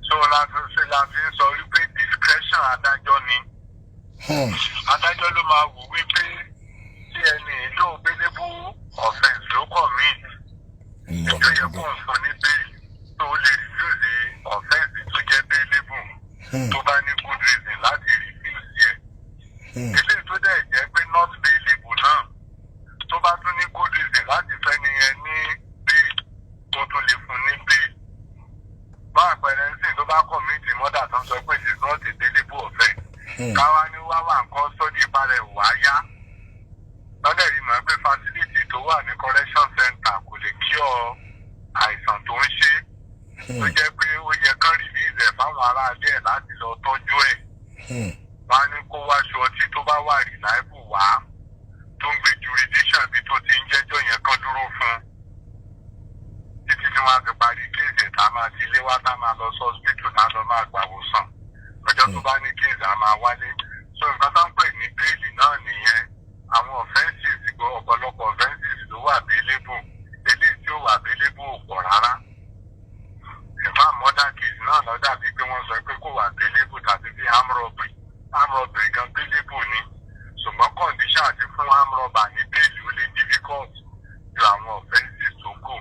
So la fi ṣe la fi ń sọ wípé discretion adájọ́ ni. Adájọ́ ló máa wò wípé tí ẹni ìlú bailable offence ló commit, tó yẹ kó ń fún ní bail, tó lè refuse offence tó jẹ́ bailable tó bá ní good reason láti refuse ẹ̀. Eléyìí tó dẹ̀ jẹ́ pé not bailable náà, tó bá tún ní good reason láti fẹ́ nìyẹn ní bail, tó tún lè fún ní bail. Bá àpẹẹrẹ ń sìn, tó bá commit murder tó ń sọ pé it is not a bailable offence, káwá ní wá wà nǹkan sódì ìparẹ̀ wá yá lọ́dẹ̀ yìí, mọ̀ pé facility tó wà ní correction center kò lè cure àìsàn tó ń ṣe, tó jẹ́ pé ó yẹ kán release ẹ̀ fáwọn aráalé ẹ̀ láti lọ tọ́jú ẹ̀, wọ́n á ní kó wá aṣọ ọtí tó bá wà reliable wá, tó ń gbé jurisdiction bí tó ti ń jẹ́jọ́ yẹn, kán dúró fún títí tí wọ́n á fi parí case ẹ̀, tá a máa ti lé wá, tá a máa lọ sí hospital, tá a lọ máa gbàwòsàn. Ọjọ́ tó bá ní case, á máa wálé. So nǹkan tó ń pè ní bail náà nìyẹn. Àwọn offences gbọ́, ọ̀pọ̀lọpọ̀ offences ló wà bailable. Eléyìí tí ó wà bailable ò pọ̀ rárá. Ìfá murder case náà ló dàbí pé wọ́n sọ pé kò wà bailable, tàbí bí armed robbery. Armed robbery gan bailable ni, ṣùgbọ́n condition àti fún armed robber ní bail ó lè difficult ju àwọn offences tó kù.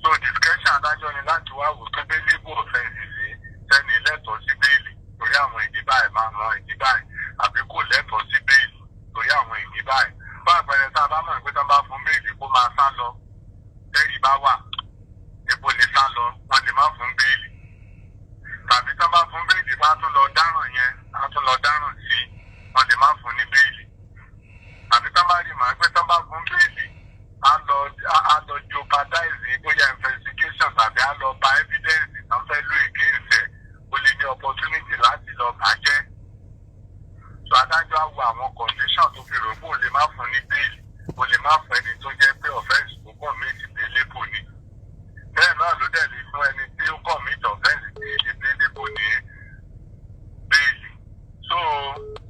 So discretion adájọ́ ni láti wá wò pé bailable offences yìí, sẹ́ni lẹ́tọ̀ọ́ sí bail torí àwọn ìdí báyìí, máa ran ìdí báyìí, àbí kò lẹ́tọ̀ọ́ sí bail torí àwọn ìdí báyìí. Fún àpẹẹrẹ, tá a bá mọ̀ pé tá a bá fún bail, kó máa sá lọ, tẹ́rì bá wà epo lè sá lọ, wọ́n lè má fún bail. Tàbí tá a bá fún bail, bá tún lọ dáràn yẹn, á tún lọ dáràn sí, wọ́n lè má fún ní bail. Àbí tá a bá rí màá pé tá a bá fún bail, á lọ jeopardize bóyá investigation, tàbí á lọ ba evidence tán fẹ́ lò against ẹ̀, ó lè ní opportunity láti lọ bàjẹ́. So adájọ́ á wo àwọn condition tó fi rò pé ó lè má fún ní bail, ó lè má fún ẹni tó jẹ́ pé offence tó commit bailable ni. Bẹ́ẹ̀ náà ló dẹ̀ lè fún ẹni tí ó commit offence tí ṣe bailable ní bail. So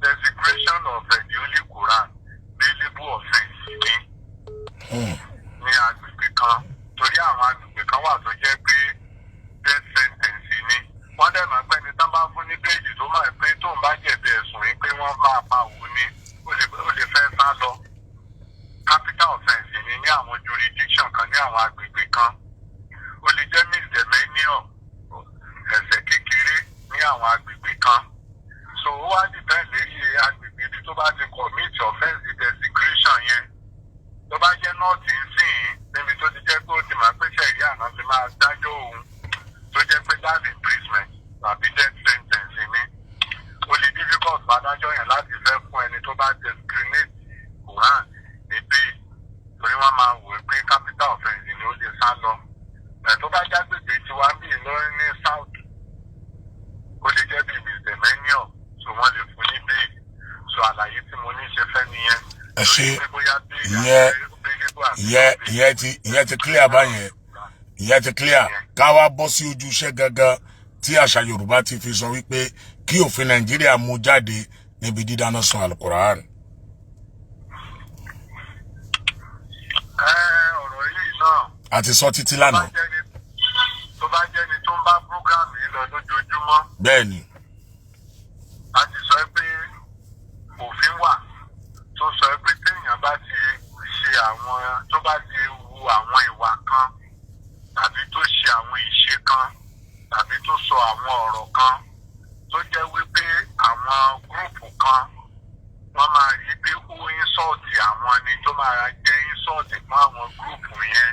desecration of the Holy Quran, bailable offence ni ní agbègbè kan, torí àwọn agbègbè kan wà tó jẹ́ pé death sentence ni. Wọ́n dẹ̀ máa pẹ́ ni tán bá fún ní bail, tó máa pé tóun bá jẹ̀bi ẹ̀sùn yìí pé wọ́n máa pa òun ní, ó lè fẹ́ sá lọ. Capital offence ni ní àwọn jurisdiction kan, ní àwọn agbègbè kan. Ó lè jẹ́ misdemeanor, ẹ̀ṣẹ̀ kékeré, ní àwọn agbègbè kan. So ó wá depend lérí agbègbè ibi tó bá ti commit offence desecration yẹn. Tó bá jẹ́ North nsìn, níbi tó ti jẹ́ pé ó ti máa pé sẹ̀rí àná ti máa dájọ́ òun, tó jẹ́ pé life imprisonment tàbí death sentence ni, ó lè difficult fún adájọ́ yẹn láti fẹ́ fún ẹni tó bá discriminate Quran ní bail, torí wọ́n máa wò ó pé capital offence ni, ó lè sá lọ. Ẹ̀ tó bá jágbègbè tiwa ń bì lórí ní South, ó lè jẹ́ bí misdemeanor, so wọ́n lè fún ní bail. So àlàyé tí mo ní ṣe fẹ́ nìyẹn. Ẹ ṣe. Torí pé bóyá bail àti bailable àti Ìyẹn ti clear báyẹn, ìyẹn ti clear. Ká wá bọ́ sí ojú iṣẹ́ gangan tí àṣà Yorùbá ti fi sọ wípé kí òfin Nàìjíríà mú jáde níbi dídáná sun Alukoran. Ẹ ọ̀rọ̀ yìí náà Àti sọ títí tó bá lánàá. Jẹ́ni tó bá jẹ́ni tó ń bá program yìí lọ lójoojúmọ́, Bẹ́ẹ̀ ni. A ti sọ pé òfin wà tó sọ pé téèyàn bá ti ṣe àwọn, tó bá ti hu àwọn ìwà kan, tàbí tó ṣe àwọn ìṣe kan, tàbí tó sọ àwọn ọ̀rọ̀ kan tó jẹ́ wípé àwọn group kan wọ́n máa rí pé ó insult àwọn ni, tó máa jẹ́ insult fún àwọn group yẹn,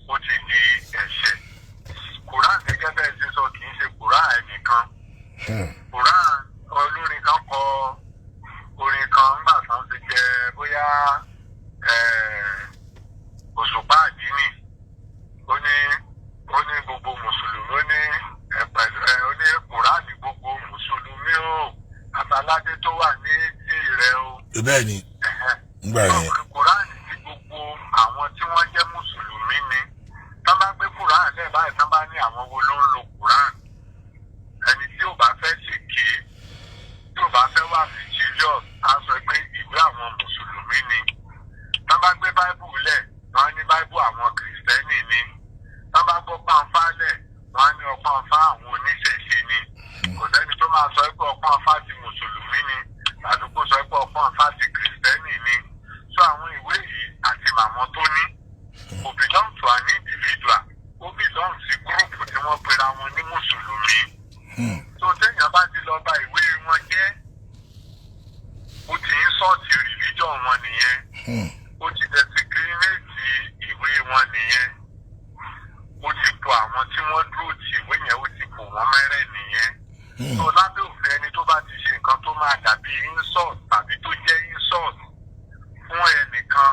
ó ti di ẹ̀ṣẹ̀. Quran, gẹ́gẹ́ bẹ́ẹ̀ ṣe sọ, kì í ṣe Quran ẹnìkan. Quran, olórin kan kọ orin kan ńgbà tán ti jẹ bóyá Òṣùpá àdínì, ó ní gbogbo mùsùlùmí, ó ní ẹ pẹ̀lú ẹ, ó ní Quran gbogbo mùsùlùmí ó wà ní etí rẹ o. Bẹ́ẹ̀ ni ngbà yẹn. Quran ti gbogbo àwọn tí wọ́n jẹ́ mùsùlùmí ni. Tán bá gbé Quran lẹ́ẹ̀ báyìí, tán bá ní àwọn wo ló ń lo Quran, ẹni tí ò bá fẹ́ ṣèké, tí ò bá fẹ́ wà religious, á sọ pé ìwé àwọn mùsùlùmí ni. Tán bá gbé Báíbù lẹ̀, wọ́n á ní Báíbù àwọn kìrìsìtẹ́nì ni. Tán bá gbọ́ pàǹfà lẹ̀, wọ́n á ní ọpọ́nfà àwọn oníṣẹ̀ṣe ni. Kò sẹ́ni tó máa sọ pé ọpọ́nfà ti mùsùlùmí ni tàbí kó sọ pé ọpọ́nfà ti kìrìsìtẹ́nì ni. So àwọn ìwé yìí àti màmá tó ní kò belong to an individual, ó belong sí group tí wọ́n pera wọn ní mùsùlùmí. So téèyàn bá ti lọ bà ìwé wọn jẹ́, ó ti insult religion wọn nìyẹn, ó ti desecrate ìwé wọn nìyẹn, ó ti po àwọn tí wọ́n dúró ti ìwé yẹn, ó ti pò wọ́n mẹ́rẹ̀ nìyẹn. So lábẹ́ òfin, ẹni tó bá ti ṣe nǹkan tó máa dàbí insult tàbí tó jẹ́ insult fún ẹnìkan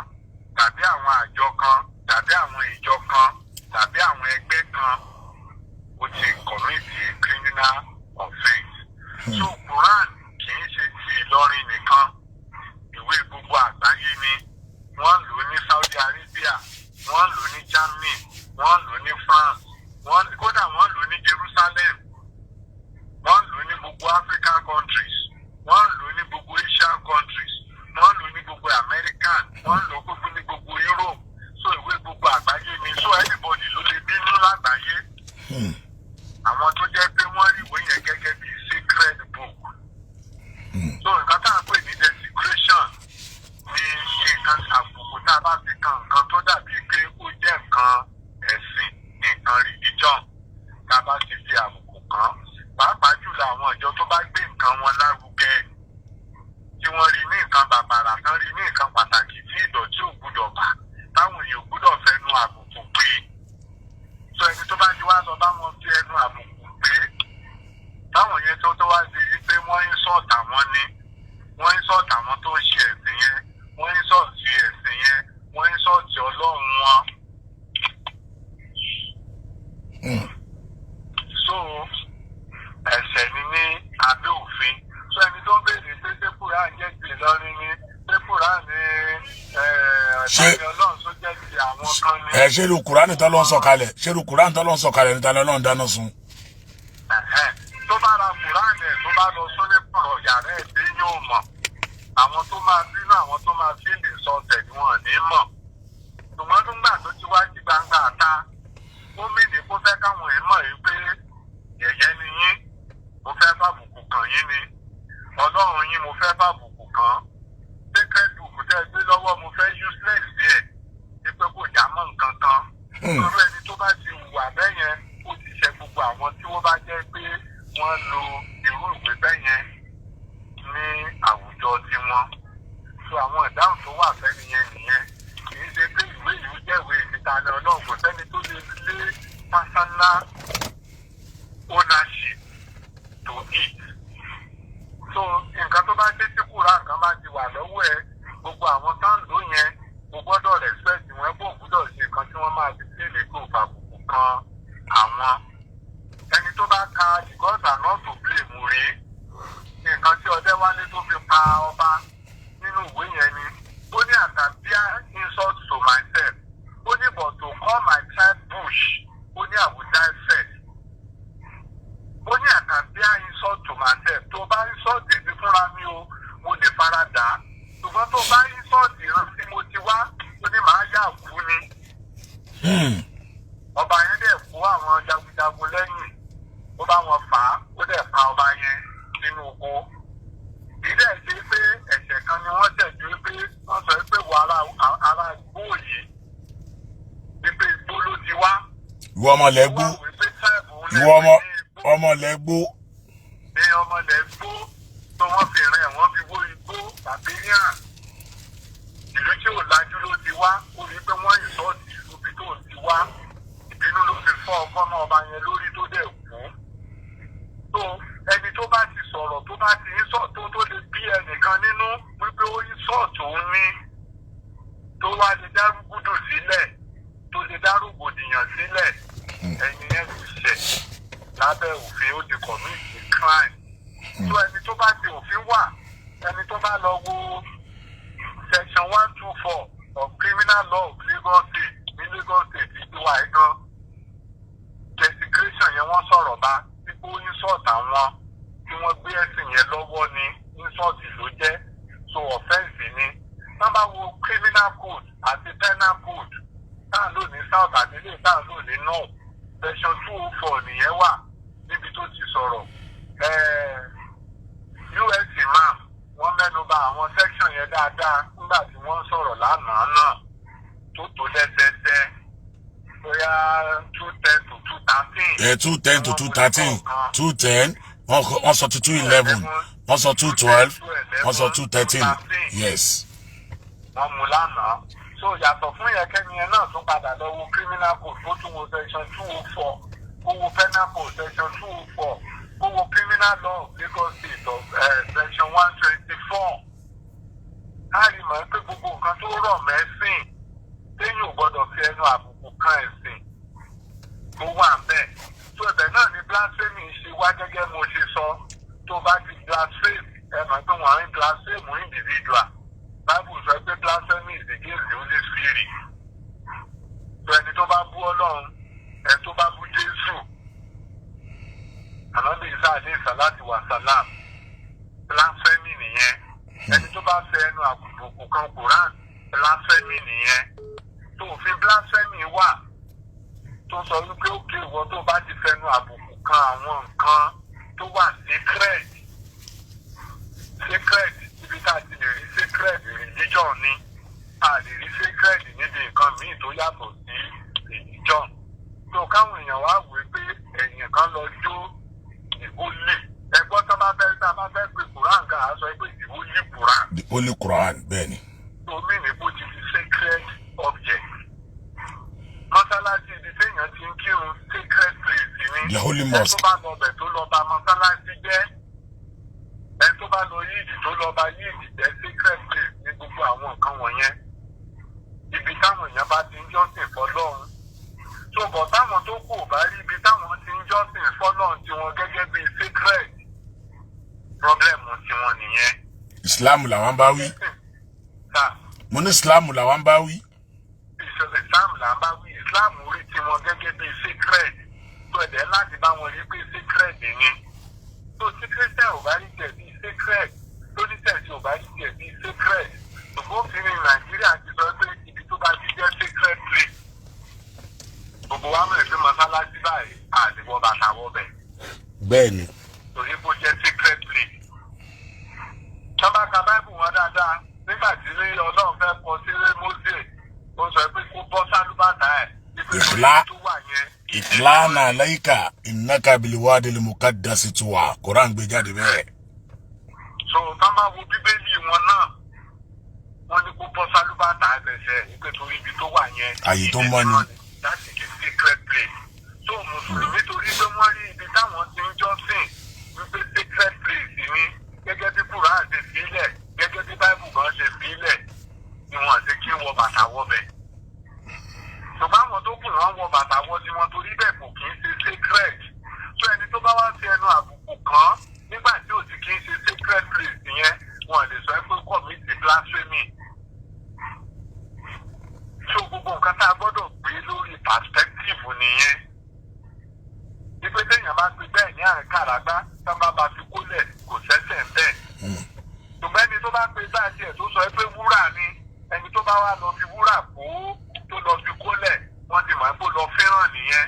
tàbí àwọn àjọ kan tàbí àwọn ìjọ kan tàbí àwọn ẹgbẹ́ kan, ó ti commit criminal offence. So Quran kì í ṣe ti Ìlọrin nìkan, ìwé gbogbo àgbáyé ni. Wọ́n ń lò ní Saudi Arabia, wọ́n ń lò ní Germany, wọ́n ń lò ní France, wọ́n kódà wọ́n ń lò ní Jerusalem, wọ́n ń lò ní gbogbo African countries, wọ́n ń lò ní gbogbo Asian countries, wọ́n ń lò ní gbogbo American, wọ́n ń lò gbogbo ní gbogbo Europe. So ìwé gbogbo àgbáyé ni, so anybody ló lè bínú lágbàáyé. Àwọn tó jẹ́ pé wọ́n rí ìwé yẹn gẹ́gẹ́ bí sacred book. So nǹkan tá à ń pè ní desecration ní nǹkan àbùkù tá a bá fi kan nǹkan tó dàbí pé ó jẹ́ nǹkan ẹ̀sìn, nǹkan religion, tá a bá ti fi àbùkù kàn, pàápàá jùlọ àwọn ìjọ tó bá gbé nǹkan wọn lárugẹ, tí wọ́n rí ní nǹkan bàbàrà, tán rí ní nǹkan pàtàkì tí ìdọ̀tí ò gbúdọ̀ bà, táwọn èèyàn ò gbúdọ̀ fẹnu àbùkù pé. So ẹni tó bá ti wá lọ bá wọn fi ẹnu àbùkù pé, táwọn yẹn tó wá di wípé wọ́n insult àwọn ni, wọ́n insult àwọn tó ń ṣe ẹ̀sìn yẹn, wọ́n insult ẹ̀sìn yẹn, wọ́n insult Ọlọ́run wọn. So ẹ̀ṣẹ̀ ni ní abẹ́ òfin. So ẹni tó ń béèrè pé ṣé Quran jẹ́ ti Ìlọrin ni, ṣé Quran ní ẹ̀ẹ́dàbí Ọlọ́run tó jẹ́ ti àwọn kan ni. Ẹ ṣé irú Kùránì tó ló ń sọ̀kalẹ̀, ṣé irú Kùránì tó ló ń sọ̀kalẹ̀ níta lọ́nà dáná sun? Ẹ̀hẹ́n. Tó bá ra Quran ẹ̀, tó bá lọ sóní pọ̀rọ̀ yàrá ẹ̀ dé, yóò mọ̀. Àwọn tó máa bínú, àwọn tó máa feel insulted, wọn ò ní mọ̀. Ṣùgbọ́n nígbà tó ti wá sí gbangba àta, ó mìíní kó fẹ́ káwọn èèyàn mọ̀ yìí pé yẹ̀yẹ́ ni yín, mo fẹ́ fàbùkù kàn yín ni, Ọlọ́run yín mo fẹ́ fàbùkù kàn, sacred book tẹ́ ẹ gbé lọ́wọ́ mo fẹ́ useless díẹ̀, wípé kò já mọ́ nǹkan kan. Torí ẹni tó bá ti hùwà bẹ́ẹ̀ yẹn, ó ti ṣe gbogbo àwọn tí wọ́n bá jẹ́ pé wọ́n lo irú ìwé bẹ́ẹ̀ yẹn ní àwùjọ tiwọn. So àwọn ìdáhùn tó wà fẹ́ni yẹn nìyẹn. Kì í ṣe pé ìwé yìí jẹ́ ìwé ìtìtalẹ̀ Ọlọ́run. Kò sẹ́ni tó lè lé personal ownership to it. So nǹkan tó bá dé tí kúrò, nǹkan bá ti wà lọ́wọ́ ẹ, gbogbo àwọn tó ń lò yẹn, o gbọ́dọ̀ respect wọn, bó gbọ́dọ̀ ṣe nǹkan tí wọ́n máa fi sílè kó fàbùkù kan àwọn. Ẹni tó bá ka "The Gods Are Not to Blame" rèé, nǹkan tí Ọdẹ́wálé tó fi pa ọba nínú ìwé yẹn ni ó ní, "I can bear insult to myself," ó ní, "but to call my tribe bush," ó ní, "I will die first." Ó ní, "I can bear insult to myself." Tó bá insult èmi fúnra mi o, mo lè fara dà á, ṣùgbọ́n tó bá insult ìran tí mo ti wá, ó ní màá yà kú ni. Ọba yẹn dẹ̀ kó àwọn jagunjagun lẹ́yìn, ó bá wọn fà á, ó dẹ̀ pa ọba yẹn sínú oko. Ìdí ẹ̀ ṣe pé ẹ̀ṣẹ̀ kan ni wọ́n ṣẹ̀ ju pé wọ́n sọ pé wọ ara igbó yìí, wípé igbó ló ti wá. Ìwọ ọmọ lẹ́gbó. Wọ́n wí pé tribe òun Ìwọ ọmọ lẹ́gbẹ̀ẹ́ ní igbó. Ọmọ lẹ́gbó. Ní ọmọlẹ̀ gbó tó wọ́n fi rìn ẹ̀, wọ́n fi wó igbó barbarian, ìlú tí ò lajú ló ti wá. Ó rí pé wọ́n insult ìlú ibi tó ti wá, ìbínú ló fi fọ́ ọkọ́ mọ́ ọba yẹn lórí tó dẹ̀ kú. Tó ẹni tó bá ti sọ̀rọ̀, tó bá ti insult, tó lè bí ẹnìkan nínú wípé ó insult òun ní, tó wá lè dárúgúdù sílẹ̀, tó lè dárúgbòdìyàn sílẹ̀, ẹni yẹn ti ṣẹ̀ lábẹ́ òfin, ó ti commit crime. Tó ẹni tó bá ti òfin wà Ẹni tó bá lọ wo section 124 of criminal law of Lagos State, ní Lagos State ìdíwà ẹ̀gán, desecration yẹn, wọ́n sọ̀rọ̀ bá pípé ó insult àwọn tí wọ́n gbé ẹ̀sìn yẹn lọ́wọ́ ni, insult ló jẹ́, so offence ni. Wọ́n bá wo criminal code àti penal code tá à ń lò ní south àti ilé tá à ń lò ní north, section 204 nìyẹn wà níbi tó ti sọ̀rọ̀. US imam, wọ́n mẹ́nu bà àwọn section yẹn dáadáa nígbà tí wọ́n ń sọ̀rọ̀ lánàá náà, tó tó lẹ́sẹẹsẹ, bóyá 210 to 213. Ẹ 210 to 213, 210, wọ́n sọ ti 211, wọ́n sọ 212, wọ́n sọ 213, yes. Wọ́n mú lánàá. So yàtọ̀ fún yẹn, kẹ́ni yẹn náà tún padà lọ wo criminal code, kó tún wo section 204, kó wo penal code section 204, kó wo criminal law of Lagos State of section 124. Á rí mọ̀ pé gbogbo nǹkan tó rọ̀ mẹ́sìn, téèyàn ò gbọ́dọ̀ fi ẹnu àbùkù kan ẹ̀sìn tó wà ń bẹ̀. Tó ẹ̀bẹ̀ náà ni blasphemy ṣe wá. Gẹ́gẹ́ mo ṣe sọ, tó bá ti blaspheme, ẹ mọ̀ pé wọ́n ń blaspheme individual. Bible sọ pé blasphemy is against the Holy Spirit. Tó ẹni tó bá bú Ọlọ́run, ẹni tó bá bú Jésù, Ànábì Isa alayhi salatu wa salam, blasphemy nìyẹn. Ẹni tó bá fẹ́ ẹnu àbùkù kan Quran, blasphemy nìyẹn. Tó òfin blasphemy wà tó sọ wípé òkè ìwọ tó bá ti fẹnu àbùkù kan àwọn nǹkan tó wà sacred, sacred, ibi tá a ti lè rí sacred, religion ni. A lè rí sacred níbi nǹkan míì tó yàtọ̀ sí religion. Tó káwọn èèyàn wá wò pé èèyàn kan lọ jó ìhólì ẹgbọ́n, tó bá fẹ́, tá a bá fẹ́ pe Quran gan, a sọ pé the holy Quran. The holy Quran, bẹ́ẹ̀ ni. Tó mí ní bó ti di sacred object. Mọ́sálásí, ibi téèyàn ti ń kírun, sacred place ni. The holy Ẹni mosque. tó bá lọ bẹ̀, tó lọ bà mọ́sálásí jẹ́, ẹni tó bá lọ yíìdì, tó lọ bà yíìdì jẹ́, sacred place ní gbogbo àwọn nǹkan wọ̀nyẹn, ibi táwọn èèyàn bá ti ń jọ́sìn fọlọ́run. Tó bọ̀ táwọn tó kù ò bá rí ibi táwọn ti ń jọ́sìn fọlọ́run tiwọn gẹ́gẹ́ bí sacred, problem tiwọn nìyẹn. Islam làwọn bá wí. Sà? Mo ní Islam làwọn bá wí. Ìṣẹ̀lẹ̀ Islam là ń bá wí. Islam rí tiwọn gẹ́gẹ́ bí sacred, tó ẹ̀dẹ̀ láti bá wọn rí pé sacred ni. Tó tí Christian ò bá rí tiẹ̀ bí sacred, tó ní tẹ̀sí ò bá rí tiẹ̀ bí sacred, ṣùgbọ́n òfin ní Nàìjíríà ti sọ pé ibi tó bá ti jẹ́ sacred place, gbogbo wa mọ̀ pé mọ́sálásí báyìí, àdìwọ́ bàtà wọ́ bẹ̀ Bẹ́ẹ̀ ni. torí bó jẹ́ sacred place. Tọ́ba ka Báìbù wọn dáadáa, nígbà tí Ọlọ́run fẹ́ kọ sí Mósè, ó sọ pé kó bọ́ sálúbàtà ẹ̀ wípé Ìfìlà. tó wà yẹn. Ikhla'na alayka innaka bilwadi al-muqaddasi tuwa. Quran gbé jáde bẹ́ẹ̀. So tá bá wo Bíbélì wọn náà, wọ́n ní kó bọ́ sálúbàtà ẹsẹ̀ wípé torí ibi tó wà yẹn. Àyè tó mọ́ ni. That is a sacred place. So Mùsùlùmí, torí pé wọ́n rí ibi táwọn ti ń jọ́sìn wípé sacred place ni, gẹ́gẹ́ bí Quran ṣe sílẹ̀, gẹ́gẹ́ bí Bible gan ṣe sílẹ̀, ni wọ́n ṣe kí wọ bàtà wọbẹ̀. Ṣùgbọ́n àwọn tó kù, wọ́n wọ bàtà wọ tí wọ́n, torí bẹ́ẹ̀ kò kì í ṣe sacred. So ẹni tó bá wá sí ẹnu àbùkù kan nígbà tí ò sì kì í ṣe sacred place yẹn, wọn lè sọ pé commit blasphemy. So gbogbo nǹkan tá a gbọ́dọ̀ gbé lórí perspective nìyẹn, wípé téèyàn bá gbé bẹ́ẹ̀ ní àrùn kàràgbá, tán bá ba fi kólẹ̀, kò sẹ́sẹ̀ ń bẹ́ẹ̀. Ṣùgbọ́n ẹni tó bá gbé báyìí ẹ̀ tó sọ pé wúrà ni, ẹni tó bá wá lọ fi wúrà kó, tó lọ fi kólẹ̀, wọ́n ti mọ̀ pé ó lọ fẹ́ràn nìyẹn.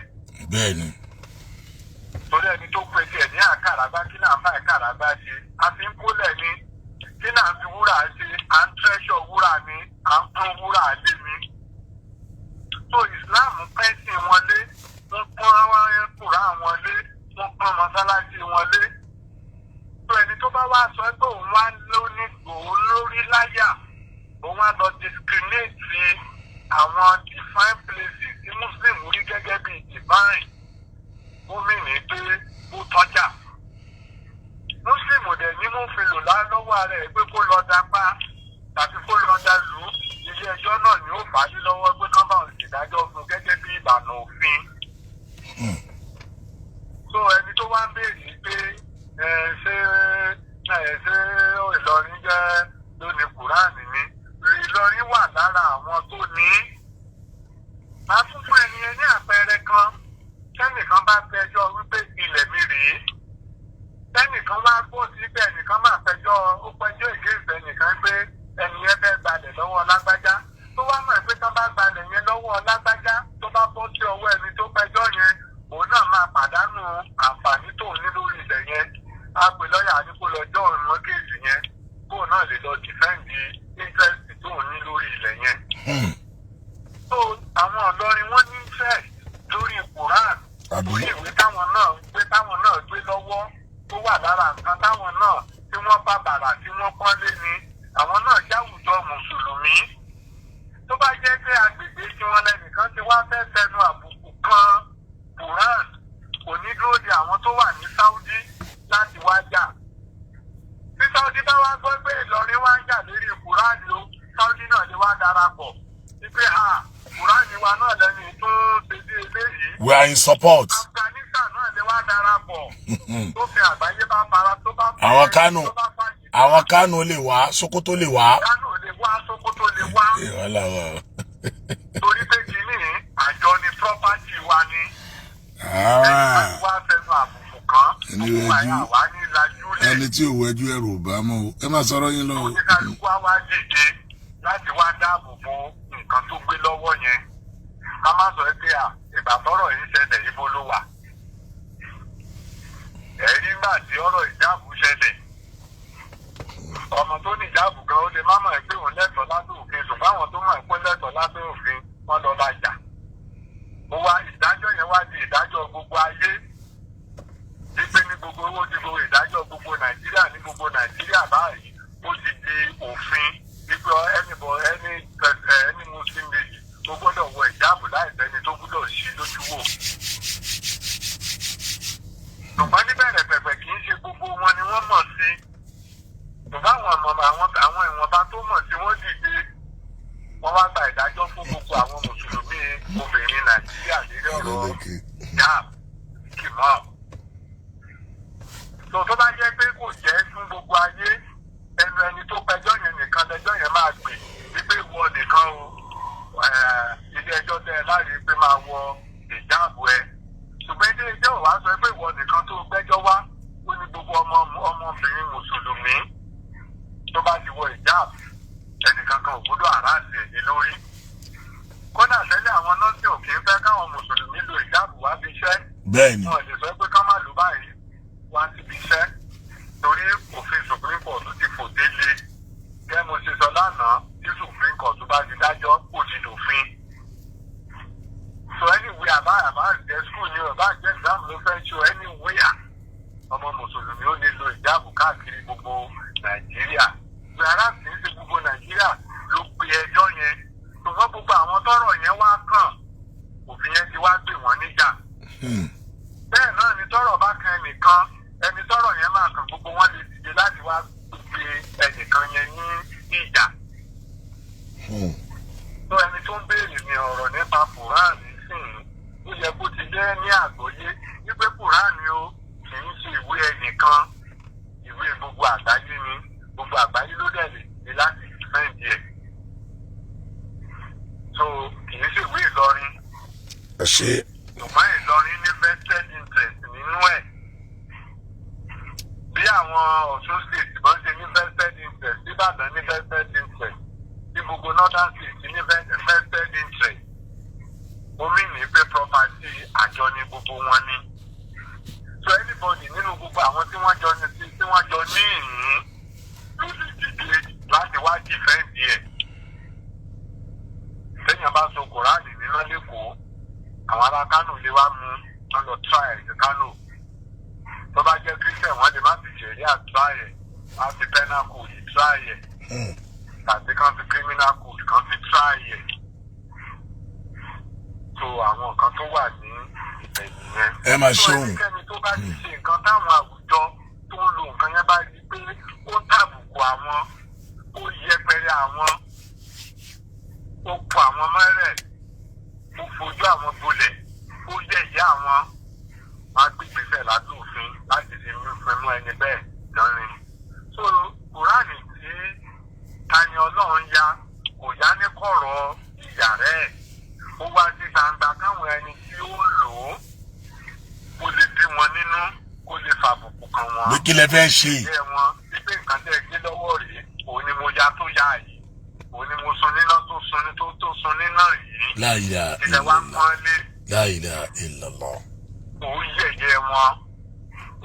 Bẹ́ẹ̀ ni. Torí ẹni tó pe tiẹ̀ ní àkàràgbá, kí náà fà àkàràgbá ṣe? A fi ń kólẹ̀ ni. Kí náà fi wúrà ṣe? À ń treasure wúrà ni, à ń pọ́n wúrà lé ni. So Islam pẹ́sìn wọn lé, wọ́n pọ́n kúrà wọn lé, wọ́n pọ́n mọ́sálásí wọn lé. So ẹni tó bá wá sọ pé òun wá lóní, òun lórí láyà, òun wá lọ discriminate àwọn divine places tí Muslim rí gẹ́gẹ́ bí divine, gómìnà pé ó tọ́jà Muslim dẹ̀ ní mú fi lò lọ́wọ́ ara ẹ̀ pé kó lọ dapá tàbí kó lọ da lù ú, ilé ẹjọ́ náà ni ó fà á sí lọ́wọ́ pé kán bá òun ṣèdájọ́ fún gẹ́gẹ́ bí ìlànà òfin. So ẹni tó wá ń béèrè pé ẹ ṣé Ẹ ṣé Ìlọrin jẹ́ lónìí Kùránì ni? Ìlọrin wà lára àwọn tó ní. Máa tún fún ẹni yẹn ní àpẹẹrẹ kan. Kẹ́nìkan bá fẹjọ́ wípé ilẹ̀ mi rèé, tẹ́nìkan wá gbọ́ sí pé ẹnìkan máa fẹjọ́, ó pẹjọ́ ìgbésẹ̀ ẹnìkan pé ẹni yẹn fẹ́ gbalẹ̀ lọ́wọ́ lágbájá, tó wá mọ̀ pé tán bá gbalẹ̀ yẹn lọ́wọ́ lágbájá, tó bá bọ́ sí ọwọ́ ẹni tó pẹjọ́ yẹn, òun náà máa pàdánù àǹfààní tó ní lórí ilẹ̀ yẹn. Á pè lọ́ọ̀yà ní kó lọ jọ́ òun mọ́ case yẹn, kóun náà lè lọ defend interest tó ní lórí ilẹ̀ yẹn. So àwọn Ìlọrin, wọ́n ní interest lórí Quran, Àbí? lórí ìwé táwọn náà gbé lọ́wọ́, tó wà lára nǹkan táwọn náà tí wọ́n bá bàrà tí wọ́n pọ́nlé ni. Àwọn náà jáwùjọ mùsùlùmí. Tó bá jẹ́ pé agbègbè tí wọ́n lẹ́nìkan ti wá fẹ́ fẹnu àbùkù kan Quran, kò ní dúró de àwọn tó wà ní Saudi láti wá jà. Tí Saudi bá wá gbọ́ pé Ìlọrin wá ń jà lórí Quran o, Saudi náà lè wá darapọ̀ wípé ha, Quran wa náà lẹ́ni tó ń ṣe bí eléyìí. We are in support. Afghanistan náà lè wá darapọ̀, tó fi àgbáyé bá fara tó bá fẹ́ Àwọn Kánò, tó bá fàyè. àwọn Kánò lè wá, Sokoto lè wá. Kánò lè wá, Sokoto lè wá. Ẹ, wàhálà wà. Torí pé kínní àjọ ni, property wa ni. Ah, wá fẹnu àbùkù kan Ẹni gbogbo wẹ́jú. àyà wa ní lajú lẹ̀. Ẹni tí ò wẹ́jú, ẹrù ò bá mọ́ o. Ẹ má sọ̀rọ̀ yín lọ o. Oníkálukú á wá dìde láti wá dáàbò bo nǹkan tó gbé lọ́wọ́ yẹn. Ká má sọ pé à ìgbà tọ́rọ̀ yìí ṣẹlẹ̀, ibo ló wà? Ẹ̀rí nígbà tí ọ̀rọ̀ ìjáàbù ṣẹlẹ̀, ọmọ tó ní ìjáàbù gan, ó lè má mọ̀ pé òun lẹ́tọ̀ọ́ lábẹ́ òfin, ṣùgbọ́n àwọn tó mọ̀ pé lẹ́tọ̀ọ́ lábẹ́ òfin, wọ́n lọ bá jà. Ó wá ìdájọ́ yẹn wá di ìdájọ́ gbogbo ayé, wípé ní gbogbo owó di gbogbo ìdájọ́ gbogbo Nàìjíríà, ní gbogbo Nàìjíríà báyìí, ó ti di òfin wípé any Muslim lady tó gbọ́dọ̀ wọ ìjáàbù láìsẹ́ni tó gbọ́dọ̀ ṣí lójú wò. Ṣùgbọ́n níbẹ̀rẹ̀ pẹ̀pẹ̀, kì í ṣe gbogbo wọn ni wọ́n mọ̀ sí, ṣùgbọ́n àwọn ọmọ àwọn ìwọ̀nba tó mọ̀ sí, wọ́n dìde, wọ́n wá gba ìdájọ́ fún gbogbo àwọn mùsùlùmí obìnrin Nàìjíríà lórí ọ̀rọ̀ Adeleke. Hijab kìmọ̀. Tó bá jẹ́ pé kò jẹ́ fún gbogbo ayé, ẹnu ẹni tó pẹjọ́ yẹn nìkan lẹ́jọ́ yẹn máa gbè, wípé ìwọ nìkan o, ilé ẹjọ́ tẹ́ ẹ láàrin pé máa wọ ìjáàbù ẹ. Ṣùgbọ́n ilé ẹjọ́ ò wá sọ pé ìwọ nìkan tó gbẹ́jọ́ wá. Ó ní gbogbo ọmọbìnrin mùsùlùmí tó bá ti wọ ìjáàbù, ẹnìkan kan ò gbọ́dọ̀ harass ẹ̀ lórí. Kódà tẹ́lẹ̀, àwọn nọ́ọ̀sì ò kì í fẹ́ káwọn mùsùlùmí lo ìjáàbù wá bí iṣẹ́. Bẹ́ẹ̀ni. Wọn lè sọ pé ká má lò báyìí wá síbi iṣẹ́, torí òfin Supreme Court ti fòté lé. Gẹ́gẹ́ mo ṣe sọ lánàá, tí Supreme Court bá ti dájọ́, ó ti dòfin. So anyway, àbá jẹ́ school ni, àbá jẹ́ exam ló fẹ́ ṣe, anywhere, ọmọ mùsùlùmí ó lè lo ìjáàbù káàkiri gbogbo Nàìjíríà. Yàrá kì í ṣe gbogbo Nàìjíríà ló pe ẹjọ́ yẹn, ṣùgbọ́n gbogbo àwọn tọ́rọ̀ yẹn wá kàn, òfin yẹn ti wá gbè wọ́n níjà. Bẹ́ẹ̀ náà ni tọ́rọ̀ bá kan ẹnìkan, ẹni tọ́rọ̀ yẹn máa kàn, gbogbo wọn lè dìde láti wá gbé ẹnìkan yẹn ní ìjà. Tó ẹni tó ń béèrè ní ọ̀rọ̀ nípa Kùránì sìn, ó yẹ kó ti jẹ́ ní àgbọ́yé wípé Kùránì o kì í ṣe ìwé ẹnìkan, ìwé gbogbo àgbáyé ni. Gbogbo àgbáyé ló dẹ̀ lè dìde láti defend ẹ̀. So kì í ṣe ìwé Ìlọrin. Ẹ ṣe. Ṣùgbọ́n Ìlọrin ní vested interest nínú ẹ̀, bí àwọn Ọ̀ṣun State bọ́n ṣe ní vested interest, bí Ìbàdàn ní vested interest, bí gbogbo Northern State ní vested interest. Omi ní pé property àjọ ní gbogbo wọn ní. So anybody nínú gbogbo àwọn tí wọ́n jọ ní tí wọ́n jọ ní ìní ló lè dìde láti wá defend ẹ̀. Téèyàn bá so Kòránì níná lẹ́kọ̀ọ́, àwọn ará Kánò lè wá mú wọn lọ try ẹ̀ ní Kánò. Tó bá jẹ́ Christian, wọ́n lè má fi ṣẹ̀ríà try ẹ̀, wọ́n á fi penal code try ẹ̀, tàbí kán fi criminal code kan fi try ẹ̀. So àwọn nǹkan tó wà ní ibẹ̀ nìyẹn. Ẹ máa So ṣeun. ẹnikẹ́ni tó bá ti ṣe nǹkan táwọn àwùjọ tó ń lo nǹkan yẹn bá rí pé ó tàbùkù àwọn, ó yẹpẹrẹ àwọn, ó kọ àwọn mọ́rẹ̀, ó fojú àwọn gbolẹ̀, ó yẹ̀yẹ́ àwọn, wọn á gbé ìgbésẹ̀ lábẹ́ òfin láti fi mú ẹni bẹ́ẹ̀ dánrin. So Kùránì tí Tani Ọlọ́run ya kò yá ní kọ̀rọ̀ ìyàrá ẹ̀, ó wá sí gbangba káwọn ẹni tí ó ń lò ó kó lè bí wọn nínú, kó lè fàbùkù kàn wọ́n. Pé kí lẹ fẹ́ ṣe? Jẹ́ wọn wípé nǹkan tẹ́ ẹ gbé lọ́wọ́ rèé, òun ni mo ya tó ya yìí, òun ni mo sun níná tó sun ní tó sun níná yìí. La ilaha Ilẹ̀ wa ń illallah. pọ́n lé. La ilaha illallah. Òun yẹ̀yẹ́ wọn,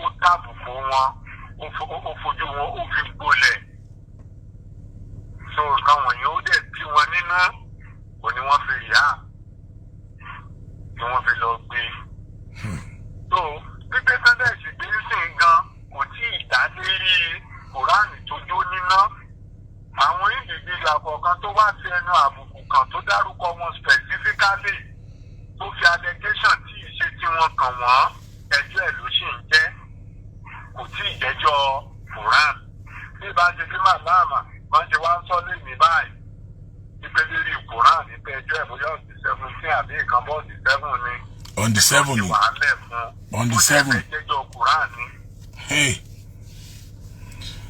ó tàbùkù wọn, ó fojú wọn, ó fi gbolẹ̀. So nǹkan wọ̀nyí, ó dẹ̀ bí wọn nínú, òun ni wọ́n fi yá ni wọ́n fi lọ gbé. So gbígbé sẹ́dẹ̀ sì gbé sìn gan kò tí ì dá lérí Kùránì tó jó níná. Àwọn individual kọ̀ọ̀kan tó wá sí ẹnu àbùkù kan tó dárúkọ wọn specifically, tó fi allegation tí ì ṣe tí wọ́n kàn wọ́n, ẹjọ́ ẹ̀ ló sì ń jẹ́, kò tí ì jẹ́jọ́ Quran. Bí bá ṣe bí màláàmà wọ́n ṣe wá ń sọ lẹ́yìn báyìí wípé lérí Quran ní pé ẹjọ́ ẹ̀ bóyá ọ̀sẹ̀ 17 àbí nǹkan bọ́ọ̀sì 7 ni. On the 7 ni. Wàhálẹ̀ fún On the 7. Ó jẹ́jọ́ Quran ni. Hey.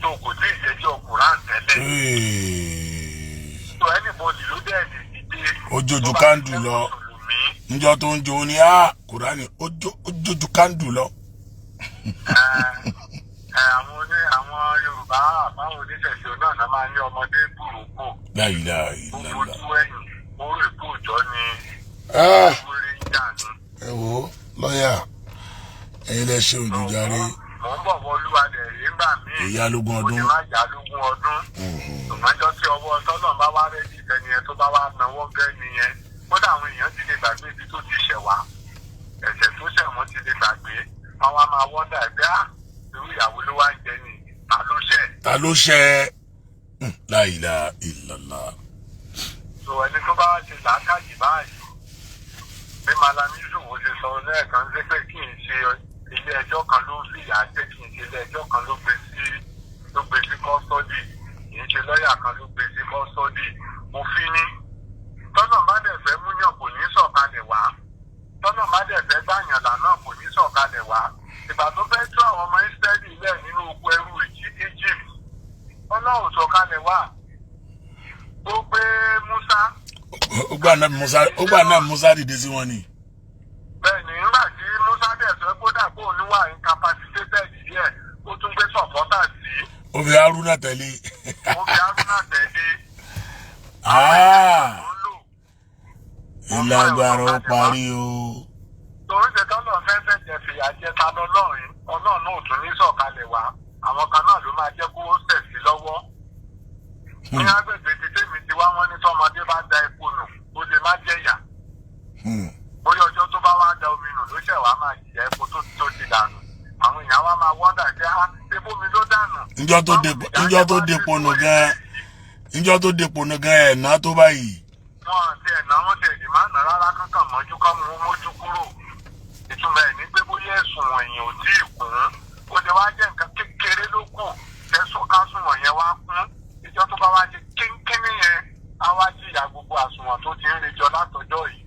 Tó kò tí ì jẹ́jọ́ Quran tẹ́lẹ̀. Hey. So anybody ló dẹ̀ lè dìde. Ó jójú Tó bá kándù jẹ́ lọ. Mùsùlùmí, Níjọ́ tó ń jó ní á Kùránì, ó jójú kándù lọ. Ẹ, àwọn oní àwọn Yorùbá àbáwọn oníṣẹ̀ṣe náà máa ń ní ọmọdé burúkú La ilaha ó illallah. fojú ẹ̀yìn, ó rè kó òjọ́ ni. Ah, wéré ń jà ní. Ẹ wo lọ́yà, ẹ̀yin lẹ ṣe òjòjàre. Mò ń bọ̀ wọlúwa dẹ̀ rí ńgbà míì. Ìyá lógún Ó ọdún. ti má yá lógún ọdún, ṣùgbọ́njọ́ tí ọwọ́ tọ́lọ̀ bá wá ready fẹ́ni yẹn, tó bá wá náwó gẹ́ nìyẹn, kódà àwọn èèyàn ti lè gbàgbé ibi tó ti ṣẹ̀ wá, ẹ̀ṣẹ̀ tó ṣẹ̀ wọ́n ti lè gbàgbé. Wọ́n wá máa wọ́ndà ẹgbẹ́ á, irú ìyàwó ló wá ń jẹ ní, ta ló ṣẹ̀? Ta ló ṣe? La ilaha illallah. So ẹni tó bá wá ṣe làákàyè báyìí, bí Mallam Yusuf ṣe sọ lẹ́ẹ̀kan sí pé kì í ṣe ilé ẹjọ́ kan ló ń fìyà jẹ, kì í ṣe ilé ẹjọ́ kan ló gbé sí custody, kì í ṣe lọ́ọ̀yà kan ló gbé sí custody, òfin ni. Tọ́nà bá dẹ̀ fẹ́ múyàn, kò ní sọ̀kalẹ̀ wá. Tọ́nà bá dẹ̀ fẹ́ gbàyàn lànà, kò ní sọ̀kalẹ̀ wá. Ìgbà tó fẹ́ tú àwọn ọmọ Ísírẹ́lì lẹ̀ nínú oko ẹrú Egypt, Ọlọ́run sọ̀kalẹ̀ wá, ó gbé Musa. Ó gbà náà Musa dìde sí wọn ni. Bẹ́ẹ̀ ni, nígbà tí Musa dẹ̀ sọ kódà kó ní wà incapacitated díẹ̀, ó tún gbé supporter sí. Ó fi Haruna tẹ̀lé. Ó fi Haruna tẹ̀lé. Ah, Ó ń lò. Ìlágbára ó parí o. Torí ṣe tọ́lọ̀ fẹ́ fẹ̀jẹ̀ fìyà jẹ ta lọ́lọ́run, Ọlọ́run náà ò tún ní sọ̀kalẹ̀ wá. Àwọn kan náà ló máa jẹ́ kó sẹ̀ sí lọ́wọ́. Ní agbègbè ti tèmi ti wá, wọ́n ní tọmọdé bá da epo nù, ó lè má jẹ̀yà. Bóyá ọjọ́ tó bá wá da omi nù ló ṣẹ̀ wá máa jìyà epo tó ti dànù. Àwọn èèyàn wá máa wọ́ndà pé á ṣe bómi ló dànù. Níjọ́ tó depo nù gan ẹ̀ ná tó báyìí. Wọn àti ẹ̀nà wọn ti ẹ̀dì máa nà rárá, kankan mọ́jú kọ́ mú mójú kúrò. Ìtumọ̀ ẹ̀ ní pé bóyá ẹ̀sùn wọ̀nyí ò tí ì kún, ó lè wá jẹ́ nǹkan kékeré ló kù kẹ́sùn kásùn wọ̀nyẹn wá kún. Ìjọ tó bá wá ṣe kínkínní yẹn, á wá jìyà gbogbo àsùnwọ̀n tó ti ń rejọ látọjọ́ yìí.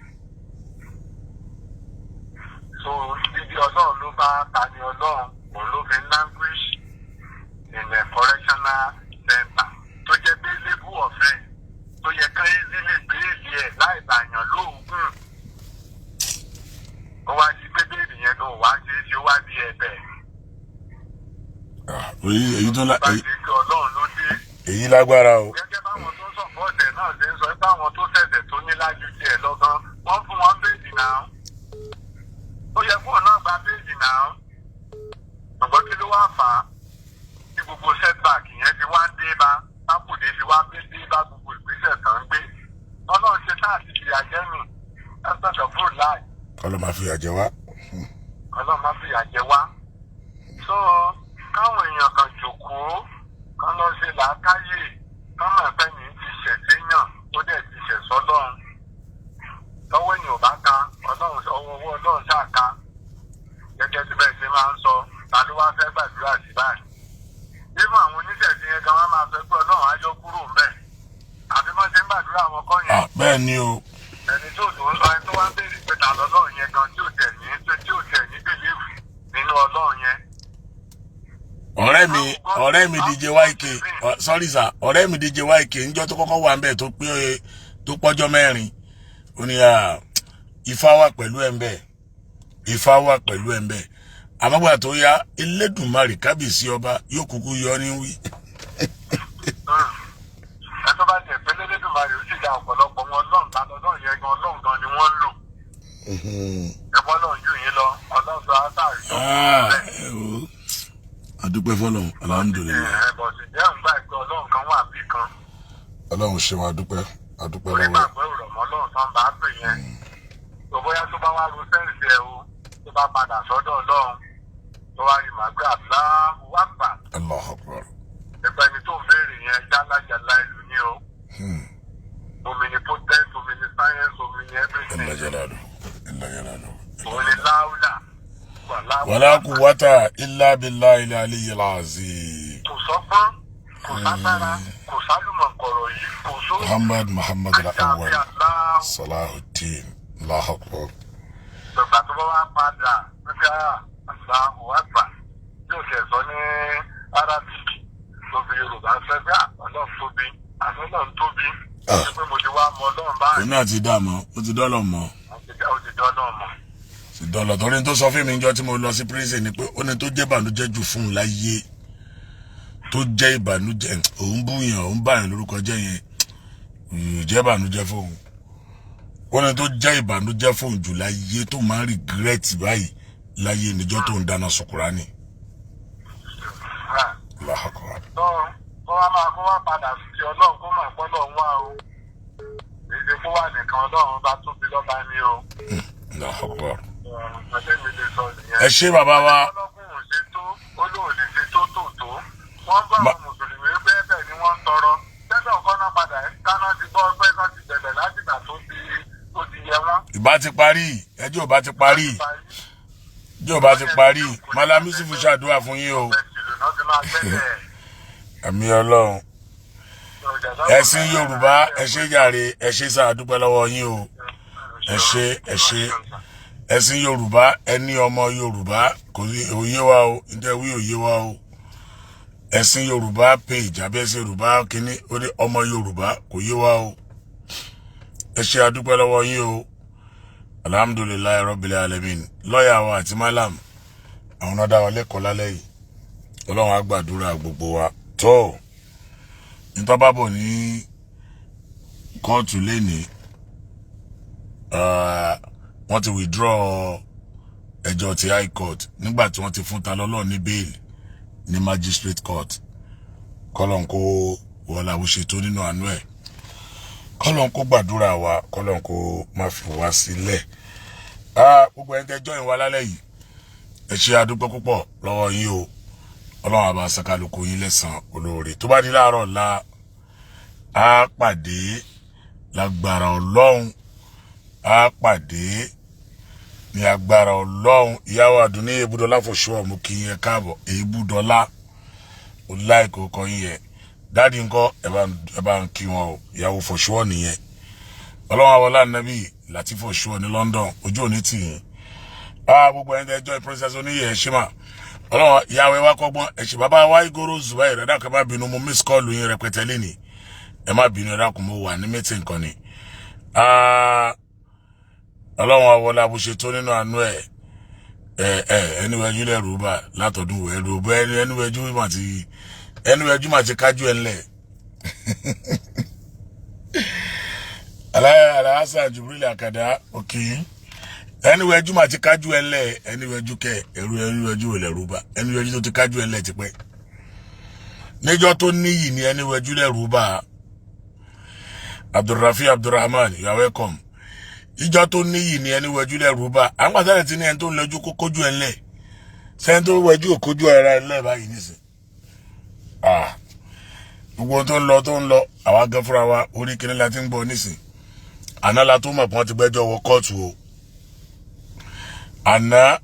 So ibi Ọlọ́run ló bá Tani Ọlọ́run, òun ló fi ń languish in a correctional center tó jẹ́ bailable offence, tó yẹ kán easily bail ẹ̀ láì bàyàn lóògùn. Ó wá sí pé bail yẹn gan wá ṣe é ṣe, ó wá di ẹ̀bẹ̀. Ah, èyí tó Bá ṣe pé Ọlọ́run ló dé. Èyí lágbára o. Gẹ́gẹ́ báwọn tó ń support ẹ̀ náà ṣe ń sọ pé àwọn tó ṣẹ̀ṣẹ̀ tó ní lájú tiẹ̀ lọ́gán, wọ́n fún wọn bail náà, ó yẹ kóun náà gba bail náà. Ṣùgbọ́n kí ló wá fà á tí gbogbo setback yẹn fi wá dé bá pápòdé, fi wá dé bá gbogbo ìgbésẹ̀ tó ń gbé? Ọlọ́run ṣe tá àti fìyà jẹ nù lásìkò fún láì. Kọ́lọ́ máa fi àjẹ wá. Ọlọ́run má fìyà jẹ wá. So káwọn èèyàn kan jòkóó, kán lọ ṣe làákàyè, kán mọ̀ pé ní ti ṣẹ̀ séyàn, ó dẹ̀ ti ṣẹ̀ sọ́lọ́run. Lọ́wọ́ èèyàn ò bá ka Ọlọ́run, ọwọ́ owó Ọlọ́run ṣáà ka. Gẹ́gẹ́ bí bẹ́ẹ̀ ṣe máa ń sọ, ta ló wá fẹ́ gbàdúrà sí báyìí? Nínú àwọn oníṣẹ̀ṣe yẹn gan, wọ́n máa sọ pé Ọlọ́run á yọ kúrò ńbẹ̀, àbí wọ́n ṣe ń gbàdúrà wọn kọ́ yẹn? Ah, bẹ́ẹ̀ ni o. Ẹni tó tó ń sọ, ẹni tó wá ń béèrè pé ta lọ́lọ́run yẹn gan, tí ò tẹ̀ ní belief nínú Ọlọ́run yẹn. Ọ̀rẹ́ mi. Àwọn Ọ̀rẹ́ mi DJ YK, sorry sir, ọ̀rẹ́ mi DJ YK, níjọ́ tó kọ́kọ́ wà ń bẹ̀ tó pé tó pọ́jọ́ 4, ó ní Ifá wà pẹ̀lú ẹ̀ ń bẹ̀, Ifá wà pẹ̀lú ẹ̀ ń bẹ̀. Àmọ́gbà tó yá, Elédùmarè kábíyèsí ọba yóò kúkú yọ ní wí. Ẹ tó bá tiẹ̀ pé lẹ́lẹ́dùnmarè, ó sì dá ọ̀pọ̀lọpọ̀ wọn. Ọlọ́run ta lọ́lọ́run yẹn gan, Ọlọ́run gan ni wọ́n ń lò. Ẹ̀fọ́ Ọlọ́run jù yín lọ, Ọlọ́run tó átàrí tó Ah, ẹ wò ó, adúpẹ́ fọlọ́run, alhamdulillahi. Ẹ̀ bọ̀ sì jẹ́ òǹgbà ìpè Ọlọ́run kan wà bí kan. Ọlọ́run ṣeun, adúpẹ́, adúpẹ́ lọ́wọ́ ẹ̀. Onígbàgbọ́ ìrọ̀mọ́ Ọlọ́run tán bá pè yẹn tó bóyá tó bá wá ru sense ẹ̀ o, tó bá padà sọ́dọ̀ Ọlọ́run, tó wá rí màgbé Allahu Akbar. Allahu Akbar. Nípa ẹni tó ń béèrè yẹn, jálajàla ìlú ní o. Omnipotent, omniscience, omni everything. Jalla jalaluhu, jalla jalaluhu. Òun ni láúlà wàlá. Wala quwwata illa billahi al-aliyyil azim. Kò sọ́gbọ́n, kò ságbára, kò sálùmọ̀kọ̀rọ̀ yìí, kò sóògùn. Muhammad Muhammad al-Awwal. Àti Allahu. Salahuddin, Allahu Akbar. Ìgbà tó bá wá padà wípé Allahu Akbar, yóò ṣe sọ ní Arabic tó fi Yorùbá fẹ́ pé Ọlọ́run tóbi, àti Ọlọ́run tóbi. Ah. Ṣé pé mo ti wá mọ Ọlọ́run báyìí? Òun náà ti dá mọ́, ó ti dọ́lọ̀ mọ́. Ó ti dọ́lọ́ mọ́. Ti dọ́lọ̀, torí tó sọ fún mi níjọ́ tí mo lọ sí prison ni pé ó ní tó jẹ́ ìbànújẹ́ jù fún un láyé, tó jẹ́ ìbànújẹ́, òun búyàn, òun báyàn lórúkọ jẹ́ yẹn, òun jẹ́ ìbànújẹ́ fóun. Ó ní tó jẹ́ ìbànújẹ́ fóun jù láyé, tó máa ń regret báyìí láyé, níjọ́ tó ń dáná sun Kùránì. Allahu Akbar. Tó kó wá máa kó wá padà sí Ọlọ́run, kó máa gbọ́ Ọlọ́run wá o. Èyí ṣe kó wà nìkan, Ọlọ́run bá tóbi lọ́ba ní o. Allahu Akbar. Ọ̀sẹ̀ mi lè sọ nìyẹn. Ẹ ṣé, bàbá wa. Ọlọ́kùnrin ò ṣe tó, ó lóun lè ṣe tó tó tó. Wọ́n bá àwọn mùsùlùmí pé bẹ́ẹ̀ ni wọ́n ń tọrọ. Tẹ́lẹ̀ ọ̀kọ́ náà padà káná ti gbọ́ pé kán ti bẹ̀rẹ̀ látìgbà tó ti yẹ wọ́n. Ìbá ti parí ẹjọ́, ìbá ti parí ẹjọ́, ìbá ti parí. Malam Yusuf ṣàdúrà fún yín o. Bẹ́ẹ̀ náà ti máa gbẹ́lẹ̀. Àmì Ọlọ́run. Ẹ̀sìn Yorùbá, ẹ ṣé jàre, ẹ ṣé sáà, dúpẹ́ lọ́wọ́ yín o. Ẹ ṣé, ẹ ṣé. Ẹ̀sìn Yorùbá, ẹni ọmọ Yorùbá kò ní òye wa o, níta wí òye wa o. Ẹ̀sìn Yorùbá page àbí ẹ̀sìn Yorùbá kínní, ó ní ọmọ Yorùbá kò yé wa o. Ẹ ṣé, adúpẹ́ lọ́wọ́ yín o. Alhamdulillahi rabbil alamin. Lọ́ọ̀yà wa àti malam, àwọn náà dá wa lẹ́kọ̀ọ́ lálẹ́ yìí. Ọlọ́run á gbàdúrà gbogbo wa. Tó nítorí bá bọ̀ ní kóòtù lẹ́nìí, wọ́n ti withdraw ẹjọ́ ti high court nígbà tí wọ́n ti fún Talọ́lọ́ ní bail ní magistrate court. Kọ́lọ́n kó wọlé àwọn ṣètò nínú àánú ẹ̀, kọ́lọ́n kó gbàdúrà wa, kọ́lọ́n kó má fi wá sílẹ̀. Gbogbo ẹni tẹ́ join wa lálẹ́ yìí, ẹ ṣe, adúpẹ́ púpọ̀ lọ́wọ́ yín o. Ọlọ́run àbá sàkálùkù yín lẹ́sàn olóore. Tó bá di láàárọ̀ la á pàdé lágbára Ọlọ́run, á pàdé ní agbára Ọlọ́run. Ìyàwó Àdúní Ebúdọ́lá fòṣùwọ̀, mú kí yẹn káàbọ̀. Ebúdọ́lá ó láìkó kọ́ yín yẹn. Daddy ńkọ́? Ẹ bá ń kí wọn o. Ìyàwó fòṣùwọ̀ nìyẹn. Ọlọ́run àwọn ọlànàbí láti fòṣùwọ̀ ní London, ojú òní tì yín. Gbogbo ẹni tẹ́ join, Princess Oníyẹ, ẹ ṣé mà. Ọlọ́run ìyàwó ẹ wá kọ́gbọ́n, ẹ ṣe. Bàbá wa Igoro Zubair, ẹ dákun, ẹ má bínú, mo miss call yín rẹpẹtẹ lénìí. Ẹ má bínú, ẹ dákun, mo wà ní meeting kan ni. Ọlọ́run àwọlé abúṣe tó nínú àánú ẹ̀. Ẹ ẹ ẹnuwẹjú lẹ́rù bá látọ̀dún ẹrù bá ẹnuwẹjú mà ti ẹnuwẹjú mà ti kájú ẹ ńlẹ̀. Alhassan Jubril Akada òkè, ẹnuwẹjú mà ti kájú ẹ ńlẹ̀. Ẹnuwẹjú kẹ ẹrú, ẹnuwẹjú ò lẹ́rù bá, ẹnuwẹjú tó ti kájú ẹ ńlẹ̀ tipẹ́ níjọ́ tó níyì ní ẹnuwẹjú lẹ́rù bá. Abdulrafi Abdulrahman, you are welcome. Ìjọ tó níyì ní ẹni wẹjú lẹ́rù bá. Àwọn pàtàkì tí ní ẹni tó ń lẹ́jú kó kójú ẹ ńlẹ̀, sẹ́ni tó wẹjú ò kójú ara ẹ ńlẹ̀ báyìí nísìn. Ah, gbogbo tó ń lọ tó ń lọ, àwa gan fúnra wa, orí kìnìún la ti ń gbọ́ nísìn. Àná la tó mọ̀ pé wọ́n ti gbẹ́jọ́ wọ kóòtù o. Àná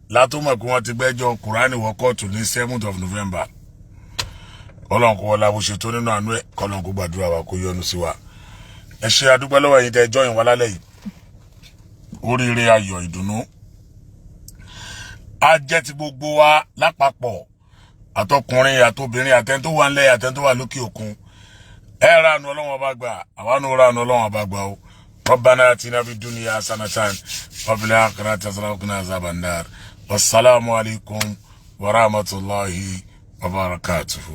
la tó mọ̀ pé wọ́n ti gbẹ́jọ́ Kùránì wọ kóòtù ní 7th of November. Ọlọ́run kó wọlé abóṣe tó nínú àánú ẹ̀, kọ́lọ́run kó gbàdúrà wa, kó yọ́nú sí wa. Ẹ ṣe, adúpẹ́ lọ́wọ́ ẹ̀yin tẹ́ join wa lálẹ́ yìí. Oríire, ayọ̀, ìdùnnú á jẹ́ ti gbogbo wa lápapọ̀. Àtọkùnrin, àtobìnrin, àtẹni tó wà ńlẹ̀, àtẹni tó wà lókè òkun, ẹ ránu Ọlọ́wọ́n bá gbà, àwa náà ránu Ọlọ́wọ́n bá gbà o. ربنا آتنا في الدنيا حسنة وفي الآخرة حسنة وقنا عذاب النار. والسلام عليكم ورحمة الله وبركاته.